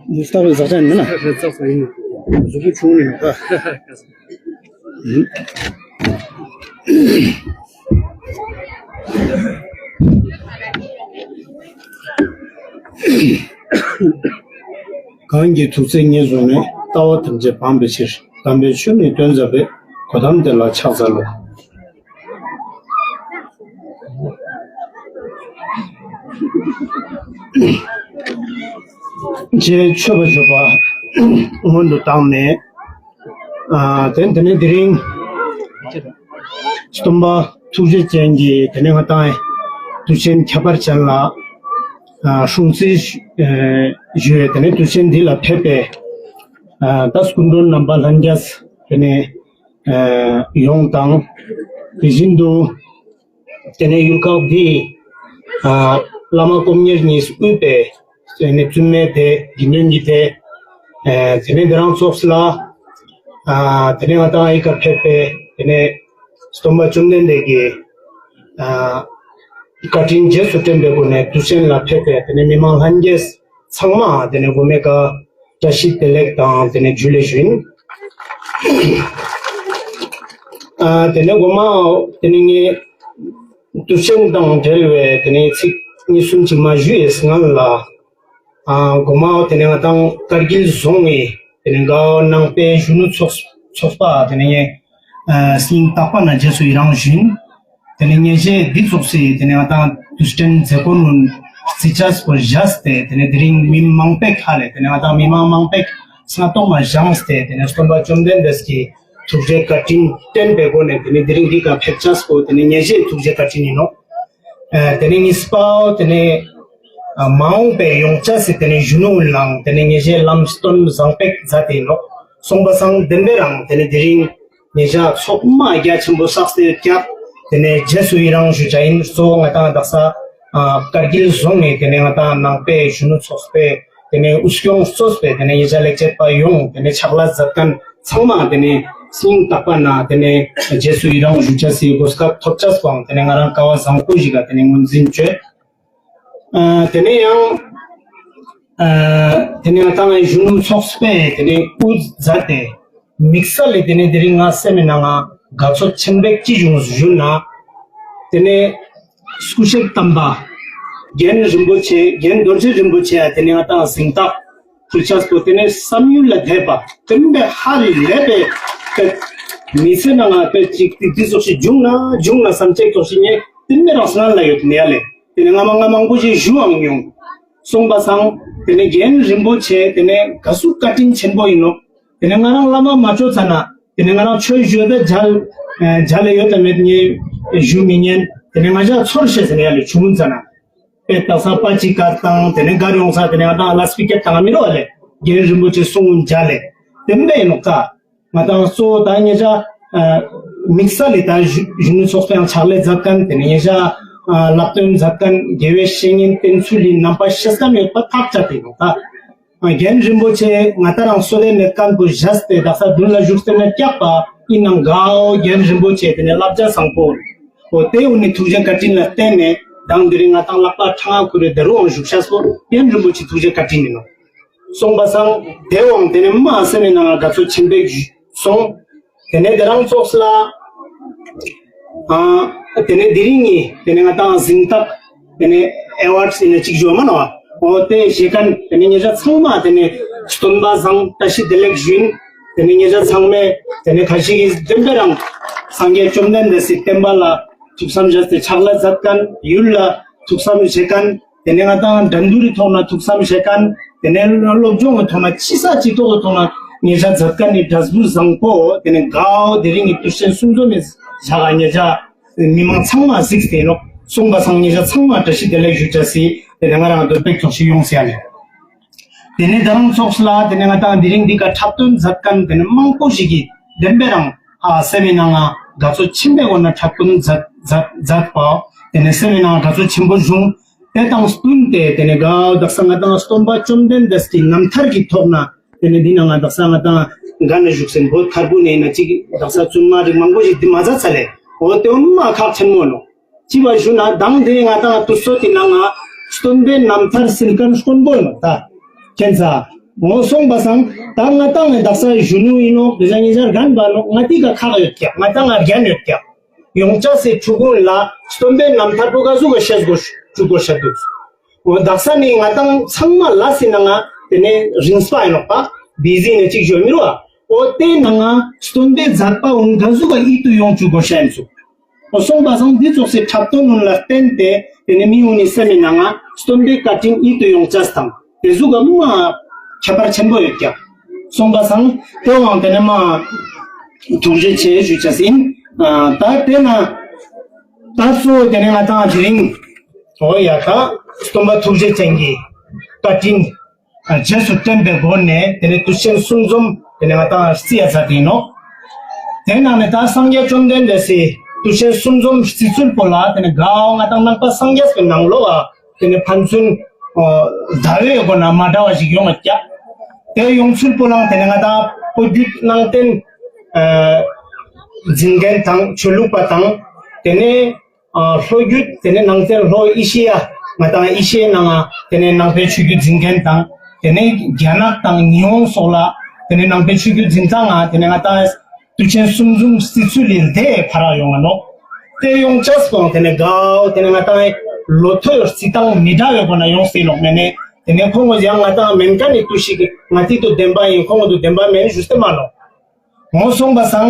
This stuff is a ten, no? That's also in. Zubu chuni. གང་གིས་ཐུགས་བརྩེ་ཉེར་བཟུང་ནས། ལྟ་བ་ཐམས་ཅད་སྤང་བའི་ཕྱིར། དམ་པའི་ཆོས་ནི་སྟོན་མཛད་པའི། གོ་ཏམ་དེ་ལ་ཕྱག་འཚལ་ལོ། རྗེ་མཆོད་པར་བརྗོད་པ་སྔོན་དུ་བཏང་ནས། ཨ་དེ་དེ་ནས་དེ་རིང་སྟོན་པ་ཐུགས་རྗེ་ཅན་གྱི་དེ་ནས་ང་དང་དུས་ཆེན་ཁྱད་པར་ཅན་ལ་ ཨ་སྲུང་བརྩི་ཞུ་ཞུ་བའི་དེ་ནས་དུས་ཆེན་འདི་ལ་ཕེབས་པའི་ཨ་ད་སྐུ་མགྲོན་རྣམ་པ་ལྷན་རྒྱས་དེ་ནས་ཨ་ཡོངས་དང་དེ་བཞིན་དུ་དེ་ནས་ཡུལ་ཁག་འདི་ཨ་བླ་མ་དཀོན་གཉེར་གཉིས་དབུས་པའི་དེ་ནས་བཙུན་མའི་སྡེ་དགེ་འདུན་གྱི་སྡེ་ཨ་དེ་ནས་དེ་རང་ཚོགས་ལ་ཨ་དེ་ནས་ང་དང་ཨི་ཀ་ཕེབས་པའི་དེ་ནས་སྟོན་པ་བཅོམ་ལྡན་འདས་ཀྱི་ཨ་བཀའ་དྲིན་རྗེས་སུ་དྲན་པའི་སྒོ་ནས་དུས་ཆེན་ལ་ཕེབས་པའི་དེ་ནས་མི་མང་ལྷན་རྒྱས་ཚང་མ་དེ་ནས་མགོ་མའི་ཀ་བཀྲ་ཤིས་བདེ་ལེགས་དང་དེ་ནས་ཇུ་ལེ་ཞུ་ཡིན། ཨ་དེ་ནས་མགོ་མ་དེ་ནས་ངས་དུས་ཆེན་དང་འབྲེལ་བའི་དེ་ནས་ཚིག་གཉིས་གསུམ་ཅིག་མ་ཞུ་ཡི་སྔན་ལ་ཨ་མགོ་མ་དེ་ནས་ང་དང་ཀར་གིལ་རྫོང་ངི་དེ་ནས་གའོ་ནང་པའི་གཞོན་ནུ་ཚོགས་ཚོགས་པ་དེ་ནས་ངས་ཨ་སྙིང་ཐག་པ་ནས་རྗེས་སུ་ཡི་རང་ཞུ་ཡིན། དེ་ནས་ཉེ་ཞའི་འདི་ཚོགས་སི་དེ་ནས་ང་དང་དུས་དྲན་མཛད་སྒོ་ནུན་རྩི་ཅས་པོ་བཞག་སྟེ་དེ་ནས་དེ་རིང་མི་མང་པོའི་ཁ་ལས་དེ་ནས་ང་དང་མི་མང་མང་པོའི་སྔ་ཏོག་མ་བཞེངས་ཏེ་དེ་ནས་སྟོན་པ་བཅོམ་ལྡན་འདས་ཀྱི་ཐུགས་རྗེ་བཀའ་དྲིན་བསྟན་པའི་སྒོ་ནས་དེ་ནས་དེ་རིང་འདི་ཀ་ཕེབས་ཅས་པོ་དེ་ནས་ཉེ་ཞའི་ཐུགས་རྗེ་བཀའ་དྲིན་ཡིན་ནོག། ཨ་དེ་ནས་གཉིས་པའོ་དེ་ནས་ཨ་མ་འོངས་པའི་ཡོང་ཅས་སི་དེ་ནས་གཞོན་ནུ་ལའང་དེ་ནས་ཉེ་ཞའི་ལམ་སྟོན་བཟང་པོ་མཛད་དེ་ཡིན་ནོག། སོང་པ་སང་བདེན་པའི་རང་དེ་ནས་དེ་རིང་ཉེ་ཞ་ཚོགས་མ་རྒྱ་ཆེན་པོ་བསགས་ཏེ་ཀྱག། དེ་ནས་རྗེས་སུ་ཡི་རང་ཞུ་ཅས་ཡིན། གཙོ་བོ་ང་དང་དག་ས་ཨ་ཀར་གིལ་རྫོང་ནས་དེ་ནས་ང་དང་ནང་པའི་གཞོན་ནུ་ཚོགས་པའི་དེ་ནས་དབུ་སྐྱོང་གཙོས་པའི་དེ་ནས་ཉེ་ཞ་ལེགས་བྱེད་པ་ཡོངས་དེ་ནས་ཕྱག་ལས་མཛད་མཁན་ཚང་མ་དེ་ནས་སྙིང་ཐག་པ་ནས་དེ་ནས་རྗེས་སུ་ཡི་རང་ཞུ་ཅས་སི་གོ་སྐབས་ཐོབ་ཅས་པོའང་དེ་ནས་ང་རང་སྐལ་བ་བཟང་པོ་ཞིག་ག་དེ་ནས་ངོས་འཛིན་བྱོས། ཨ་དེ་ནས་ཡང་ཨ་དེ་ནས་ང་དང་གཞོན་ནུ་ཚོགས་པས་དེ་ནས་དབུ་མཛད་དེ་དམིགས་བསལ་ལས་དེ་ནས་དེ་རིང་ང་སེམས་ནང་ང་དགའ་ཚོར་ཆེན་པོ་ཅི་བྱུང་ཞུ་ན། དེ་ནས་སྐུ་གཤེགས་དམ་པ་རྒན་རིན་པོ་ཆེ་རྒན་རྡོ་རྗེ་རིན་པོ་ཆེ་ཡ་དེ་ནས་ང་དང་གཟེངས་རྟགས་ཕུལ་ཅས་པོ་དེ་ནས་བསམ་ཡུལ་ལ་འདས་པ་དེ་ནས་ཧ་ལས་པའི་མི་ཚེ་ནང་ང་དཔེ་ཅིག་དེ་ཙོགས་ཤིག་བྱུང་ན་བྱུང་ན་བསམ་ཅེས་ཙོགས་ཤིག་ངས་དེ་ནས་རང་སང་ལ་ཡོད་ནས་ཡ་ལེ། དེ་ནས་ང་མ་ང་མང་པོ་ཞིག་ཞུའང་མྱོང་། སོང་པ་སང་དེ་ནས་རྒན་རིན་པོ་ཆེ་དེ་ནས་ག་ཟུག་བཀའ་དྲིན་ཆེན་པོ་ཡིན་ནོག། དེ་ནས་ང་རང་བླ་མ་མ་ཅོ་ཙ་ན་དེ་ནས་ང་རང་ཆོས་ཞུ་ད་མཇལ་མཇལ་ལེ་ཡོད་དམ་མེད་ངས་ཞུ་མི་ཉན། དེ་ནས་ང་ཞ་ཚོར་ཤེས་ཟེར་ནས་ཡ་ལེ་ཆུང་ཙ་ན་དཔེ་དག་ས་པ་ཅིག་ག་དང་དེ་ནས་གར་ཡོང་ས་དེ་ནས་ང་དང་ལ་སི་པི་ཀར་དང་མི་རོ་བ་ལེ་རྒན་རིན་པོ་ཆེ་གསུང་མཇལ་ལེ་དེ་འདྲ་ཡིན་ནོག་ད། ང་དང་གཙོ་བོ་ད་ཉེ་ཞ་ཨ་དམིགས་བསལ་ལས་ད་གཞོན་གཞོན་ནུ་ཚོགས་པའང་ཕྱག་ལས་མཛད་མཁན་དེ་ནས་ཉེ་ཞ་ཨ་བསླབ་སྟོན་མཛད་མཁན་དགེ་བའི་བཤེས་གཉེན་བསྟེན་ཚུལ་ལི་རྣམ་པ་ཤེས་མཁན་ཡོད་པ་ཐག་བཅད་དེ་ཡོད་ད། ཨ་རྒན་རིན་པོ་ཆེ་ང་ད་རང་བསོད་བདེ་མེད་མཁན་པོ་བཞག་སྟེ་དག་ས་མདུན་ལ་བཞུགས་ཏེ་ནས་སྐྱག་པ་ཡིན་ནང་གའོ་རྒན་རིན་པོ་ཆེ་དེ་ནས་བསླབ་བྱ་བཟང་པོ་འོ་དེ་འུ་ནི་ཐུགས་རྗེ་བཀའ་དྲིན་ལ་བརྟེན་ནས་དང་དེ་རིང་ང་དང་ལག་པ་ཕྲེང་བ་ཁུར་རེ་ད་རུང་བཞུགས་ཤེས་པོ་རྒན་རིན་པོ་ཆེ་ཐུགས་རྗེ་བཀའ་དྲིན་ཡིན་ནོག། སོང་པ་སང་དེ་འང་དེ་ནས་མ་སེམས་ནང་དགའ་ཚོར་ཆེན་པོ་སོང་། དེ་ནས་དེ་རང་ཚོགས་ལ་ཨ་དེ་ནས་དེ་རིང་ངི་དེ་ནས་ང་དང་གཟེངས་རྟགས་དེ་ནས་ཨེ་ཝརཌ་ཟེར་ནས་ཅིག་ཞུ་མ་ནོག། འོ་དེ་བཞེས་མཁན་དེ་ནས་ཉེ་ཞ་ཚང་མ་དེ་ནས་སྟོན་པ་བཟང་བཀྲ་ཤིས་བདེ་ལེགས་ཞུ་ཡིན། དེ་ནས་ཉེ་ཞ་ཚང་མས་དེ་ནས་ཁ་ཤས་ཀྱིས་བདེན་པའི་རང་སངས་རྒྱས་བཅོམ་ལྡན་འདས་སི་བསྟན་པ་ལ་ཐུགས་བསམ་བཞག་སྟེ་ཕྱག་ལས་མཛད་མཁན་ཡུལ་ལ་ཐུགས་བསམ་བཞེས་མཁན། དེ་ནས་ང་དང་འགྲན་བསྡུར་རི་ཐོག་ན་ཐུགས་བསམ་བཞེས་མཁན། དེ་ནས་སློབ་སྦྱོང་གི་ཐོག་ན་ཅི་ས་ཅི་ཐོག་གི་ཐོག་ན་ཉེ་ཞ་མཛད་མཁན་ནི་འབྲས་བུ་བཟང་པོ། དེ་ནས་གའོ་དེ་རིང་གི་དུས་ཆེན་གསུང་འཛོམས་མི་བཞག་ག་ཉེ་ཞ་མི་མང་ཚང་མ་གཟིགས་ཏེ་ནོག། སོང་པ་སང་ཉེ་ཞ་ཚང་མ་བཀྲ་ཤིས་བདེ་ལེགས་ཞུ་ཅས་སི་དེ་ནས་ང་རང་འདོད་པའི་ཚོགས་ཤིག་ཡོང་ཟེར་ཡ་ལེ། དེ་ནས་དེ་རང་ཚོགས་ལ་དེ་ནས་ང་དང་དེ་རིང་འདི་ཀ་འཁྲབ་སྟོན་མཛད་མཁན་དེ་ནས་མང་པོ་ཞིག་གིས་བདེན་པའི་རང་ཨ་སེམས་ནང་ང་དགའ་ཚོར་ཆེན་པོའི་སྒོ་ནས་འཁྲབ་སྟོན་མཛད་མཛད་མཛད་པ། དེ་ནས་སེམས་ནང་ང་དགའ་ཚོར་ཆེན་པོ་བྱུང་། དེ་དང་བསྟུན་ཏེ་དེ་ནས་གའོ་དག་ས་ང་དང་སྟོན་པ་བཅོམ་ལྡན་འདས་ཀྱི་རྣམ་ཐར་གྱི་ཐོག་ན་དེ་ནས་འདི་ན་ང་དག་ས་ང་དང་ག་ན་བཞུགས་སེ་བོད་ཁར་བུ་ནས་ན་ཅིག་དག་ས་བཙུན་མ་རིགས་མང་པོ་ཞིག་འདི་མ་མཛད་ས་ལེ། འོ་དེ་འོ་མ་ཁག་ཆེན་མོ་ནོག། ཅི་བ་ཞུ་ན་དང་དེ་ང་དང་དུས་ཚོད་དེ་ནང་ང་སྟོན་པའི་རྣམ་ཐར་ཟེར་མཁན་དཀོན་པོ་ནོག་ད། ཁྱེད་ཚ་ངོ་སོང་པ་སང་ད་ང་དང་ངི་དག་ས་གཞོན་ནུ་ཡིན་ནོག། དེ་ས་ཉེ་ཞ་རྒན་པ་ནོག། ང་དེ་ཀ་ཁག་ཡོད་ཀྱག། ང་དང་ང་རྒན་ཡོད་ཀྱག། ཡོང་ཅས་སི་ཕྲུ་གུ་ལ་སྟོན་པའི་རྣམ་ཐར་པོ་ག་ཟུག་ག་ཤེས་དགོས་ཞུ་དགོས་ཤ་འདུག། འོ་དག་ས་ནི་ང་དང་ཚང་མ་ལ་སི་ནང་ང་དེ་ནས་རིང་སྤ་ཡིན་ནོག་པ། བི་ཟི་ནས་ཅིག་ཞུ་མི་རུ་བ། འོ་དེ་ནང་ང་སྟོན་པའི་མཛད་པ་འོང་ག་ཟུག་ག་ཡིད་དུ་ཡོང་བཅུག་དགོས་ཤ་ཡིན་ཚུགས། འོ་སོང་པ་སང་འདི་ཚོགས་སི་འཁྲབ་སྟོན་ནང་ལ་བརྟེན་ཏེ་དེ་ནས་མི་ཡོང་ནི་སེམས་ནང་ང་སྟོན་པའི་བཀའ་དྲིན་ཡིད་དུ་ཡོང་ཅས་དང་དེ་ཟུག་ག་མ་ཁྱད་པར་ཆེན་པོ་ཡོད་ཀྱག། སོང་པ་སང་དེ་འང་དེ་ནས་མ་ཐུགས་རྗེ་ཆེ་ཞུ་ཅས་ཡིན། ཨ་ད་དེ་ན་ད་གཙོ་བོ་དེ་ནས་ང་དང་དེ་རིང་ འོ་ཡ་ད་སྟོན་པ་ཐུགས་རྗེ་ཅན་གྱི་བཀའ་དྲིན་རྗེས་སུ་དྲན་པའི་སྒོ་ནས་དེ་ནས་དུས་ཆེན་གསུམ་འཛོམས་དེ་ནས་ང་ཏང་རྩི་ཡ་ཛད་དེ་ཨིན་ནོག། དེ་ནང་ནས་ད་སངས་རྒྱས་བཅོམ་ལྡན་འདས་སི་དུས་ཆེན་གསུམ་འཛོམས་རྩི་ཚུལ་པོ་ལ་དེ་ནས་གའོ་ང་ཏང་ནང་པ་སངས་རྒྱས་པའི་ནང་ལོགས་ཨ་དེ་ནས་ཕན་ཚུན་ཟླ་བའི་སྒོ་ནས་མ་འདྲ་བ་ཞིག་ཡོང་ང་ཀྱག། དེ་ཡོང་ཚུལ་པོ་ལའང་དེ་ནས་ང་ཏང་བོད་བརྒྱུད་ནང་བསྟན་འཛིན་མཁན་དང་ཆོས་ལུགས་པ་དང་དེ་ནས་ལྷོ་བརྒྱུད་དེ་ནས་ནང་བསྟན་ལྷོ་ཨི་ཤི་ཡ་ང་ཏང་ཨི་ཤི་ཡའི་ནང་ང་དེ་ནས་ནང་པའི་ཆོས་བརྒྱུད་འཛིན་མཁན་དང་དེ་ནས་རྒྱ་ནག་དང་ཉི་ཧོང་སོགས་ལ་དེ་ནས་ནང་པའི་ཆོས་བརྒྱུད་འཛིན་སྟངས་ང་དེ་ནས་ང་ཏང་དུས་ཆེན་གསུམ་འཛོམས་རྩི་ཚུལ་ལས་དེ་ཕར་ཡོང་ང་ནོག། དེ་ཡོང་ཅེས་པོ་དེ་ནས་གའོ་དེ་ནས་ང་ཏང་ལོ་ཐོའི་རྩི་སྟངས་མི་འདྲ་བའི་སྒོ་ནས་ཡོང་སྟེ་ལོག་མེ་ནས་དེ་ནས་ཁོང་གི་ཡང་ང་ཏང་མེན་ཀ་ནི་དུས་ཤིག་ང་ཏི་དུ་བདེན་པ་ཨིན་ཁོང་གི་དུ་བདེན་པ་མེན་ཞུས་ཏེ་མ་ནོག། འོ་སོང་པ་སང་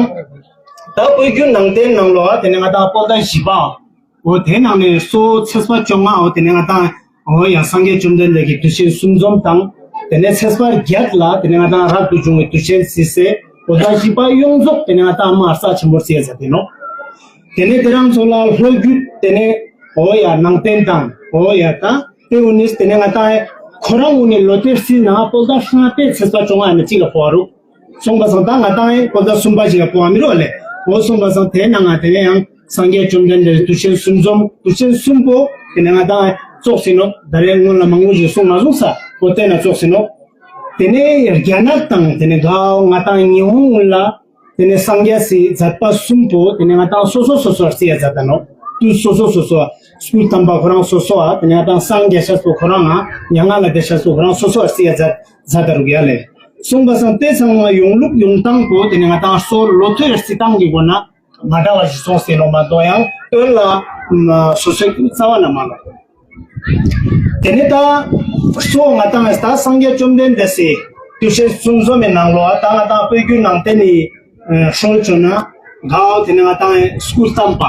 ད་བོད་བརྒྱུད་ནང་བསྟན་ནང་ལོགས་ཨ་དེ་ནས་ང་ཏང་བོད་ཟླ་བཞི་པ་འོ་དེ་ནང་ནས་སོ་ཚེས་པ་བཅོ་ལྔ་འོ་དེ་ནས་ང་ཏང་འོ་ཡང་སངས་རྒྱས་བཅོམ་ལྡན་འདས་ཀྱི་དུས་ཆེན་གསུམ་འཛོམས་དང་དེ་ནས་ཚེས་པ་བརྒྱད་ལ་དེ་ནས་ང་ཏང་རབ་ཏུ་བྱུང་བའི་དུས་ཆེན་རྩིས་སེ་བོད་ཟླ་བཞི་པ་ཡོངས་རྫོགས་དེ་ནས་ང་ཏང་མ་རྩ་ཆེན་པོ་རྩི་ཡ་ཛད་དེ་ནོག། དེ་ནས་དེ་རང་ཚོ་ལ་ལྷོ་བརྒྱུད་དེ་ནས་འོ་ཡ་ནང་བསྟན་དང་འོ་ཡ་ད་དེ་འུ་ནིས་དེ་ནས་ང་ཏང་ཁོ་རང་འུ་ནི་ལོ་དེ་རྩིས་ན་བོད་ཟླ་ལྔ་པའི་ཚེས་པ་བཅོ་ལྔ་ནས་གཅིག་ལ་ཕོག་རུག། སོང་པ་སང་ད་ང་ཏང་ཨེ་བོད་ཟླ་གསུམ་པ་ཞིག་ལ་ཕོག་མི་རུག་ལེ། འོ་སོང་པ་སང་དེ་ནང་ང་དེ་ནས་ཡང་སངས་རྒྱས་བཅོམ་ལྡན་འདས་དུས་ཆེན་གསུམ་འཛོམས་དུས་ཆེན་གསུམ་པོ་དེ་ནས་ང་ཏང་ཙོགས་ཨིན་ནོག། ད་རེས་སྔོན་ལ་མང་པོ་ཞིག་གསུང་མ་གསུང་ས་འོ་དེ་ན་ཙོགས་ཨིན་ནོག། དེ་ནས་རྒྱ་ནག་དང་དེ་ནས་གའོ་ང་ཏང་ཉི་ཧོང་ལ་དེ་ནས་སངས་རྒྱས་སི་མཛད་པ་གསུམ་པོ་དེ་ནས་ང་ཏང་སོ་སོ་སོ་སོ་རྩི་ཡ་ཛད་ད་ནོག། དུས་སོ་སོ་སོ་སོ་སྐུ་བལྟམས་པ་ཁོ་རང་སོ་སོ་ཨ་དེ་ནས་ང་ཏང་སངས་རྒྱས་ཤེས་པོ་ཁོ་རང་ཨ་མྱ་ངན་ལས་འདས་ཤེས་པོ་ཁོ་རང་སོ་སོ་རྩི་ཡ་ཛད་ཛད་ད་རུག་ཡ་ལེ། སོང་པ་སང་དེ་ཚང་མ་ཡོང་ལུགས་ཡོང་སྟངས་པོ་དེ་ནས་ང་ཏང་སོ་ལོ་ཐོའི་རྩི་སྟངས་ཀྱི་སྒོ་ན་མ་འདྲ་བ་ཞིག་སོང་སྟེ་ལོ་མ་དོ་ཡང་དོན་ལ་སོ་སོའི་རྩ་བ་ན་མ་ལོ། དེ་ནས་ད་སོ་ང་ཏང་ད་སངས་རྒྱས་བཅོམ་ལྡན་འདས་སི་དུས་ཆེན་གསུམ་འཛོམས་མི་ནང་ལོགས་ད་ང་ཏང་བོད་བརྒྱུད་ནང་བསྟན་ནི་ཧྲོལ་བཅོ་ན་གའོ་དེ་ནས་ང་ཏང་སྐུ་བལྟམས་པ།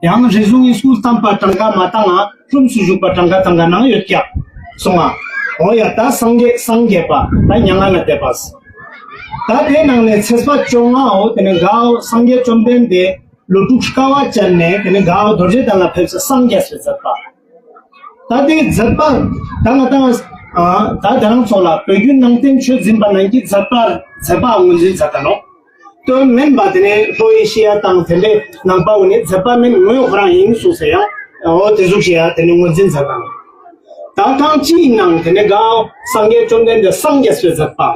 ཡང་རེ་ཟུང་གི་སྐུ་བལྟམས་པ་གྲངས་ཀ་མ་བཏང་ང་ལྷུམས་སུ་ཞུགས་པ་གྲངས་ཀ་གྲངས་ཀ་ནང་ཡོད་ཀྱག་སོང་ང་། འོ་ཡ་ད་སངས་རྒྱས་སངས་རྒྱས་པ་ད་མྱ་ངན་ལས་འདས་པ། ད་དེ་ནང་ནས་ཚེས་པ་བཅོ་ལྔ་འོ་དེ་ནས་གའོ་སངས་རྒྱས་བཅོམ་ལྡན་འདས་ལོ་དྲུག་དཀའ་བ་སྤྱད་ནས་དེ་ནས་གའོ་རྡོ་རྗེ་གདན་ལ་ཕེབས་སེ་སངས་རྒྱས་པའི་མཛད་པ། ད་དེ་མཛད་པ་ད་ང་ཏང་ད་དེ་རང་ཚོ་ལ་བོད་བརྒྱུད་ནང་བསྟན་ཆོས་འཛིན་པ་རྣམས་ཀྱི་མཛད་པ་མཛད་པ་ངོས་འཛིན་མཛད་ད་ནོག། དོན་མེན་པ་དེ་ནས་ལྷོ་ཨེ་ཤི་ཡ་དང་དེ་འདྲའི་ནང་པ་འོ་ནི་མཛད་པ་མེན་ངོས་ཁོ་རང་ཨིན་གསུངས་སེ་ཡང་འོ་དེ་ཟུག་ཞིག་ཡ་དེ་ནས་ངོས་འཛིན་མཛད་ད་ནོག། ད་ཐང་ཅི་ཨིན་ནང་དེ་ནས་གའོ་སངས་རྒྱས་བཅོམ་ལྡན་འདས་སངས་རྒྱས་པའི་མཛད་པ།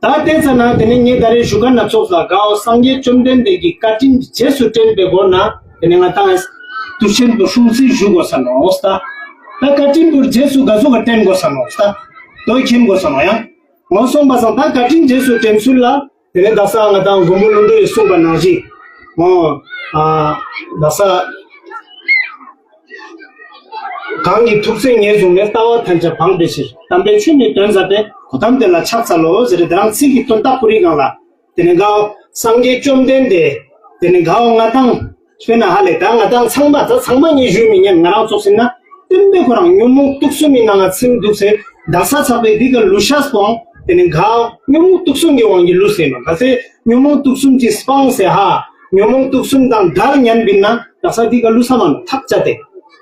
ད་དེ་ཙ་ན་དེ་ནས་ངས་ད་རེས་ཞུ་མཁན་ན་ཙོགས་ལ་གའོ་སངས་རྒྱས་བཅོམ་ལྡན་འདས་ཀྱི་བཀའ་དྲིན་རྗེས་སུ་དྲན་པའི་སྒོ་ན་དེ་ནས་ང་ཏང་དུས་ཆེན་པོ་སྲུང་བརྩི་ཞུ་དགོས་ས་ནོག་ད། ད་བཀའ་དྲིན་པོ་རྗེས་སུ་ག་ཟུག་ག་དྲན་དགོས་ས་ནོག་ད། དོ་མཁྱེན་དགོས་ས་ནོག་ཡང་། འོ་སོང་པ་སང་ད་བཀའ་དྲིན་རྗེས་སུ་དྲན་ཚུལ་ལ་དེ་ནས་ད་ས་ང་ཏང་མགོན་པོ་ཀླུ་སྒྲུབ་ཀྱིས་གསུངས་པ་ནང་བཞིན་འོ་ཨ་ད་ས་གང་གི་ཐུགས་བརྩེ་ཉེར་བཟུང་ནས། ལྟ་བ་ཐམས་ཅད་སྤངས་པའི་ཕྱིར། དམ་པའི་ཆོས་ནི་སྟོན་མཛད་པའི། གོ་ཏམ་དེ་ལ་ཕྱག་འཚལ་ལོ་ཟེར་དེ་རང་ཚིག་གི་དོན་དག་པོ་རིག་གང་ལ། དེ་ནས་གའོ་སངས་རྒྱས་བཅོམ་ལྡན་འདས་དེ་ནས་གའོ་ང་ཏང་དཔེར་ན་ཧ་ལེ་ད་ང་ཏང་ཚང་མ་ད་ཚང་མ་ངས་ཞུ་མི་ཉན་ང་རང་ཙོགས་ཟེར་ན་བསྟན་པའི་ཁོ་རང་ཉོན་མོངས་དུག་གསུམ་མི་ནང་ང་ཚིམ་འདུག་སེ་ད་ས་ཚགས་པའི་འདི་ག་ལུས་ཤེས་པོ་དེ་ནས་གའོ་ཉོན་མོངས་དུག་གསུམ་གྱི་དབང་གིས་ལུས་སེ་ནོག་ག་ཚེ་ཉོན་མོངས་དུག་གསུམ་གྱིས་སྤངས་སེ་ཧ། ཉོན་མོངས་དུག་གསུམ་དང་བྲལ་ཉན་པིན་ན་ད་ས་འདི་ག་ལུས་ས་མ་ནོག་ཐག་བཅད་དེ།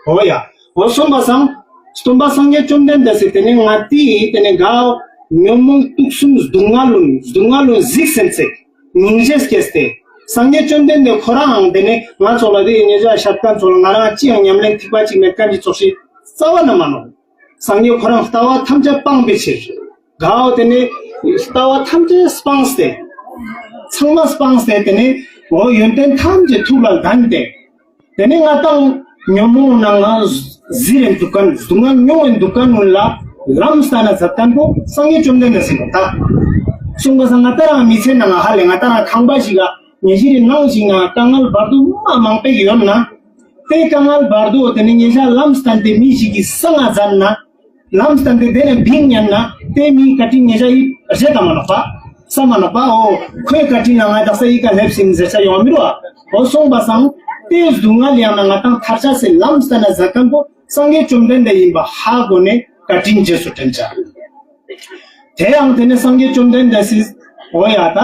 འོ་ཡ། འོ་སོང་པ་སང་། སྟོན་པ་སངས་རྒྱས་བཅོམ་ལྡན་འདས་སི་དེ་ནས་ང་ཏི་དེ་ནས་གའོ་ཉོན་མོངས་དུག་གསུམ་སྡུག་བསྔལ་ལུན་སྡུག་བསྔལ་ལུན་གཟིགས་སེམས་སེ་སྙིང་རྗེ་སྐྱེས་ཏེ། སངས་རྒྱས་བཅོམ་ལྡན་འདས་ཁོ་རང་དེ་ནས་ང་ཚོ་ལ་དེ་ཉེ་ཞ་ཤད་མཁན་ཚོ་ལ་ང་རང་ཅི་ཡང་ཉམས་ལེན་ཐིག་པ་ཅིག་མེད་མཁན་གྱི་ཙོགས་ཤིག་རྩ་བ་ན་མ་ནོག། སངས་རྒྱས་ཁོ་རང་ལྟ་བ་ཐམས་ཅད་སྤངས་པའི་ཕྱིར། གའོ་དེ་ནས་ལྟ་བ་ཐམས་ཅད་སྤངས་ཏེ། ཚང་མ་སྤངས་ཏེ་དེ་ནས་འོ་ཡོན་ཏན་ཐམས་ཅད་ཐུགས་ལ་ལྡན་ཏེ། དེ་ནས་ང་ཏང་ཉོན་མོངས་ནང་ང་གཟིར་རེ་འདུག་མཁན་སྡུག་བསྔལ་མྱོང་བའི་འདུག་མཁན་ཀུན་ལ་ལམ་སྟན་ན་མཛད་མཁན་པོ་སངས་རྒྱས་བཅོམ་ལྡན་འདས་ཡིན་ནོག་ད། གསུངས་པ་སང་ང་ཏང་རང་མི་ཚེ་ནང་ང་ཧ་ལས་ང་ཏང་རང་ཁང་པ་ཞིག་ག་ཉེ་ཞའི་ནང་ཞིག་ན་དཀའ་ངལ་བར་དུ་མ་མང་པོ་ཡོད་ན། དེ་དཀའ་ངལ་བར་དུ་དེ་ནས་ཉེ་ཞ་ལམ་སྟན་ཏེ་མི་ཞིག་གི་སང་ང་མཛད་ན། ལམ་སྟན་ཏེ་དེ་ནས་བིང་ཉན་ན་དེ་མིའི་བཀའ་དྲིན་ཉེ་ཞའི་རེ་ད་མ་ནོག་པ། ས་མ་ནོག་པ། འོ་ཁོའི་བཀའ་དྲིན་ལ་ང་དག་ས་ཡི་ག་སླེབས་སིན་ཟེར་ཆ་ཡོང་མི་རུ་བ། འོ་སོང་པ་སང་དེ་སྡུག་བསྔལ་ཡང་ན་ང་ཏང་ཐར་ཆ་སི་ལམ་སྟན་ན་མཛད་མཁན་པོ་སངས་རྒྱས་བཅོམ་ལྡན་འདས་ཡིན་པ་ཧ་གོ་ནས་བཀའ་དྲིན་རྗེས་སུ་དྲན་ཆ། དེ་ཡང་དེ་ནས་སངས་རྒྱས་བཅོམ་ལྡན་འདས་སི་འོ་ཡ་ད་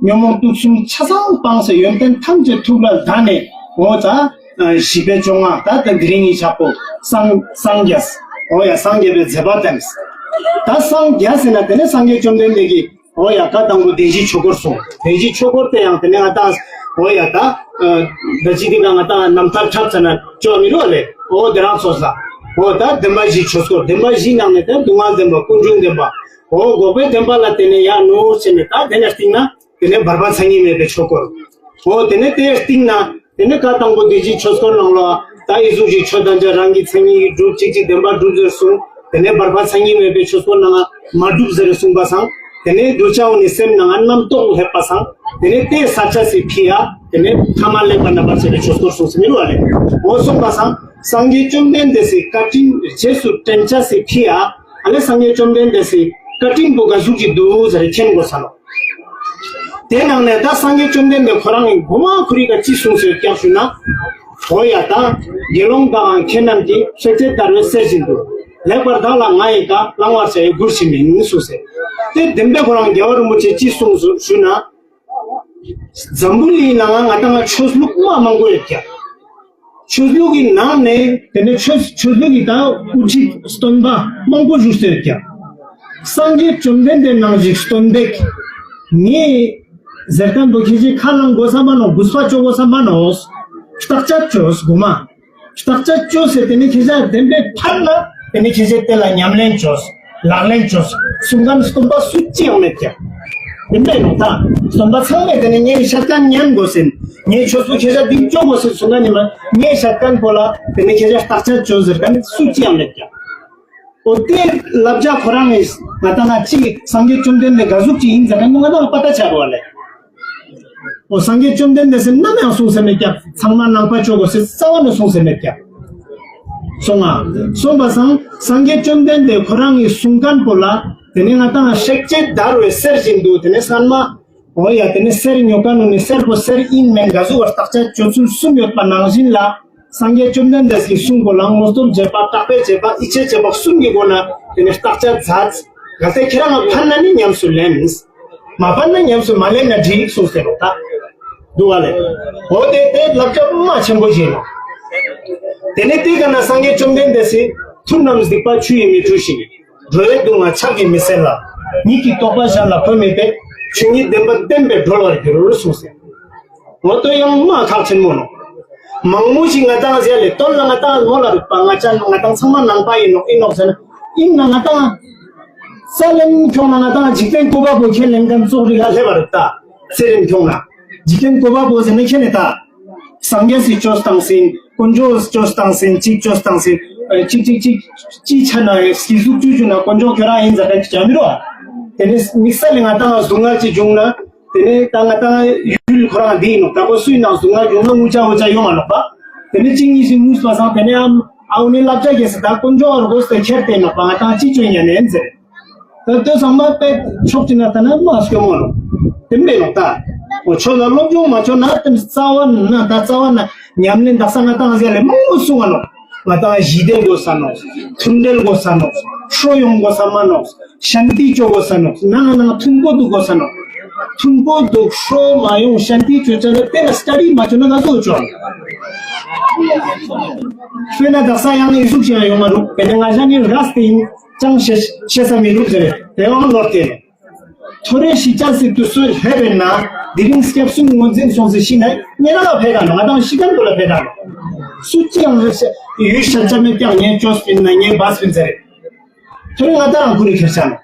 ཉོན་མོངས་དུག་གསུམ་ཆ་ཚང་སྤངས་སེ་ཡོན་ཏན་ཐམས་ཅད་ཐུགས་ལ་ལྡན་ནས་འོ་ད་ ཨ་བཞི་པའི་བཅོ་ལྔ། ད་ད་དེ་རིང་ངི་ཆག་པོ་སངས་སངས་རྒྱས། འོ་ཡ། སངས་རྒྱས་པའི་མཛད་པ་དང་། ད་སངས་རྒྱས་ཟེར་ན་དེ་ནས་སངས་རྒྱས་བཅོམ་ལྡན་འདས་ཀྱི་འོ་ཡ། ཀ་དང་པོ་བདེན་བཞིའི་ཆོས་འཁོར་གསུངས། བདེན་བཞིའི་ཆོས་འཁོར་དེ་ཡང་དེ་ནས་ང་ཏང་འོ་ཡ། ད་ཨ་ད་ཅི་དེ་ག་ང་ཏང་རྣམ་ཐར་འཁྲབ་ཙ་ན་ཅོ་མི་རུ་ལེ། འོ་དེ་རང་ཚོགས་ས། འོ་ད་བདེན་པ་བཞིའི་ཆོས་འཁོར། བདེན་པ་བཞིའི་ནང་ནས་ད་སྡུག་བསྔལ་བདེན་པ། ཀུན་འབྱུང་བདེན་པ། འོ་འགོག་པའི་བདེན་པ་ལ་དེ་ནས་ཡ་ནོ་ཟེར་ནས། ད་དེ་ནས་སྟིང་ན་དེ་ནས་བར་པ་མཚན་ཉིད་མེད་པའི་ཆོས་འཁོར། འོ་དེ་ནས་དེ་སྟིང་ན་དེ་ནས་ཀ་དང་པོ་བདེན་བཞིའི་ཆོས་འཁོར་ནང་ལོ། ད་ཨི་ཟུག་ཅིག་ཆོས་དང་ཆ་རང་གི་མཚན་ཉིད་ཀྱིས་གྲུབ། ཅིག་ཅིག་བདེན་པར་གྲུབ་ཟེར་གསུངས། དེ་ནས་བར་པ་མཚན་ཉིད་མེད་པའི་ཆོས་འཁོར་ནང་མ་གྲུབ་ཟེར་གསུངས་པ་སང་། དེ་ནས་གདུལ་བྱ་བོ་ནི་སེམས་ནང་རྣམ་རྟོག་སླེབས་པ་སང་། དེ་ནས་དེ་སལ་ཅེས་སི་ཕི་ཡ། དེ་ནས་ཐ་མ་ལེགས་པར་རྣམ་པར་དཔྱད་པའི་ཆོས་འཁོར་གསུངས་སེ་མི་རུ་བ་ལེ། འོ་གསུངས་པ་སང་སངས་རྒྱས་བཅོམ་ལྡན་འདས་སི་བཀའ་དྲིན་རྗེས་སུ་དྲན་ཅེས་སི་ཕི་ཡ། ཨ་ནི་སངས་རྒྱས་བཅོམ་ལྡན་འདས་སི་བཀའ་དྲིན་པོ་ག་ཟུག་ཅིག་འདུག་ཟེར་མཁྱེན་དགོས་ས་ནོག། དེ་ནང་ནས་ད་སངས་རྒྱས་བཅོམ་ལྡན་འདས་ཁོ་རང་གི་མགོ་མ་ཁུ་རི་ཀ་ཅི་གསུངས་སེ་ཀྱག་ཞུ་ན། འོ་ཡ། ད་དགེ་སློང་དག་ཁྱེད་རྣམས་ཀྱིས་སྲེག་བཅད་བརྡར་བའི་གསེར་བཞིན་དུ། ལེགས་པར་བརྟགས་ལ་ང་ཡི་བཀའ། བླང་བར་བྱ་ཡི་མགུར་བཞིན་མིན་གསུངས་སེ། དེ་བདེན་པའི་ཁོ་རང་རྒྱལ་བ་རིན་པོ་ཆེ་ཅི་གསུངས་སུ་ཞུ་ན། འཛམ་བུ་གླིང་ནང་ང་ང་ཏང་ཆོས་ལུགས་མ་མང་པོ་ཡོད་ཀྱག། ཆོས་ལུགས་ཀྱི་ནང་ནས་དེ་ནས་ཆོས་ཆོས་ལུགས་ཀྱི་ད་དབུ་ཁྲིད་སྟོན་པ་མང་པོ་བཞུགས་སེ་ཡོད་ཀྱག། སངས་རྒྱས་བཅོམ་ལྡན་འདས་ནང་བཞིན་སྟོན་པས་ངས་ཟེར་མཁན་པོ་ཁྱེད་ཀྱིས་ཁས་བླངས་དགོས་ས་མ་ནོག། གུས་པ་ཅོ་དགོས་ས་མ་ནོག། བརྟག་དཔྱད་ཅོས་གོ་མ། བརྟག་དཔྱད་ཅོས་སེ་དེ་ནས་ཁྱེད་ཅག་བདེན་པའི་ཕན་ན་དེ་ནས་ཁྱེད་ཅག་དེ་ལ་ཉམས་ལེན་ཅོས། ལག་ལེན་ཅོས། གསུང་མཁན་སྟོན་པ་སུ་ཅི་ཡང་མེད་ཀྱག། བདེན་པའི་ནོག། ད་སྟོན་པ་ཚང་མས་དེ་ནས་ངའི་བཤད་མཁན་ཉན་དགོས་ཟེར། ངའི་ཆོས་པོ་ཁྱེད་ཅག་འདི་ཅོ་དགོས་ཟེར་གསུང་མཁན་ནི་མ། ངའི་བཤད་མཁན་པོ་ལ་དེ་ནས་ཁྱེད་ཅག་བརྟག་དཔྱད་ཅོས་ཟེར་མཁན་སུ་ཅི་ཡང་མེད་ཀྱག། འོ་དེ་བསླབ་བྱ་ཁོ་རང་ངི་ང་ཏང་ང་ཅི་སངས་རྒྱས་བཅོམ་ལྡན་འདས་ག་ཟུག་ཅིག་ཡིན་ཟེར་མཁན་ང་ཏང་ང་པ་ཏ་ཆ་རུ་བ་ལེ། འོ་སངས་རྒྱས་བཅོམ་ལྡན་འདས་སི་ནམ་ཡང་གསུངས་སེ་མེད་ཀྱག། ཚང་མ་ནང་པ་ཅོ་དགོས་སེ་རྩ་བ་ནས་གསུངས་སེ་མེད་ཀྱག། སོང་ང་། སོང་པ་སང་སངས་རྒྱས་བཅོམ་ལྡན་འདས་ཁོ་རང་ངི་གསུང་མཁན་པོ་ལ་དེ་ནས་ང་ཏང་ང་སྲེག་བཅད་བརྡར་བའི་གསེར་བཞིན་དུ་དེ་ནས་སྔན་མ་འོ་ཡ་དེ་ནས་གསེར་ཉོ་མཁན་ནོ་ནི་གསེར་པོ་གསེར་ཡིན་མིན་ག་ཟུག་བར་བརྟག་དཔྱད་ཅོ་ཚུལ་གསུམ་ཡོད་པ་ནང་བཞིན་ལ། སངས་རྒྱས་བཅོམ་ལྡན་འདས་ཀྱི་གསུང་པོ་ལ་ངོ་སྤྲོད་བྱེད་པ། བརྟག་དཔྱད་བྱེད་པ། ཡིད་ཆེས་བྱེད་པ་གསུམ་གྱི་སྒོ་ནས་དེ་ནས་བརྟག་དཔྱད་མཛད། གལ་ཏེ་ཁྱེད་རང་ལ་ཕན་ན་ནི་ཉམས་སུ་ལེན། མ་ཕན་ན་ཉམས་སུ་མ་ལེན་ན་འགྲིག་གསུངས་ཟེར་རོ་ད། འདུག་བ་ལེ། འོ་དེ་དེ་བསླབ་བྱ་མ་ཆེན་པོ་ཞིག་ཨིན་ནོག། དེ་ནས་དེ་ག་ན་སངས་རྒྱས་བཅོམ་ལྡན་འདས་སི་མཐུ་རྣམས་སྡིག་པ་ཆུ་ཡིས་མི་འཁྲུ་ཞིང་། འགྲོ་བའི་སྡུག་བསྔལ་ཕྱག་གིས་མི་སེལ་ལ། ཉིད་ཀྱི་རྟོགས་པ་གཞན་ལ་འཕོས་མིན་པས། ཆོས་ཉིད་བདེན་པ་བསྟན་པས་གྲོལ་བར་འགྱུར་གསུངས་ཟེར། འོ་དོ་ཡང་མ་ཁག་ཆེན་མོ་ནོག། མང་མོ་ཞིག་ང་ཏང་ཟེར་ལེ་དོན་ལ་ང་ཏང་མོལ་ལ་རུག་པ། ང་ཅག་ང་ཏང་ཚང་མ་ནང་པ་ཨིན་ནོག་ཨིན་ནོག་ཟེར་ན། ཨིན་ན་ང་ཏང་རྩ་ལེན་ཁྱོང་ན་ང་ཏང་འཇིག་རྟེན་བཀོད་པ་པོ་ཁས་ལེན་མཁན་ཙོགས་རིགས་ལ་སླེབས་པ་རུག་ད། རྩ་ལེན་ཁྱོང་ན་འཇིག་རྟེན་བཀོད་པ་པོ་ཟེར་ན་ཁྱེད་ནས་ད། སངས་རྒྱས་སི་ཅོས་བཏང་ཟིན། དཀོན་མཆོག་ཅོས་བཏང་ཟིན། ཅིག་ཅོས་བཏང་ཟིན། ཨ་ཅིག་ཅིག་ཅིག་ཅིག་ཆ་ན་སྐྱེ་གཟུགས་ཅུ་ཅུ་ན་དཀོན་མཆོག་ཁྱོད་རང་ཨིན་ཟེར་ཏེ་ཅིག་ཅང་མི་རུག་ཨ། དེ་ནས་དམིགས་བསལ་ལས་ང་ཏང་སྡུག་བསྔལ་ཅིག་བྱུང་ན། དེ་ནས་ད་ང་ཏང་ཡུལ་ཁོ་རང་འདི་ཨིན་ནོག། ད་ཁོ་སུའི་ནང་སྡུག་བསྔལ་བྱུང་ན་ངུ་ཅ་འུ་ཅ་ཡོང་ང་ནོག་པ། དེ་ནས་གཅིག་གཉིས་ཤིག་ངུས་པ་སང་དེ་ནས་ཨམ་ཨའུ་ནི་བསླབ་བྱ་གལ་སྲིད་ད་དཀོན་མཆོག་ག་རུ་དགོས་ཏེ་ཁྱེར་ཏེ་ནོག་པ། ང་ཏང་ཅིག་ཅོ་ཉན་ནས་ཨིན་ཟེར། ད་དེ་ཚང་མ་དཔེ་ཕྱོགས་གཅིག་ན་ད་ན་མ་སྐྱོ་མོ་ནོག། དེ་མེད་ནོག་ད། འོ་ཆོས་ལ་སློབ་སྦྱོང་མ་ཆོག་ན་དེ་རྩ་བ་ན་ད་རྩ་བ་ན་ཉམས་ལེན་དག་ས་ང་ཏང་ཟེར་ལེ་མང་པོ་གསུང་ང་ནོག། ང་ཏང་ཞི་བདེ་དགོས་ས་ནོག། མཐུན་སྒྲིལ་དགོས་ས་ནོག། ཧྲོ་ཡོང་དགོས་ས་མ་ནོག། ཤན་ཏི་ཅོ་དགོས་ས་ནོག། ནང་ནང་མཐུན་པོ་འདུག་དགོས་ས་ནོག། མཐུན་པོ་འདུག་ཧྲོ་མ་ཡོང་ཤན་ཏི་ཅོ་ཅ་ལ་དེ་ལ་སྟ་ཌི་མ་ཅོ་ན་ག་ཟུག་ཅོ། དཔེར་ན་དག་ས་ཡང་ཨི་ཟུག་ཅིག་ཡང་ཡོང་ང་རུག། དཔེར་ན་ང་ཞ་ནི་རས་ཏེ་ཨིན། ཅང་ཤེས་ཤེས་ས་མི་རུག་ཟེར་ཏེ་ཡང་ནོར་ཏེ། ཐོ་རེ་ཤི་ཅེས་སི་དུས་སུ་ལྷོད་པས་ན། དེ་རིང་སྐྱབས་གསུམ་ངོས་འཛིན་སོང་སྟེ་ཤི་ན་ཉེ་རང་ལ་ཕན་ད་ནོག། ང་ཏང་ཤི་མཁན་པོ་ལ་ཕན་ད་ནོག། སུ་ཅི་ཡང་ཡུལ་ཤ་ཆ་མེད་ཀྱང་ངའི་ཅོས་པིན་ན་ངའི་བས་པིན་ཟེར། ཐོ་རེ་ང་ཏང་རང་ཁུ་རེ་ཁྱེར་ཆ་ནོག།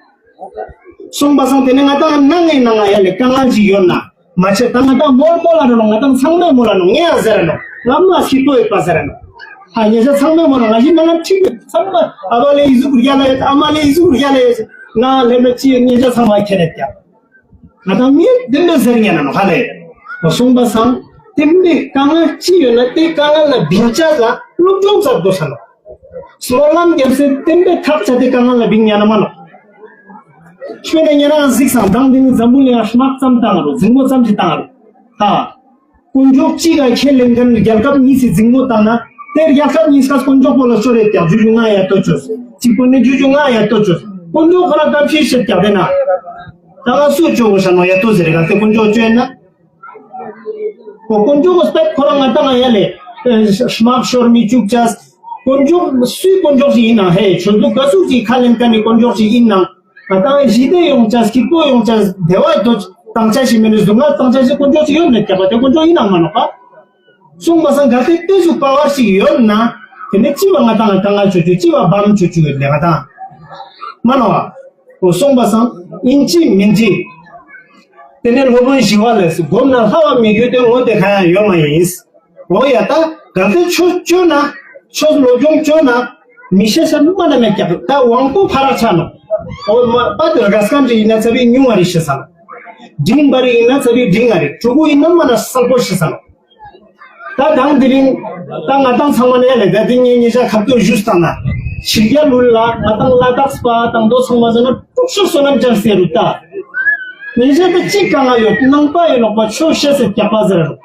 སོང་པ་སང་དེ་ནས་ང་ཏང་ནང་ངའི་ནང་ང་ཡ་ལེ་དཀའ་ངལ་ཅིག་ཡོད་ན། མ་ཆེ་ད་ང་ཏང་མོལ་མོལ་ལ་ར་ནོག། ང་ཏང་ཚང་མས་མོལ་ལ་ནོག། ངས་ཡང་ཟེར་ར་ནོག། ང་མ་སྐྱིད་པོ་ཡོད་པ་ཟེར་ར་ནོག། ཧ་ཉེ་ཞ་ཚང་མས་མོལ་ལ། ང་ཞི་ནང་ང་ཁྲིག་ཚང་མ་ཨ་བ་ལེ་ཨི་ཟུག་རྒྱ་ལ་ཡོད། ཨ་མ་ལེ་ཨི་ཟུག་རྒྱ་ལ་ཡོད། ང་ལེ་མ་ཅི་ཉེ་ཞ་ཚང་མ་ཁྱེར་རེད་ཀྱང་། ང་ཏང་མི་དེ་འདྲ་ཟེར་ཉན་ན་ནོག་ཧ་ལེ། སོང་པ་སང་དེ་འདྲ་དཀའ་ངལ་ཅི་ཡོད་ན་དེ་དཀའ་ངལ་ལ་འབིང་ཅེས་ལ་སློབ་སྦྱོང་མཛད་དགོས་ས་ནོག། སྨོན་ལམ་རྒྱབ་སྟེ་བསྟན་པའི་ཐག་བཅད་དེ་དཀའ་ངལ་ལ་བིང་ཉན་ན་མ་ནོག། ཁྱོད་ནས་ཉན་ན་གཟིགས་སང་དང་དེ་ནི་འཛམ་བུ་གླིང་ང་དམག་ཙམ་བཏང་རུག། འཛིང་མོ་ཙམ་ཞིག་བཏང་རུག། ཧ། དཀོན་མཆོག་གཅིག་ག་ཁས་ལེན་མཁན་རྒྱལ་ཁབ་གཉིས་སི་འཛིང་མོ་བཏང་ན་དེ་རྒྱལ་ཁབ་གཉིས་ཀ་དཀོན་མཆོག་པོ་ལ་ཤོར་རེད་ཀྱང་། ཇུ་ཇུ་ང་ཡ་ཏོ་ཅོས། གཅིག་པོ་ནི་ཇུ་ཇུ་ང་ཡ་ཏོ་ཅོས། དཀོན་མཆོག་ཁོ་རང་ད་ཕྱིར་ཤེད་ཀྱང་དེ་ན་ད་ང་སུ་ཅོ་དགོས་ཤ་ནོག་ཡ་ཏོ་ཟེར་རེ་ག་དེ་དཀོན་མཆོག་ཅོས་ན། ཁོ་དཀོན་མཆོག་གི་སྤེ་ཁོ་རང་ང་ཏང་ང་ཡ་ལེ། དམག་ཤོར་མི་བཅུག་ཅེས། དཀོན་མཆོག་སུའི་དཀོན་མཆོག་ཞིག་ཡིན་ན་ཧེ། ཆོས་ལུགས་ག་ཟུག་ཅིག་ཁས་ལེན་མཁན་ནི་དཀོན་མཆོག་ཞིག་ཡིན་ན། ང་ཏང་ཞི་བདེ་ཡོང་ཅེས། སྐྱིད་པོ་ཡོང་ཅེས། བདེ་བ་དོ་བཏང་ཅེས་ཞིག་མེད་ན་སྡུག་བསྔལ་བཏང་ཅེས་ཞིག་དཀོན་མཆོག་ཅིག་ཡོད་མེད་ཀྱག་པ། དེ་དཀོན་མཆོག་ཡིན་ནང་མ་ནོག་པ། སོང་པ་སང་གལ་ཏེ་དེ་ཟུག་པ་ཝར་ཞིག་ཡོད་ན། དེ་ནས་ཅི་བ་ང་ཏང་ལ་དཀའ་ངལ་ཅོ་ཅུག་ཅི་བ་བམ་ཅོ་ཅུག་ཡོད་ལེ་ང་ཏང་མ་ནོག་པ། འོ་སོང་པ་སང་ཡིན་ཅི་མིན་ཅི། དེ་ནས་སློབ་དཔོན་ཞི་བ་ལྷས་སྒོམ་ན་ལྷ་བ་མི་འགྱུར་ཏེ་ངོ་དེ་གང་ཡང་ཡོད་མ་ཡིན། འོ་ཡ་ད་གལ་ཏེ་ཆོས་ཅོ་ན། ཆོས་སློབ་སྦྱོང་ཅོ་ན། མི་ཤེས་ས་མ་ན་མེད་ཀྱག། ད་དབང་པོ་ཕ་རག་ཆ་ནོག། འོ་མ་པ་དེ་ར་ག་སྐམ་ཅིག་ཡིན་ན་ཚ་བི་ཉུང་ང་རི་ཤེས་ས་ནོག། འབྲིང་བ་རི་ཡིན་ན་ཚ་བི་འབྲིང་ང་རི། ཕྲུ་གུ་ཡིན་ན་མ་ན་གསལ་པོ་ཤེས་ས་ནོག། ད་དང་དེ་རིང་ད་ང་ཏང་ཚང་མ་ནས་ལེ་ད་དེ་ངས་ཉེ་ཞ་ཁ་ཏོ་ཞུས་བཏང་ན། ཕྱི་རྒྱལ་ལུ་ལ་ང་ཏང་ལ་དྭགས་པ་དང་དོ་ཚང་མ་ཟེར་ན་དཀྲུག་ཤོས་བསོད་ནམས་ཅན་ཟེར་རུ་ད། ཉེ་ཞ་ད་ཅི་དཀའ་ངལ་ཡོད། ནང་པ་ཡིན་ནོག་པ། ཆོས་ཤེས་ཟེར་ཀྱག་པ་ཟེར་རུ།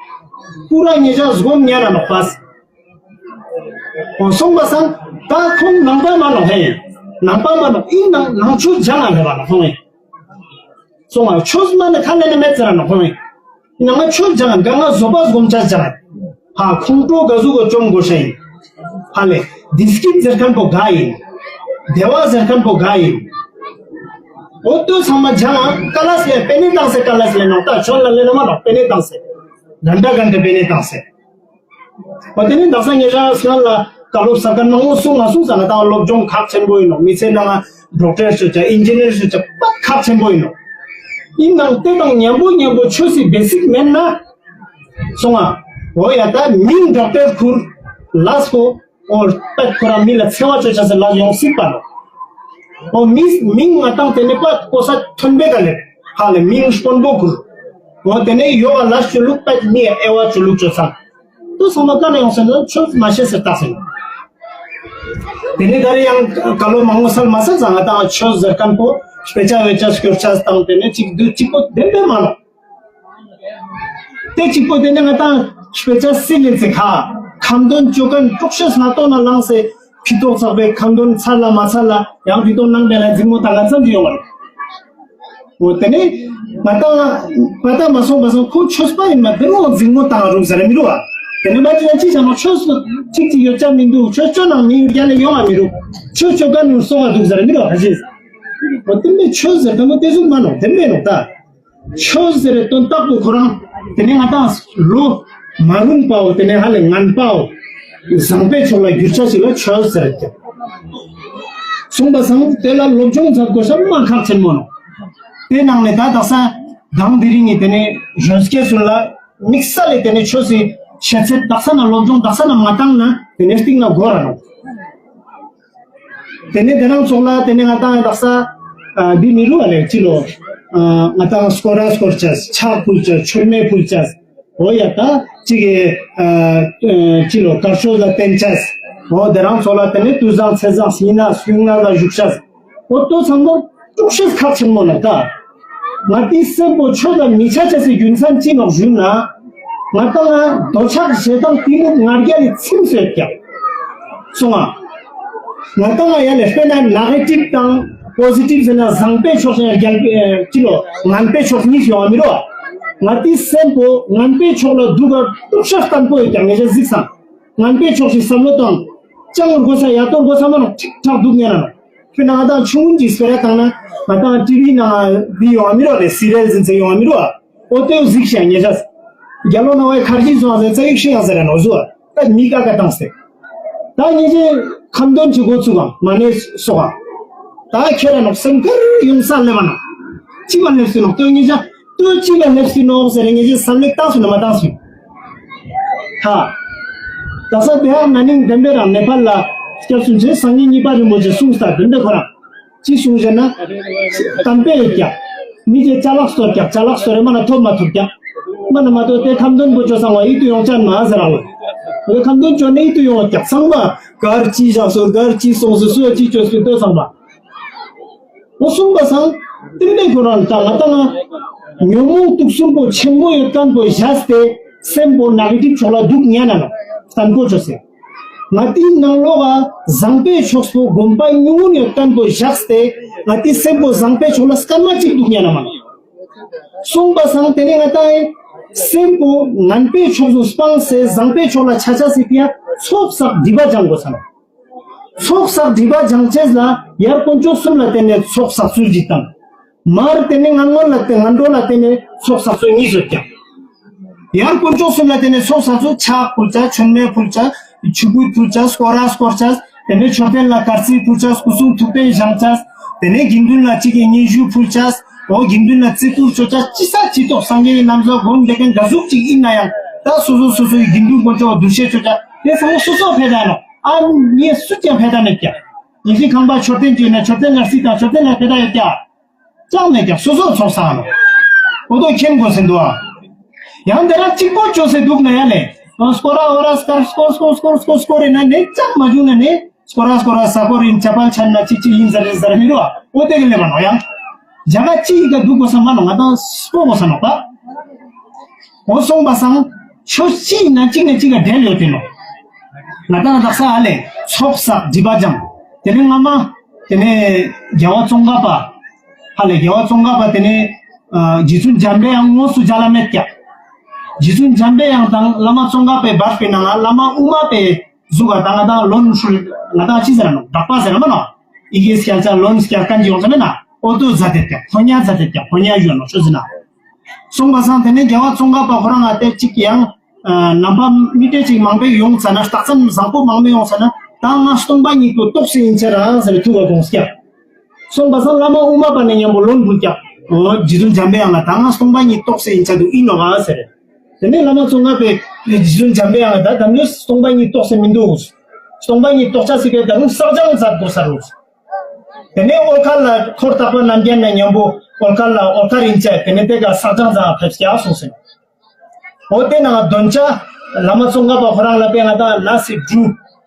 པུ་ར་ཉེ་ཞ་སྒོམ་ཉན་ན་ནོག་པ། འོ་སོང་པ་སང་ད་ཁོང་ནང་པ་མ་ནོག་ཧེ། ནང་པ་མ་ནོག། ཡིན་ནང་ནང་ཆོས་སྦྱང་ང་ལེ་བ་ནོག་ཁོང་ཨེ། སོང་ང་ཆོས་མ་ནི་ཁ་ལེ་ནི་མེད་ཟེར་ར་ནོག་ཁོང་ཨེ། ནང་ང་ཆོས་སྦྱང་ང་ང་བཟོ་པ་སྒོམ་ཆ་སྦྱང་ང་། ཧ་ཁོང་ཁྲོ་ག་ཟུག་གོ་བཅོམ་དགོས་ཤ་ཡིན། ཧ་ལེ་བདེ་སྐྱིད་ཟེར་མཁན་པོ་ག་ཡིན། བདེ་བ་ཟེར་མཁན་པོ་ག་ཡིན། འོ་དོ་ཚང་མ་སྦྱང་ང་ཀ་ལ་སི་ལེ་པེ་ནེ་བཏང་སེ། ཀ་ལ་སི་ལེ་ནོག་ད་ཆོས་ལ་ལེ་ན་མ་ནོག། པེ་ནེ་བཏང་སེ། གན་ད་གན་ད་པེ་ནེ་བཏང་སེ། འོ་དེ་ནི་དག་ས་ཉེ་ཞ་སྔ་ལ་བཀའ་སློབ་ཟེར་མཁན་མང་པོ་གསུང་ང་གསུང་ས་ན་ད་སློབ་སྦྱོང་ཁག་ཆེན་པོ་ཡིན་ནོག། མི་ཚེ་ནང་ང་ཌོག་ཊར་ཞུ་ཆ་ཨིན་ཇི་ནིར་ཞུ་ཆ་པད་ཁག་ཆེན་པོ་ཡིན་ནོག། ཡིན་ནང་དེ་དང་མཉམ་པོ་མཉམ་པོ་ཆོས་སི་བེ་སིག་མེད་ན། སོང་ང་། འོ་ཡ་ད་མིང་ཌོག་ཊར་ཁུར་ལས་པོ། འོ་པད་ཁོ་རང་མི་ལ་འཚེ་བ་ཅོ་ཆ་ཟེར་ལ་ཡོང་སྲིད་པ་ནོག། འོ་མི་མིང་ང་ཏང་དེ་ནས་པད་གོ་ས་ཐོན་པའི་ག་ལེ། ཧ་ལེ་མིང་དཔོན་པོ་ཁུར། འོ་དེ་ནས་ཡོ་ག་ལ་ཅོ་ལུགས་པད་མི་ཡ་ཨེ་བ་ཅོ་ལུགས་ཅོ་ཚང་། དོ་ཚང་མ་ག་ནས་ཡོང་ཟེར་ན་ཆོས་མ་ཤེས་ཟེར་བཏགས་ཟེར། དེ་ནས་ད་རེ་ཡང་བཀའ་སློབ་མང་པོ་སལ་མ་སལ་ཙང་ང་ཏང་ཆོས་ཟེར་མཁན་པོ་དཔེ་ཆ་བེ་ཆ་སྐྱོར་ཆ་དང་དེ་ནས་གཅིག་བསྡུ་གཅིག་པོ་བདེན་པའི་མ་ནོག། དེ་གཅིག་པོ་དེ་ནས་ང་ཏང་དཔེ་ཆ་སིལ་ལེ་ཚེ་ཁ་ཁ་འདོན་ཅོ་མཁན་དཀྲུག་ཤོས་སྣ་ཏོ་ན་ལངས་སེ་ཕི་ཏོག་ཚག་པའི་ཁ་འདོན་ཚར་ལ་མ་ཚར་ལ་ཡང་ཕི་ཏོག་ནང་པའི་ལ་འཛིང་མོ་བཏང་ང་ཙམ་ཅིག་ཡོང་བ་རེད། འོ་དེ་ནས་ང་ཏང་ང་ཏང་མ་སོང་པ་སོང་ཁོ་ཆོས་པ་ཡིན་མ་དེ་རུང་འཛིང་མོ་བཏང་རུག་ཟེར་མི་རུ་བ། དེ་ནས་མ་ཅི་ན་ཅི་བྱ་མ་ཆོས་ཅིག་ཅིག་ཡོད་ཅ་མི་འདུག། ཆོས་ཅོ་ནང་མི་ཡུལ་རྒྱ་ལ་ཡོང་བ་མི་རུག། ཆོས་ཅོ་ག་ནུ་སོང་བ་འདུག་ཟེར་མི་རུ་བ་ག་ཞིག། འོ་དེ་ནས་ཆོས་ཟེར་དེ་མོ་དེ་ཟུག་མ་ནོག། དེ་མེད་ནོག་ད། ཆོས་ཟེར་རེ་དོན་དག་པོ་ཁོ་རང་དེ་ནས་ང་ཏང་ལོ་མ་རུང་པའོ་དེ་ནས་ཧ་ལས་ངན་པའོ་བཟང་པའི་ཕྱོགས་ལ་འགྱུར་ཆ་ཞིག་ལ་ཆོས་ཟེར་རེ་ཀྱང་གསུངས་པ་སང་དེ་ལ་སློབ་སྦྱོང་མཛད་དགོས་ཤ་མ་ཁག་ཆེན་མོ་ནོག། དེ་ནང་ནས་ད་དག་ས་དང་དེ་རིང་ངི་དེ་ནས་གཞོན་སྐྱེས་ཚུ་ལ་དམིགས་བསལ་ལས་དེ་ནས་ཆོས་སི་ཤེས་ཚད་དག་ས་ན་སློབ་སྦྱོང་དག་ས་ན་མ་བཏང་ན་དེ་ནས་སྟིང་ན་འགོར་ར་ནོག། དེ་ནས་དེ་རང་ཚོགས་ལ་དེ་ནས་ང་ཏང་དག་ས་ཨ་འདི་མི་རུ་བ་ལེ་ཅི་ལོ། ཨ་ང་ཏང་སྐོར་ར་སྐོར་ཆས་ཕྱག་ཕུལ་ཆས་མཆོད་མེ་ཕུལ་ཆས། འོ་ཡ་ད་ཅིག་གི་ཨ་ཅི་ལོ་དཀར་ཕྱོགས་ལ་བསྟན་ཆས། འོ་དེ་རང་ཚོགས་ལ་དེ་ནས་དུས་བཟང་ཚེས་བཟང་ཉི་ན་སུན་ན་ལ་བཞུགས་ཆས། འོ་དོ་ཚང་མ་དཀྲུག་ཤོས་ཁག་ཆེན་མོ་ནོག་ད། ང་ཏི་སེམས་པོ་ཆོས་ལ་མི་ཆ་ཆ་སི་རྒྱུ་མཚན་ཅི་ནོག་ཞུ་ན། ང་ཏང་ང་འདོད་ཆགས་ཞེ་སྡང་གཏི་མུག་ང་རྒྱལ་ལི་ཚིམས་སོད་ཀྱག་སོང་ང་། ང་ཏང་ང་ཡ་ལེ་དཔེར་ན་ནེ་གེ་ཊིབ་དང་པོ་ཟི་ཊིབ་ཟེར་ན་བཟང་པའི་ཕྱོགས་ཡ་རྒྱལ་ཨེ་ཅི་ལོ་ངན་པའི་ཕྱོགས་གཉིས་ཡོང་བ་མི་རོ། ང་ཏི་སེམས་པོ་ངན་པའི་ཕྱོགས་ལ་འདུག་ག་དཀྲུག་ཤོས་བརྟན་པོ་ཡོད་ཀྱག་ངེ་ཅག་གཟིགས་སང་། ངན་པའི་ཕྱོགས་ཤིག་བསམ་བློ་བཏང་། ཅང་རྒོ་ས་ཡ་ཏོ་རྒོ་ས་མ་ནོག་ཁྲིག་ཁྲག་འདུག་ཉན་ན་ནོག། དཔེར་ན་ང་ཏང་ཆུང་ངུན་གྱི་སྤེ་ར་བཏང་ན་ང་ཏང་ཊི་ཝི་ནང་འདི་ཡོང་བ་མི་རོ་རེ་སི་རི་ཡལ་ཟིན་ཚེ་ཡོང་བ་མི་རོ། འོ་དེ་གཟིགས་ཤིག་ཉེ་ཆ། རྒྱ་ལོ་ན་བའི་ཁར་ཇི་སོང་ཟེར་ཚེ་ཡིག་ཤིག་ཡང་ཟེར་ར་ནོག་ཟུ། ད་མི་ཀ་ཀ་བཏང་སྟེ། ད་ཉེ་ཆ་ཁ་འདོན་གྱི་འགོ་ཚུགས་གང་མ་ནེ་སོགས་གང་། ད་ཁྱེད་ར་ནོག་སེམས་ཁར་ཡོང་ས་ལེབ་བ་ནོག། ཅི་བ་ལེབ་སུ་ནོག་ཏོ་ཉེ་ཆ། ཏོ་ཅི་བ་ལེབ་སུ་ནོག་ཟེར་ངེ་ཅི་བསམ་ལེ་བཏང་སུ་ན་མ་བཏང་སུ། ཧ། ད་ས་དེ་ཧ་ན་ནིང་བདེན་པའི་རང་ནེ་པཱལ་ལ་སྐྱབས་སུ་མཆི་སངས་རྒྱས་གཉིས་པ་རིན་པོ་ཆེ་གསུངས་ས་བདེན་པའི་ཁོ་རང་། ཅི་གསུངས་ཟེར་ན། བསྟན་པའི་ཡོད་ཀྱག། མི་གྱི་ཅ་ལག་སྟོར་ཀྱག་ཅ་ལག་སྟོར་རེ་མ་ན་ཐོབ་མ་ཐོབ་ཀྱག། མ་ན་མ་ཐོབ་དེ་ཁ་འདོན་པོ་ཅོ་སང་བ་ཡིད་དུ་ཡོང་ཅན་མ་ཟེར་ར་ལོ། དེ་ཁ་འདོན་ཅོ་ནེ་ཡིད་དུ་ཡོང་བ་ཀྱག་ཚང་མ་གར་ཅི་བཞག་སོ་གར་ཅི་སོང་སོ་སུ་ཅི་ཅོ་སུ་ལྟོས་ཚང་མ། འོ་གསུངས་པ་སང་། བསྟན་པའི་ཁོ་རང་ད་ང་ཏང་ང་། ཉོན་མོངས་དུག་གསུམ་པོ་ཆེན་མོ་ཡོད་མཁན་པོ་བཞག་སྟེ། སེམས་པོ་ནེ་གེ་ཊིབ་ཕྱོགས་ལ་འདུག་ཉན་ན་ནོག་བརྟན་པོ་ཅོས་སེ། ང་ཏིའི་ནང་ལོགས་ལ་བཟང་པོའི་ཕྱོགས་པོ་སྒོམ་པ་ཉུང་ངུན་ཡོད་མཁན་པོ་བཞག་སྟེ། ང་ཏིའི་སེམས་པོ་བཟང་པོའི་ཕྱོགས་ལ་སྐར་མ་གཅིག་འདུག་ཉན་ན་མ་ནོག། གསུངས་པ་སང་དེ་ནས་ང་ཏང་ཨེ། སེམས་པོ་ངན་པའི་ཕྱོགས་སུ་སྤངས་སེ་བཟང་པའི་ཕྱོགས་ལ་ཆ་ཆ་སི་ཕི་ཡ་ཚོགས་བསགས་སྒྲིབ་པ་སྦྱང་དགོས་ས་ནོག། ཚོགས་བསགས་སྒྲིབ་པ་སྦྱང་ཅེས་ལ་ཡར་དཀོན་མཆོག་གསུམ་ལ་བརྟེན་ནས་ཚོགས་བསགས་ཚུལ་གཅིག་དང་། མར་བརྟེན་ནས་ངན་ངོན་ལ་བརྟེན་ངན་འགྲོ་ལ་བརྟེན་ནས་ཚོགས་བསགས་ཚུལ་གཉིས་ཡོད་ཀྱག། ཡར་དཀོན་མཆོག་གསུམ་ལ་བརྟེན་ནས་ཚོགས་བསགས་ཚུལ་ཕྱག་ཕུལ་ཅེས་མཆོད་མེ་ཕུལ་ཅེས་ཆུ་བུ་ཕུལ་ཅེས་སྐོར་ར་སྐོར་ཅེས་དེ་ནས་མཆོད་རྟེན་ལ་དཀར་རྩི་ཕུལ་ཅེས་སྐུ་གསུང་ཐུགས་རྟེན་བཞེངས་ཅེས་དེ་ནས་དགེ་འདུན་ལ་གཅིག་གི་སྙན་ཞུ་ཕུལ་ཅེས་འོ་དགེ་འདུན་ལ་བརྩི་བཀུར་ཅོ་ཅེས་ཅི་ས་ཅི་ཐོག་སངས་རྒྱས་ཀྱི་རྣམ་གསལ་སྒོམ་བསྡད་མཁན་ག་ཟུག་ཅིག་ཡིན་ན་ཡང་ད་སོ་སོ་སོ་སོའི་དགེ་འདུན་དཀོན་མཆོག་འདུ་ཤེས་ཅོ་ཅེས་དེ་ཚང་མ་སོ་སོ་ཕན་ཐོགས་ནོག། ཨ་མི་སུ་ཀྱང་ཕན་ཐོགས་མེད་ཀྱག། ཉི་ཤུའི་ཁང་པ་མཆོད་རྟེན་ཅིག་ཡོད་ན་མཆོད་རྟེན་ལ་རྩི་དང་མཆོད་རྟེན་ལ་ཕན་ཐོགས་ཡོད་ཀྱག། ཅང་མེད་ཀྱག། སོ་སོ་ཚོགས་བསགས་ནོག། འོ་དོ་མཁྱེན་དགོས་ཟེར་འདུག་ཨ། ཡང་དེ་ར་གཅིག་པོ་ཅོས་སེ་འདུག་ན་ཡ་ལེ། སྐོར་ར་འོ་ར་སྐར་སྐོར་སྐོར་སྐོར་སྐོར་སྐོར་ཡིན་ན་ནི་ཅང་མ་བྱུང་ན་ནི་སྐོར་ར་སྐོར་ར་ས་སྐོར་ཡིན་ཅ་པལ་ཆན་ན་ཅི་ཅི་ཡིན་ཟེར་ཟེར་མི་རུ་ཨ། འོ་དེ་གི་ལེ་བ་ནོག་ཡང་། རྒྱ་གར་ཅི་ཡི་ག་འདུག་དགོས་ས་མ་ནོག་ང་དང་སྤོ་དགོས་ས་ནོག་པ། འོ་སོང་པ་སང་ཆོས་ཅི་ཡིན་ན་གཅིག་ནས་གཅིག་ག་འབྲེལ་ཡོད་དེ་ནོག། ང་དང་དག་ས་ཨ་ལེ་ཚོགས་བསགས་སྒྲིབ་པ་སྦྱང་། དེ་ནས་སྔ་མ་དེ་ནས་རྒྱལ་བ་ཙོང་ཁ་པ། ཧ་ལེ་རྒྱལ་བ་ཙོང་ཁ་པ་དེ་ནས་ཨ་རྗེ་བཙུན་འཇམ་པའི་དབྱངས་དངོས་སུ་མཇལ་ལ་མེད་ཀྱག། རྗེ་བཙུན་འཇམ་པའི་དབྱངས་དང་བླ་མ་ཙོང་ཁ་པའི་བར་པའི་ནང་ང་བླ་མ་དབུ་མ་པའི་གཟུགས་ཀ་ད་ང་དང་ལོན་ཧྲུལ་ང་དང་ཅི་ཟེར་ནོག་གྲགས་པ་ཟེར་མ་ནོག། ཡི་གེ་སྐྱལ་ཅེས་ལོན་སྐྱལ་མཁན་གྱི་ཡོང་ས་མེད་ན་འོ་དོ་མཛད་དེ་ཀྱག། ཕོ་ཉ་མཛད་དེ་ཀྱག། ཕོ་ཉ་ཡོད་ནོག་ཆོས་ཟེར་ན། སོང་པ་སང་དེ་ནས་རྒྱལ་བ་ཙོང་ཁ་པ་ཁོ་རང་ང་དེ་གཅིག་ཡང་ཨ་ནང་པ་མི་དེ་གཅིག་མང་པོ་ཡོང་ཙ་ན་རྟགས་མཚན་བཟང་པོ་མང་པོ་ཡོང་ཙ་ན་ད་ང་སྟོང་པ་ཉིད་པོ་རྟོགས་སེ་ཡིན་ཆ་རང་ཟེར་ཐུགས་ལ་དགོངས་ཀྱག། སོང་པ་སང་བླ་མ་དབུ་མ་པ་ནས་མཉམ་པོ་ལོན་འབུལ་ཀྱག། འོ་རྗེ་བཙུན་འཇམ་པའི་དབྱངས་ལ་ད་ང་སྟོང་པ་ཉིད་རྟོགས་སེ་ཡིན་ཆ་འདུག་ཡིན་ནོག་ཨ་ཟེར། དེ་ནས་བླ་མ་ཙོང་ཁ་པས་རྗེ་བཙུན་འཇམ་པའི་དབྱངས་ལ་ད་ད་ནི་སྟོང་པ་ཉིད་རྟོགས་སེ་མི་འདུག། སྟོང་པ་ཉིད་རྟོགས་ཅེས་སི་ཕི་ཡ་ད་རུང་བསགས་སྦྱང་མཛད་དགོས་ས་རུ། དེ་ནས་འོལ་ཁ་ལ་འཁོར་དག་པ་རྣམ་རྒྱལ་ནས་མཉམ་པོ་འོལ་ཁ་ལ་འོལ་ཁ་རིན་ཆེན་དེ་ནས་དེ་ག་བསགས་སྦྱང་མཛད་ཕེབས་ཀྱག་གསུངས་སེ། འོ་དེ་ནང་འདོན་ཆ་བླ་མ་ཙོང་ཁ་པ་ཁོ་རང་ལ་པའི་ང་དང་ལ་སི་འབྲུ་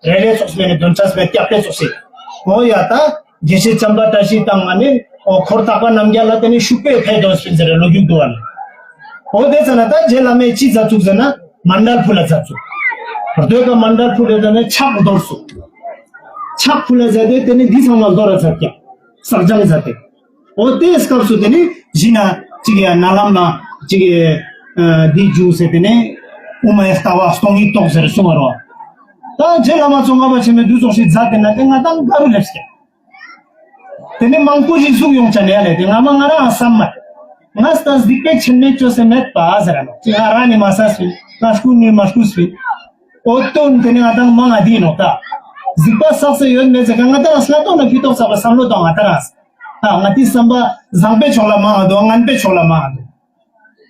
རེ་རེ་ཙོགས་མེད་ནས་འདོན་ཆ་མེད་ཀྱག་པའི་ཙོགས་སེ། འོ་ཡ་ད་དགེ་བཤེས་བྱམས་པ་བཀྲ་ཤིས་དང་ང་ནི་འོ་འཁོར་དག་པ་རྣམ་རྒྱལ་ལ་དེ་ནི་ཤུག་པའི་ཕེ་འདོན་སྤིན་ཟེར་རེ་ལོ་རྒྱུས་འདུག་བ་ནི། འོ་དེ་ཙ་ན་ད་རྗེ་བླ་མས་ཅི་མཛད་ཚུགས་ཟེར་ན་མཎྜལ་ཕུལ་ལ་མཛད་ཚུགས། རྡོའི་ཀ་མཎྜལ་ཕུལ་ལ་ཙ་ན་ཕྱག་འདོར་ཚུགས། ཕྱག་ཕུལ་ལ་མཛད་དེ་དེ་ནི་འདི་ཚང་མ་འདོར་ར་མཛད་ཀྱག། བསགས་སྦྱང་མཛད་དེ། འོ་དེའི་སྐབས་སུ་དེ་ནི་གཞི་ན་གཅིག་ཡ་ན་ལམ་ན་གཅིག་ཨ་འདི་བྱུང་སེ་དེ་ནི་དབུ་མའི་ལྟ་བ་སྟོང་ཉིད་རྟོགས་ཟེར་གསུང་བ་རོ། ད་རྗེ་བླ་མ་ཙོང་ཁ་པ་ཆེན་མོས་འདི་ཙོགས་ཤིག་མཛད་དེ་ན་དེ་ང་དང་དགའ་རུ་སླེབས་ཀྱག། དེ་ནི་མང་པོ་ཞིག་ཟུག་ཡོང་ཆ་ནས་ཡ་ལེ་དེ་ང་མ་ང་རང་བསམ་མ། ང་ལྟ་སྡིག་པའི་ཆེན་མེད་བཅོས་སེ་མེད་པ་ཟེར་ར་ནོག། ཅི་ང་རང་ནི་མ་ས་སུ་ང་སྐུ་ནི་མ་སྐུ་སུ། འོ་དོན་དེ་ནི་ང་དང་མང་ང་དེ་ནོག་ད། སྡིག་པ་བསགས་སེ་ཡོད་མེད་ཟེར་ག་ང་དང་སླ་ཏོག་ན་ཕི་ཏོག་ས་པ་བསམ་བློ་གཏོང་ང་ད་ར། ཨ་ང་དེ་བསམ་པ་བཟང་པའི་ཕྱོགས་ལ་མང་ང་འདུག་ངན་པའི་ཕྱོགས་ལ་མང་ང་འདུག།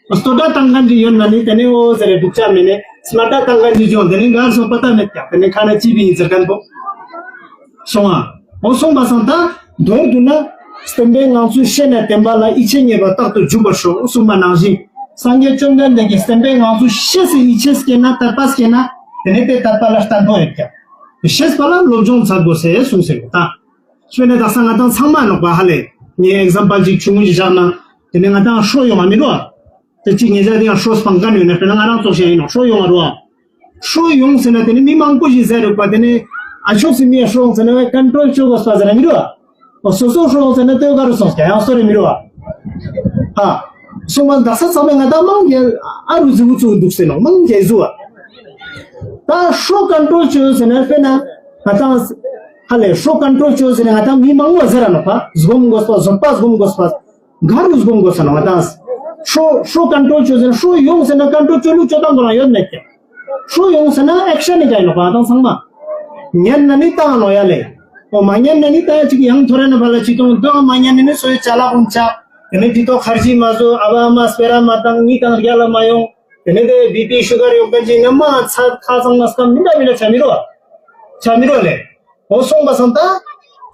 སྟོད་སྒྲ་བཏང་མཁན་ཅིག་ཡོད་ན་ནི་དེ་ནས་འོ་ཟེར་རེ་སྡུག་ཅག་མེད་ནས་སྨད་སྒྲ་བཏང་མཁན་ཅིག་ཡོང་དེ་ནས་ངར་སོང་པ་ལྟ་མེད་ཀྱག། དེ་ནས་ཁ་ན་ཅི་བི་ཡིན་ཟེར་མཁན་པོ། སོང་ཨ། འོ་སོང་པ་སང་ད་མདོར་བསྡུ་ན་བསྟན་པའི་ངང་ཚུལ་ཤེས་ནས་བསྟན་པ་ལ་ཡིད་ཆེས་ངེས་པ་རྟག་ཏུ་འཇུག་པར་ཤོག་གསུངས་པ་ནང་བཞིན་སངས་རྒྱས་བཅོམ་ལྡན་འདས་ཀྱིས་བསྟན་པའི་ངང་ཚུལ་ཤེས་སེ་ཡིད་ཆེས་སྐྱེས་ན་དད་པ་སྐྱེས་ན་དེ་ནས་དེ་དད་པ་ལ་བརྟན་པོ་ཡོད་ཀྱག། ཤེས་པ་ལ་སློབ་སྦྱོང་མཛད་དགོས་ཟེར་གསུངས་ཟེར་གོ་ད། དཔེར་ན་དག་ས་ང་དང་ཚང་མ་ནོག་པ་ཧ་ལེ། ངས་ཨེག་ཛམ་པལ་ཅིག་ཆུང་ངུ་ཞིག་བཞག་ན། དེ་ནས་ང་དང་ཧྲོ་ཡོང་བ་མི་རུ་བ། དེ་གཅིག་ཉེ་ཆར་དེ་ཡང་ཧྲོ་སྤང་མཁན་ཡོད་ན་དཔེར་ན་ང་རང་ཙོགས་ཤིག་ཡིན་ནོག་ཧྲོ་ཡོང་བ་རུ་བ། ཧྲོ་ཡོང་ཟེར་ན་དེ་ནི་མི་མང་པོ་ཞིག་ཟེར་རུག་པ་དེ་ནི་ཨ་ཕྱོགས་སི་མི་ཡ་ཧྲོ་ཡོང་ཟེར་ན་ཀན་ཊྲོལ་ཅོ་དགོས་པ་ཟེར་ན་མི་རུ་བ། འོ་སོ་སོ་ཧྲོ་ཡོང་ཟེར་ན་དེ་ག་རུ་སོང་ཀྱང་ཡང་སོ་རེ་མི་རུ་བ། ཧ། སོང་མ་དག་ས་ཚང་མས་ང་དང་མང་གེ་ཨ་རུ་ཟི་བུ་ཚུགས་འདུག་ཟེར་ནོག་མང་གེ་ཟུ་བ། ད་ཧྲོ་ཀན་ཊྲོལ་ཅོ་ཟེར་ན་དཔེར་ན་ང་དང་ཧ་ལེ་ཧྲོ་ཀན་ཊྲོལ་ཅོ་ཟེར་ན་ང་དང་མི་མང་བ་ཟེར་ར་ནོག་པ་སྒོམ་དགོས་པ་བཟོད་པ་སྒོམ་དགོས་པ། ག་རུ་སྒོམ་དགོས་ས་ནོག་ང་དང་། ཧྲོ་ཧྲོ་ཀན་ཊྲོལ་ཅོ་ཟེར་ན་ཧྲོ་ཡོང་ཟེར་ན་ཀན་ཊྲོལ་ཅོ་ལུགས་ཅོ་སྟངས་ཁོ་རང་ཡོད་མེད་ཀྱང་། ཧྲོ་ཡོང་ཟེར་ན་ཨེག་ཤན་ནི་ག་ཡིན་ནོག་ང་དང་ཚང་མ། ཉན་ན་ནི་བཏང་ནོག་ཡ་ལེ། འོ་མ་ཉན་ན་ནི་བཏང་ཡ་ཅིག་ཡང་ཐོ་རེ་ན་ཕ་ལ་ཅི་གཏོང་དོ་མ་ཉན་ན་ནི་སོ་ཡི་ཅ་ལག་ཀུན་ཆ། དེ་ནི་དེ་ཐོག་ཁར་ཇི་མ་བཟོ་ཨ་བ་ཨ་མ་སྤེ་ར་མ་བཏང་ནི་དང་རྒྱ་ལ་མ་ཡོང་། དེ་ནི་དེ་བི་པི་ཤུ་གར་ཡོད་མཁན་ཅིག་ནི་མ་ཚ་ཁ་ཚང་མ་སྐམ་མི་འདྲ་མི་འདྲ་ཆ་མི་རོ། ཆ་མི་རོ་ལེ། འོ་སོང་པ་སང་ད།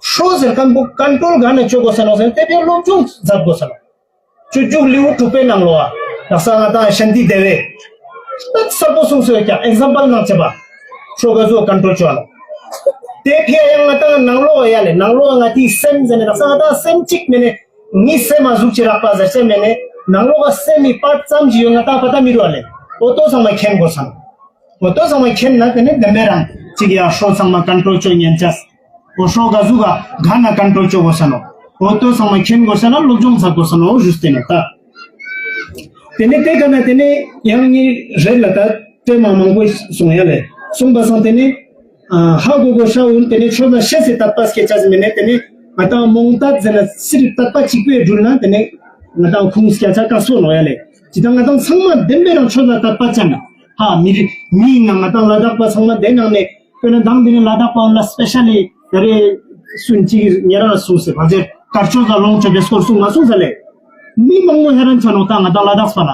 ཧྲོ་ཟེར་མཁན་པོ་ཀན་ཊྲོལ་ག་ནས་ཅོ་དགོས་ས་ནོག་ཟེར་ན་དེ་ཕི་ཡ་སློབ་སྦྱོང་མཛད་དགོས་ས་ནོག། སྤྱོད་འཇུག་ལེའུ་དྲུག་པའི་ནང་ལོ་ཨ། དག་ས་ང་དང་ཤཱནྟི་དེ་བས། ཏག་ས་པོ་གསུངས་སོ་ཡོད་ཀྱང་ཨེག་ཛམ་པལ་ནང་བྱས་པ། ཧྲོ་ག་ཟུག་ཀན་ཊྲོལ་ཅོ་ཨ་ནོག། དེ་ཕི་ཡ་ཡང་ང་དང་ནང་ལོགས་ཡ་ལེ་ནང་ལོགས་ང་དེའི་སེམས་ཟེར་ནས་དག་ས་ང་དང་སེམས་གཅིག་མེད་ནས་ངའི་སེམས་མ་ཟུག་ཅི་རག་པ་ཟེར་ཅེས་མེད་ནས་ནང་ལོགས་ཀ་སེམས་མི་པར་ཙམ་ཞིག་ཡོད་ང་དང་པ་ད་མི་རུ་ཨ་ལེ། འོ་དོ་ཚང་མ་མཁྱེན་དགོས་སམ། འོ་དོ་ཚང་མ་མཁྱེན་ན་དེ་ནི་བདེན་པའི་རང་གཅིག་ཡ་ཧྲོ་ཚང་མ་ཀན་ཊྲོལ་ཅོ་ཉན་ཅེས། འོ་ཧྲོ་ག་ཟུག་ག་ག་ན་ཀན་ཊྲོལ་ཅོ་དགོས་ས་ནོག། འོ་དོ་ཚང་མ་མཁྱེན་དགོས་ས་ན་སློབ་སྦྱོང་མཛད་དགོས་ས་ནོག་ཞུས་ཏེ་ནོག་ད། ཏེ་ནེ་ཏེ་ཀ་ན་ཏེ་ནེ་ཡང་ངའི་རེད་ལ་ད་ཏེ་མ་མང་པོ་སོང་ཡ་ལེ། སོང་པ་སང་ཏེ་ནེ་ཨ་ཧ་གོ་གོ་ཤ་འུན་ཏེ་ནེ་ཆོས་ལ་ཤེས་སི་དད་པ་སྐྱེ་ཆ་ཟིན་མེད་ནེ་ཏེ་ནེ་ང་དང་མོང་དད་ཟེར་ན་སི་རིག་དད་པ་གཅིག་པོའི་འགྲུལ་ན་ཏེ་ནེ་ང་དང་ཁུངས་སྐྱ་ཆ་ཀ་སོ་ནོག་ཡ་ལེ། ཅི་ད་ང་དང་ཚང་མ་བདེན་པའི་རང་ཆོས་ལ་དད་པ་ཅན་ཧ་མི་རིགས་མི་ཡིན་ན་ང་དང་ལ་དྭགས་པ་ཚང་མ་བདེན་ནང་ནེ་དཔེར་ན་མདང་དེ་ནེ་ལ་དྭགས་པ་ལ་སྤེ་ཤལ་ལི་ད་རེ་སུན་ཅིག་ཉེ་རང་སུངས་སེ་བ་ཇེ་དཀར་ཆོས་ལ་ལོངས་སྤྱོད་པའི་སྐོར་སུངས་མ་སུངས་ས་ལེ། མི་མང་མོ་ཧེ་རན་ཆ་ནོག་ད་ང་དང་ལ་དྭགས་པ་ན།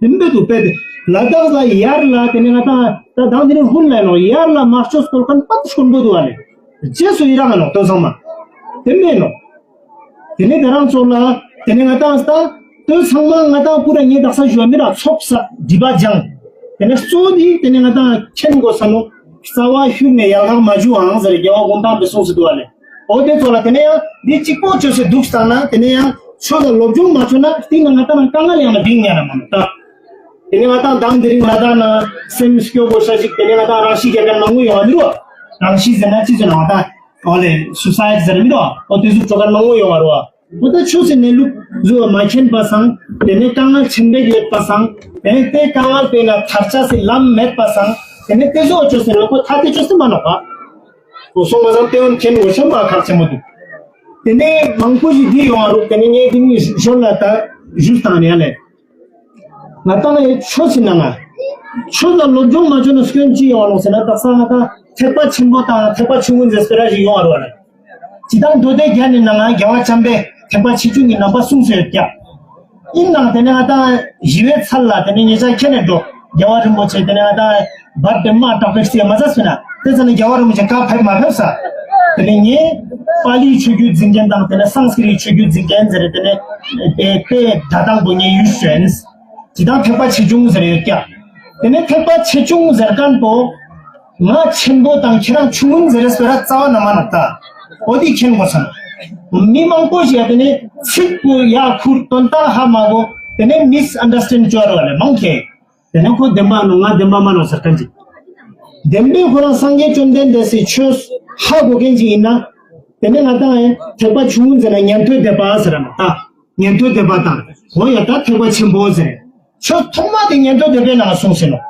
དེ་འབད་དུ་པེ་དེ་ལ་དྭགས་ལ་ཡར་ལ་ཏེ་ནེ་ང་དང་ད་མདང་དེ་ནེ་ཧུན་ལ་ནོག་ཡར་ལ་མ་ཆོས་སྐོར་ཁན་པ་ཏུ་ཤོན་པོ་དུ་བ་ལེ། རྗེས་སུ་ཡི་རང་ནོག་ཏོ་ཚང་མ། དེ་མེད་ནོག་ཏེ་ནེ་ད་རང་ཚོ་ལ་ཏེ་ནེ་ང་དང་ས་ཏོ་ཚང་མ་ང་དང་པུ་ར་ངེ་དག་ས་ཞུ་བ་མི་ར་ཚོགས་ས་སྒྲིབ་པ་སྦྱང་། ཏེ་ནེ་གཙོ་དེ་ཏེ་ནེ་ང་དང་མཁྱེན་དགོས་ས་ནོག་རྩ་བ་ཤུགས་ནེ་ཡལ་ག་མ་ཞུ་ཨང་ཟེར་རྒྱལ་བ་དགོངས་དག་པའི་གསུངས་སུ་འདུག་བ་ལེ། འོ་དེ་ཚོ་ལ་ཏེ་ནེ་ཡང་འདི་གཅིག་པོ་བཅོས་སེ་འདུག་སྟངས་ན་ཏེ་ནེ་ཡང་ཆོས་ལ་སློབ་སྦྱོང་མ་བཅོས་ན་སྟིང་ན་ང་དང་ན་དཀའ་ངལ་ཡང་ན་འབིང་ཉན་ན་མ་ནོག་ད། ཏེ་ནེ་ང་དང་མདང་དེ་རིང་ང་དང་ན་སེམས་སྐྱོ་པོ་ཤ་ཞིག་ཏེ་ནེ་ང་དང་རང་ཤི་རྒྱག་མཁན་མང་པོ་ཡོང་བ་མི་རུ། རང་ཤི་ཟེར་ན་ཅི་ཟེར་ན་ང་དང་། འོ་ལེ་སུ་སའིད་ཟེར་མི་རུ། འོ་དེ་ཟུག་འགྲོ་མཁན་མང་པོ་ཡོང་བ་རུ། འོ་ད་ཆོས་སི་གནས་ལུགས་ཟུ་བ་མ་མཁྱེན་པ་སང་། ཏེ་ནེ་དཀའ་ངལ་ཆེན་པོ་ཡོད་པ་སང་། ཏེ་ནེ་དེ་དཀའ་ངལ་པེ་ན་ཐར་ཆ་སི་ལམ་མེད་པ་སང་། ཏེ་ནེ་དེ་ཟུ་བ་བཅོས་སེ་ན་ཁོ་ཐ་དེ་བཅོས་སེ་མ་ནོག་པ། འོ་སོང་པ་སང་ཏེ་བོ་མཁྱེན་དགོས་ཤེས་མ་ཁག་ཆེན་མོ་འདུག་ཏེ་ནེ་མང་པོ་ཞིག་འདི་ཡོང་བ་རུ་ཏེ་ནེ་ངས་འདི་ནི་ཞོར་ལ་ད་ཞུས་བཏང་ནས་ཡ་ལེ། ང་དང་ལ་ཆོས་སི་ནང་ང་ཆོས་ལ་སློབ་སྦྱོང་མ་བཅོས་ན་སྐྱོན་ཅི་ཡོང་བ་ནོག་ཟེར་ན་དག་ས་ང་དང་ཐེག་པ་ཆེན་པོ་དང་ཐེག་པ་ཆུང་ངུ་ཟེར་སྤེ་ར་ཞིག་ཡོང་བ་རུ་བ་ལེ། ཅི་དང་མདོ་སྡེ་རྒྱན་ནི་ནང་ང་རྒྱལ་བ་བྱམས་པས་ཐེག་པ་ཆེ་ཆུང་གི་རྣམ་པ་གསུངས་སེ་ཡོད་ཀྱག་ཨིན་ནའང་ཏེ་ནེ་ང་དང་ཞི་བའི་ཚལ་ལ་ཏེ་ནེ་ཉེ་ཆ་ཁྱེར་ནས་འགྲོ། རྒྱལ་བ་རིན་པོ་ཆེ་ཏེ་ནེ་ང་དང་བར་དེ་མ་དྲག་པོ་ཞིག་མ་ཟ་སོང་ན་ཏེ་ཙ་ན་རྒྱལ་བ་རིན་པོ་ཆེ་ཀ་ཕེབས་མ་ཕེབས་ས། ཏེ་ནེ་ངས་པཱ་ལིའི་ཆོས་བརྒྱུད་འཛིན་མཁན་དང་ཏེ་ནེ་སཾསྐྲྀཏ་ཆོས་བརྒྱུད་འཛིན་མཁན་ཟེར་ཏེ་ནེ་དེ་དེ་ད་དང་པོ་ངས་ཡུལ་ཞོན། ཅི་དང་ཐེག་པ་ཆེ་ཆུང་ཟེར་ཡོད་ཀྱག་ཏེ་ནེ་ཐེག་པ་ཆེ་ཆུང་ཟེར་མཁན་པོ། ང་ཆེན་པོ་དང་ཁྱེད་རང་ཆུང་ངུན་ཟེར་སྤེ་ར་རྩ་བ་ན་མ་ནོག་ད། འོ་དེ་མཁྱེན་དགོས་ས་ནོག་མི་མང་པོ་ཞིག་ཏེ་ནེ་ཚིག་པོ་ཡ་ཁུར་དོན་དག་ཧ་མ་གོ་ཏེ་ནེ་མིས་ཨན་ཌར་སི་ཊེན་ཌ་བཅོ་ར་བ་ལེ་མང་ཁེ། ཏེ་ནེ་ཁོ་བདེན་པ་ནོག་ང་བདེན་པ་མ་ནོག་ཟེར་མཁན་ཅིག་བདེན་པའི་ཁོ་རང་སངས་རྒྱས་བཅོམ་ལྡན་འདས་སི་ཆོས་ཧ་གོ་མཁན་ཅིག་ཨིན་ན། ཏེ་ནེ་ང་དང་ཨེ་ཐེག་པ་ཆུང་ངུན་ཟེར་ན་ཉན་ཐོས་སྡེ་པ་ཟེར་ར་ནོག་ད། ཉན་ཐོས་སྡེ་པ་དང་འོ་ཡ་ད་ཐེག་པ་ཆེན་པོ་ཟེར། ཆོས་ཐོག་མ་དེ་ཉན་ཐོས་སྡེ་པའི་ནང་གསུངས་སེ་ནོག་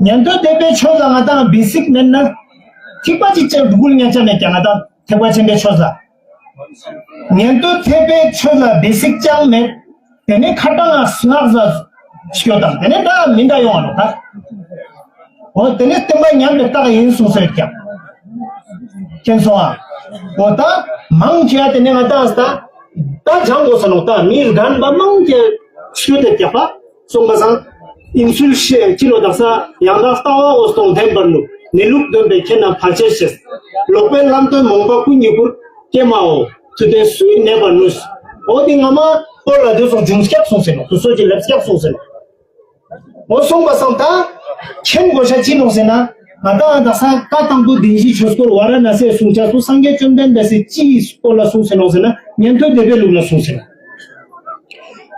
ཉན་ཐོས་སྡེ་པའི་ཆོས་ལ་ང་དང་བེ་སིག་མེད་ན། ཐེག་པ་ཅིག་ཅར་འགྲུལ་ཉན་ཆ་མེད་ཀྱག་ང་དང་ཐེག་པ་ཆེན་པོའི་ཆོས་ལ། ཉན་ཐོས་སྡེ་པའི་ཆོས་ལ་བེ་སིག་ཅང་མེད། ཏེ་ནེ་ཁ་ཏང་ང་སྔགས་ཟ་སྐྱོ་དང་ཏེ་ནེ་ད་མི་འདྲ་ཡོང་བ་ནོག་ད། འོ་ཏེ་ནེ་བསྟན་པ་ཉམས་པའི་རྟགས་ཨིན་གསུངས་སེ་ཡོད་ཀྱག་མཁྱེན་སོང་ཨ། འོ་ད་མང་ཆེ་བ་ཏེ་ནེ་ང་དང་ད་ད་སྦྱང་དགོས་ས་ནོག་ད་མི་རྒན་པ་མང་ཆེ་ཤོད་དེ་ཀྱག་པ་སོང་པ་སང་། ཨིན་སུལ་ཤེས་ཅི་ལོ་དག་ས་ཡང་དག་ལྟ་བ་འོད་སྟོང་ལྡན་པར་ནུས། གནས་ལུགས་སྟོན་པས་མཁྱེན་རྣམས་ཕལ་ཆེར་ཤེས། ལོག་པའི་ལམ་སྟོན་རྨོངས་པ་ཀུན་གྱི་སྐུར། ཀྱེ་མའོ། ཐུབ་བསྟན་སུ་ཡིས་གནས་པར་ནུས། འོ་དེ་ང་མ་སྐོར་ལ་དེ་ཚོགས་འབྱུང་སྐྱབས་གསུངས་སེ་ནོག་དུ་སོ་ཅི་ལེབ་སྐྱབས་གསུངས་སེ་ནོག་འོ་སོང་པ་སང་ད་མཁྱེན་དགོས་ཤ་ཅི་ནོག་ཟེར་ན། ང་དང་དག་ས་བཀའ་དང་པོ་བདེན་བཞིའི་ཆོས་སྐོར་ཝཱ་ར་ཎ་སིའི་གསུང་ཆ་སུ་སངས་རྒྱས་བཅོམ་ལྡན་འདས་སི་ཅིའི་སྐོར་ལ་གསུངས་སེ་ནོག་ཟེར་ན་ཉན་ཐོས་སྡེ་པའི་ལུགས་ལ་གསུངས་སེ་ནོག་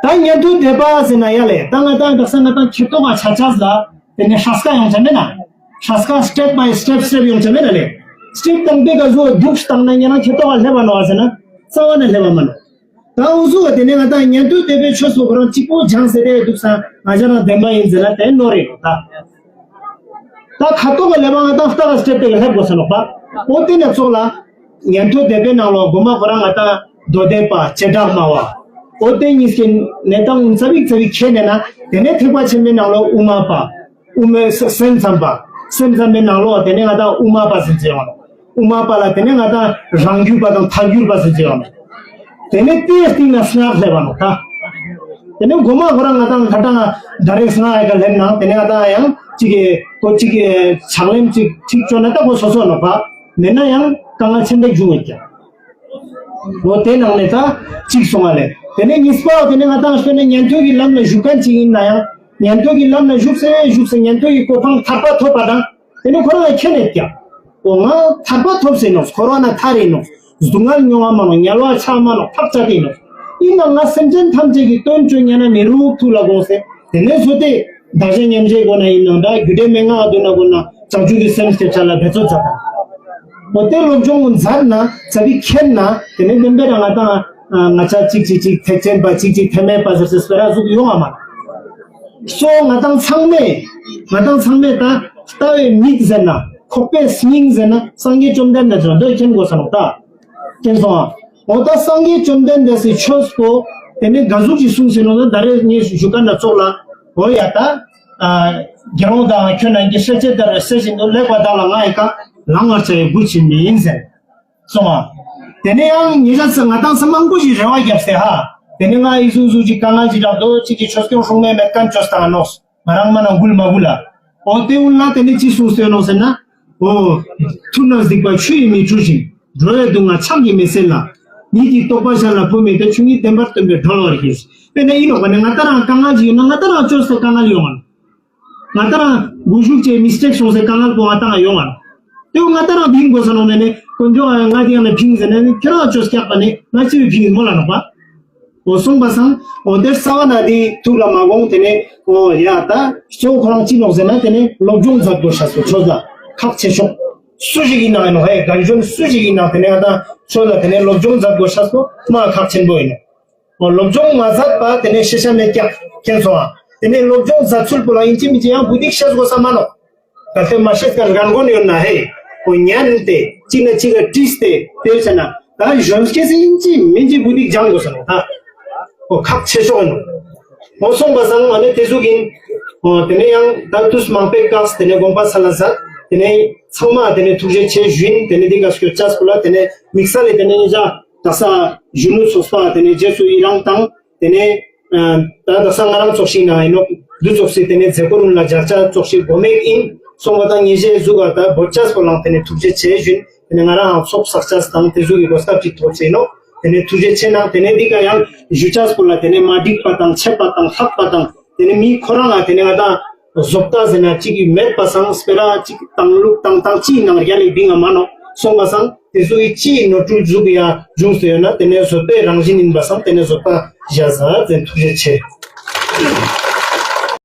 ད་ཉན་ཐོས་སྡེ་པ་ཟེར་ན་ཡ་ལེ་ད་ང་དང་དག་ས་ང་དང་ཁེ་ཏོག་ག་ཆ་ཆ་ལ་ཏེ་ནེ་ཧྲ་སྐ་ཡོང་ཆ་མེད་ན། ཧྲ་སྐ་སི་ཊེབ་བའི་སི་ཊེབ་སི་ཊེབ་ཡོང་ཆ་མེད་ན་ལེ། སི་ཊེབ་དང་པོའི་ཀ་ཟུ་འདུག་སྟངས་ན་ཉན་ན་ཁེ་ཏོག་ག་ལེབ་བ་ནོག་ཟེར་ན་རྩ་བ་ན་ལེབ་བ་མ་ནོག་ད་འུ་ཟུ་བ་ཏེ་ནེ་ང་དང་ཉན་ཐོས་སྡེ་པའི་ཆོས་སོགས་ཁོ་རང་གཅིག་པོ་སྦྱངས་སེ་ཏེ་འདུག་ས་ང་ཅག་རང་བདེན་པ་ཨིན་ཟེར་ན་ཏེ་ནོར་རེ་ནོག་ད། ད་ཁ་ཐོག་ག་ལེབ་བ་ང་དང་ལྟ་ག་སི་ཊེབ་ཏེ་ག་ལེབ་དགོས་ས་ནོག་པ། འོ་ཏེ་ནེ་ཚོགས་ལ་ཉན་ཐོས་སྡེ་པའི་ནང་ལོ་གོ་མ་ཁོ་རང་ང་དང་མདོ་སྡེ་པ་བྱེ་བྲག་སྨྲ་བ། འོ་ཏེ་གཉིས་ཀྱི་གནས་སྟངས་ཙ་པིག་ཙ་པིག་ཁྱེར་ནས་ན་ཏེ་ནེ་ཐེག་པ་ཆེན་པོའི་ནང་ལོ་དབུ་མ་པ། དབུ་མའི་སེམས་ཙམ་པ། སེམས་ཙམ་པའི་ནང་ལོ་ཏེ་ནེ་ང་དང་དབུ་མ་པ་ཟེར་ཅེས་ཡོང་ནོག་དབུ་མ་པ་ལ་ཏེ་ནེ་ང་དང་རང་རྒྱུད་པ་དང་ཐལ་འགྱུར་པ་ཟེར་ཅེས་ཡོང་ནོག་ཏེ་ནེ་ཏེའི་སྟེང་ན་སྔགས་ལེབ་བ་ནོག་ད། ཏེ་ནེ་གོ་མ་ཁོ་རང་ང་དང་ཁ་ཏང་ང་ཌའི་རེཀ་སྔགས་ཡ་ག་ལེབ་ན་ཏེ་ནེ་ང་དང་ཡང་ཅིག་གི་ཁོ་ཅིག་གི་ཕྱག་ལེན་ཅིག་ཅིག་ཅོ་ན་ད་ཁོ་སོ་སོ་ནོག་པ། མེད་ན་ཡང་དཀའ་ངལ་ཆེན་པོ་འབྱུང་ཡོད་ཀྱག་འོ་ཏེ་ནང་ནེ་ད་ཅིག་སོང་བ་ལེ། ཏེ་ནེ་གཉིས་པ་ཏེ་ནེ་ང་དང་ཤོད་ན་ཉན་ཐོས་ཀྱི་ལམ་ལ་ཞུགས་མཁན་ཅིག་ཨིན་ན་ཡང་ཉན་ཐོས་ཀྱི་ལམ་ལ་ཞུགས་སེ་ཞུགས་སེ་ཉན་ཐོས་ཀྱི་གོ་འཕང་ཐར་པ་ཐོབ་པ་དང་ཏེ་ནེ་ཁོ་རང་ལ་ཁྱེད་ནེ་ཀྱག་འོ་ང་ཐར་པ་ཐོབ་སེ་ནོག་འཁོར་བ་ན་ཐར་རེ་ནོག་སྡུག་བསྔལ་མྱོང་བ་མ་ནོག་དམྱལ་བ་ཆགས་མ་ནོག་ཐག་བཅད་དེ་ནོག་ཨིན་ན་ང་སེམས་ཅན་ཐམས་ཅད་ཀྱི་དོན་བཅོ་ཉན་ན་མི་རུག་ཐུགས་ལ་དགོངས་སེ་ཏེ་ནེ་བཟོ་སྟེ་བདག་གཞན་མཉམ་བརྗེའི་སྒོ་ན་ཨིན་ནང་འདྲ་རྒྱུ་འབྲས་མན་ངག་ག་འདོན་ན་སྒོ་ན་བྱང་ཆུབ་ཀྱི་སེམས་སྐྱེ་ཆ་ལ་འབད་རྩོལ་མཛད་དང་། འོ་ཏེ་སློབ་སྦྱོང་མཛད་ན་ཙ་པིག་མཁྱེན་ན་ཏེ་ནེ་བདེན་པའི་རང་ང་དང་ང་ཅག་ཅིག་ཅིག་ཅིག་ཐེག་ཆེན་པ་ཅིག་ཅིག་ཐེག་དམན་པ་ཟེར་སེ་སྤེ་ར་ཟུག་ཡོང་ང་མ། སོ་ང་དང་ཚང་མས་ང་དང་ཚང་མས་ད་ལྟ་བའི་མིག་ཟེར་ན་ཁོག་པའི་སྙིང་ཟེར་ན་སངས་རྒྱས་བཅོམ་ལྡན་འདས་ལ་འདོད་མཁྱེན་དགོས་ས་ནོག་ད། མཁྱེན་སོང་ཨ། འོ་ད་སངས་རྒྱས་བཅོམ་ལྡན་འདས་སི་ཆོས་པོ་དེ་ནི་ག་ཟུག་ཅིག་གསུངས་ཟེར་ནོག་ད། ད་རེས་ངས་ཞུ་མཁན་ན་ཙོགས་ལ། འོ་ཡ་ད། ཨ་དགེ་སློང་དག་ཁྱོད་རང་གི་སྲས་བཅས་ལྟར་སྲས་བཞིན་དུ་ལེགས་པ་དག་ལ་ང་ཡི་བཀའ་བླང་བར་བྱ་ཡི་མགུ་ཆིན་མོ་ཡིན་ཟེར། སོང་ཨ། དེ་ནས་ཡང་ཉེ་ཆར་ང་དང་ས་མང་པོ་ཞིག་རེ་བ་བརྒྱབ་སྟེ་ཧ། དེ་ནས་ང་ཨི་ཟུག་ཟུག་ཅིག་དཀའ་ངལ་ཅིག་རག་འདུག་ཅིག་གི་ཆོས་སྐྱོང་སྲུང་མའི་མེད་མཁན་བཅོས་དང་ནོག་ང་རང་མ་ན་འགུལ་མ་འགུལ་ལ། འོ་དེ་འུན་ལ་དེ་ནས་ཅི་གསུངས་ཏེ་ནོག་ཟེར་ན། འོ། ཐུབ་རྣམས་སྡིག་པ་ཆུ་ཡིས་མི་འཁྲུ་ཞིང་། འགྲོ་བའི་སྡུག་བསྔལ་ཕྱག་གིས་མི་སེལ་ལ། ཉིད་ཀྱི་རྟོགས་པ་གཞན་ལ་འཕོ་མི་དེ། ཆོས་ཉིད་བདེན་པར་སྟོན་པས་གྲོལ་བར་བགྱི། དཔེར་ན་ཨིན་ནོག་པ་ནི་ང་དང་རང་དཀའ་ངལ་ཅིག་ཡོད་ན་ང་དང་རང་བཅོས་ཏེ་དཀའ་ངལ་ཡོང་ང་ནོག་ང་དང་རང་མགོ་གཞུག་ཅེས་མི་སི་ཊེག་སོང་སྟེ་དཀའ་ངལ་པོ་ང་དང་ཡོང་ང་ནོག་དེ་བོ་ང་དང་རང་ཕིང་དགོས་ས་ནོག་ནས་ནས་དཀོན་མཆོག་ང་དེ་ཡང་ནས་ཕིང་ཟེར་ནས་ནི་ཁྱེད་རང་བཅོས་སྐྱག་པ་ནི་ང་ཅི་བའི་ཕིང་མོ་ལ་ནོག་པ། འོ་སོང་པ་སང་འོ་དེར་རྩ་བ་ན་དེ་ཐུགས་ལ་མ་དགོངས། དེ་ནས་འོ་ཡ་ད་གཙོ་བོ་ཁོ་རང་ཅི་ནོག་ཟེར་ན་དེ་ནས་སློབ་སྦྱོང་མཛད་དགོས་ཤེས་པོ་ཆོས་ལ་ཁག་ཆེ་ཤོས། སུ་ཞིག་ཡིན་ནའང་ཨིན་ནོག་ཧེ་རྒན་གཞོན་སུ་ཞིག་ཡིན་ནའང་དེ་ནས་ང་དང་ཆོས་ལ་དེ་ནས་སློབ་སྦྱོང་མཛད་དགོས་ཤེས་པོ་མ་ཁག་ཆེན་པོ་ཡིན་ནོག་འོ་སློབ་སྦྱོང་མ་མཛད་པ་དེ་ནས་ཤེས་བྱ་མེད་ཀྱག་མཁྱེན་སོང་ཨ། དེ་ནས་སློབ་སྦྱོང་མཛད་ཚུལ་པོ་ལ་ཨིན་ཅི་མིན་ཅི་ཡང་བུ་དིག་ཤེས་དགོས་ས་མ་ནོག་གལ་ཏེ་མ་ཤེས་ཀར་རྒན་རྒོན་ཡོད་ན་ཧེ། འོ་ཉན་ཏེ་གཅིག་ན་གཅིག་ག་དྲིས་ཏེ་དེ་བྱས་ན་ད་གཞོན་སྐྱེས་སི་ཨིན་ཅི་མིན་ཅི་བུ་དིག་སྦྱང་དགོས་ས་ནོག་ད། འོ་ཁག་ཆེ་ཤོས་ཨིན་ནོག་འོ་སོང་པ་སང་ཨ་ནི་དེ་ཟུག་ཨིན། འོ་དེ་ནས་ཡང་ད་དུས་མང་པོའི་བཀག་དེ་ནས་དགོངས་པ་སལ་ལ་མཛད། དེ་ནས་ཚང་མ་དེ་ནས་ཐུགས་རྗེ་ཆེ་ཞུ་ཨིན། དེ་ནས་འདི་ག་སྐྱོད་ཅེས་པོ་ལ་དེ་ནས་དམིགས་བསལ་ལས་དེ་ནས་ཡིན་ཅ། ད་ས་གཞོན་ནུ་ཚོགས་པ་དེ་ནས་རྗེས་སུ་ཡི་རང་དང་དེ་ནས་ད་ད་ས་ང་རང་ཚོགས་ཤིག་ན་ཨིན་ནོག་འདི་ཚོགས་སི་དེ་ནས་མཛད་སྒོ་རུ་ལ་མཇལ་ཅ་ཚོགས་ཤིག་གོ་མེད་ཨིན། སོང་པ་དང་ཉེ་ཞའི་གཟུགས་ཀ་ད་བོད་ཅེས་པོ་ལང་དེ་ནས་ཐུགས་རྗེ་ཆེ་ཞུ་ཨིན། དེ་ནས་ང་རང་ཚོགས་བསགས་ཅེས་དང་དེ་ཟུག་གི་གོ་སྐབས་ཅིག་ཐོབ་ཅེས་ཨིན་ནོག་དེ་ནས་ཐུགས་རྗེ་ཆེ་ན་དེ་ནས་འདི་ག་ཡང་ཞུ་ཅེས་པོ་ལ་དེ་ནས་མ་འགྲིག་པ་དང་ཆད་པ་དང་ལྷག་པ་དང་དེ་ནས་མི་ཁོ་རང་ལ་དེ་ནས་ང་དང་བཟོ་ལྟ་ཟེར་ན་གཅིག་གི་མེད་པ་སང་སྤེ་ར་གཅིག་བཏང་ལུགས་བཏང་སྟངས་ཅི་ནང་རྒྱ་ལས་བིང་ང་མ་ནོག་སོང་པ་སང་དེ་ཚོ་ཡི་ཅི་ནོར་འཁྲུལ་ཟུག་ཡ་བྱུང་སྟེ་ཡོད་ན་དེ་ནས་བཟོད་པའི་རང་བཞིན་ཡིན་པ་སང་དེ་ནས་བཟོད་པ་བཞག་ཟ་ཟེར། ཐུགས་རྗེ་ཆེ།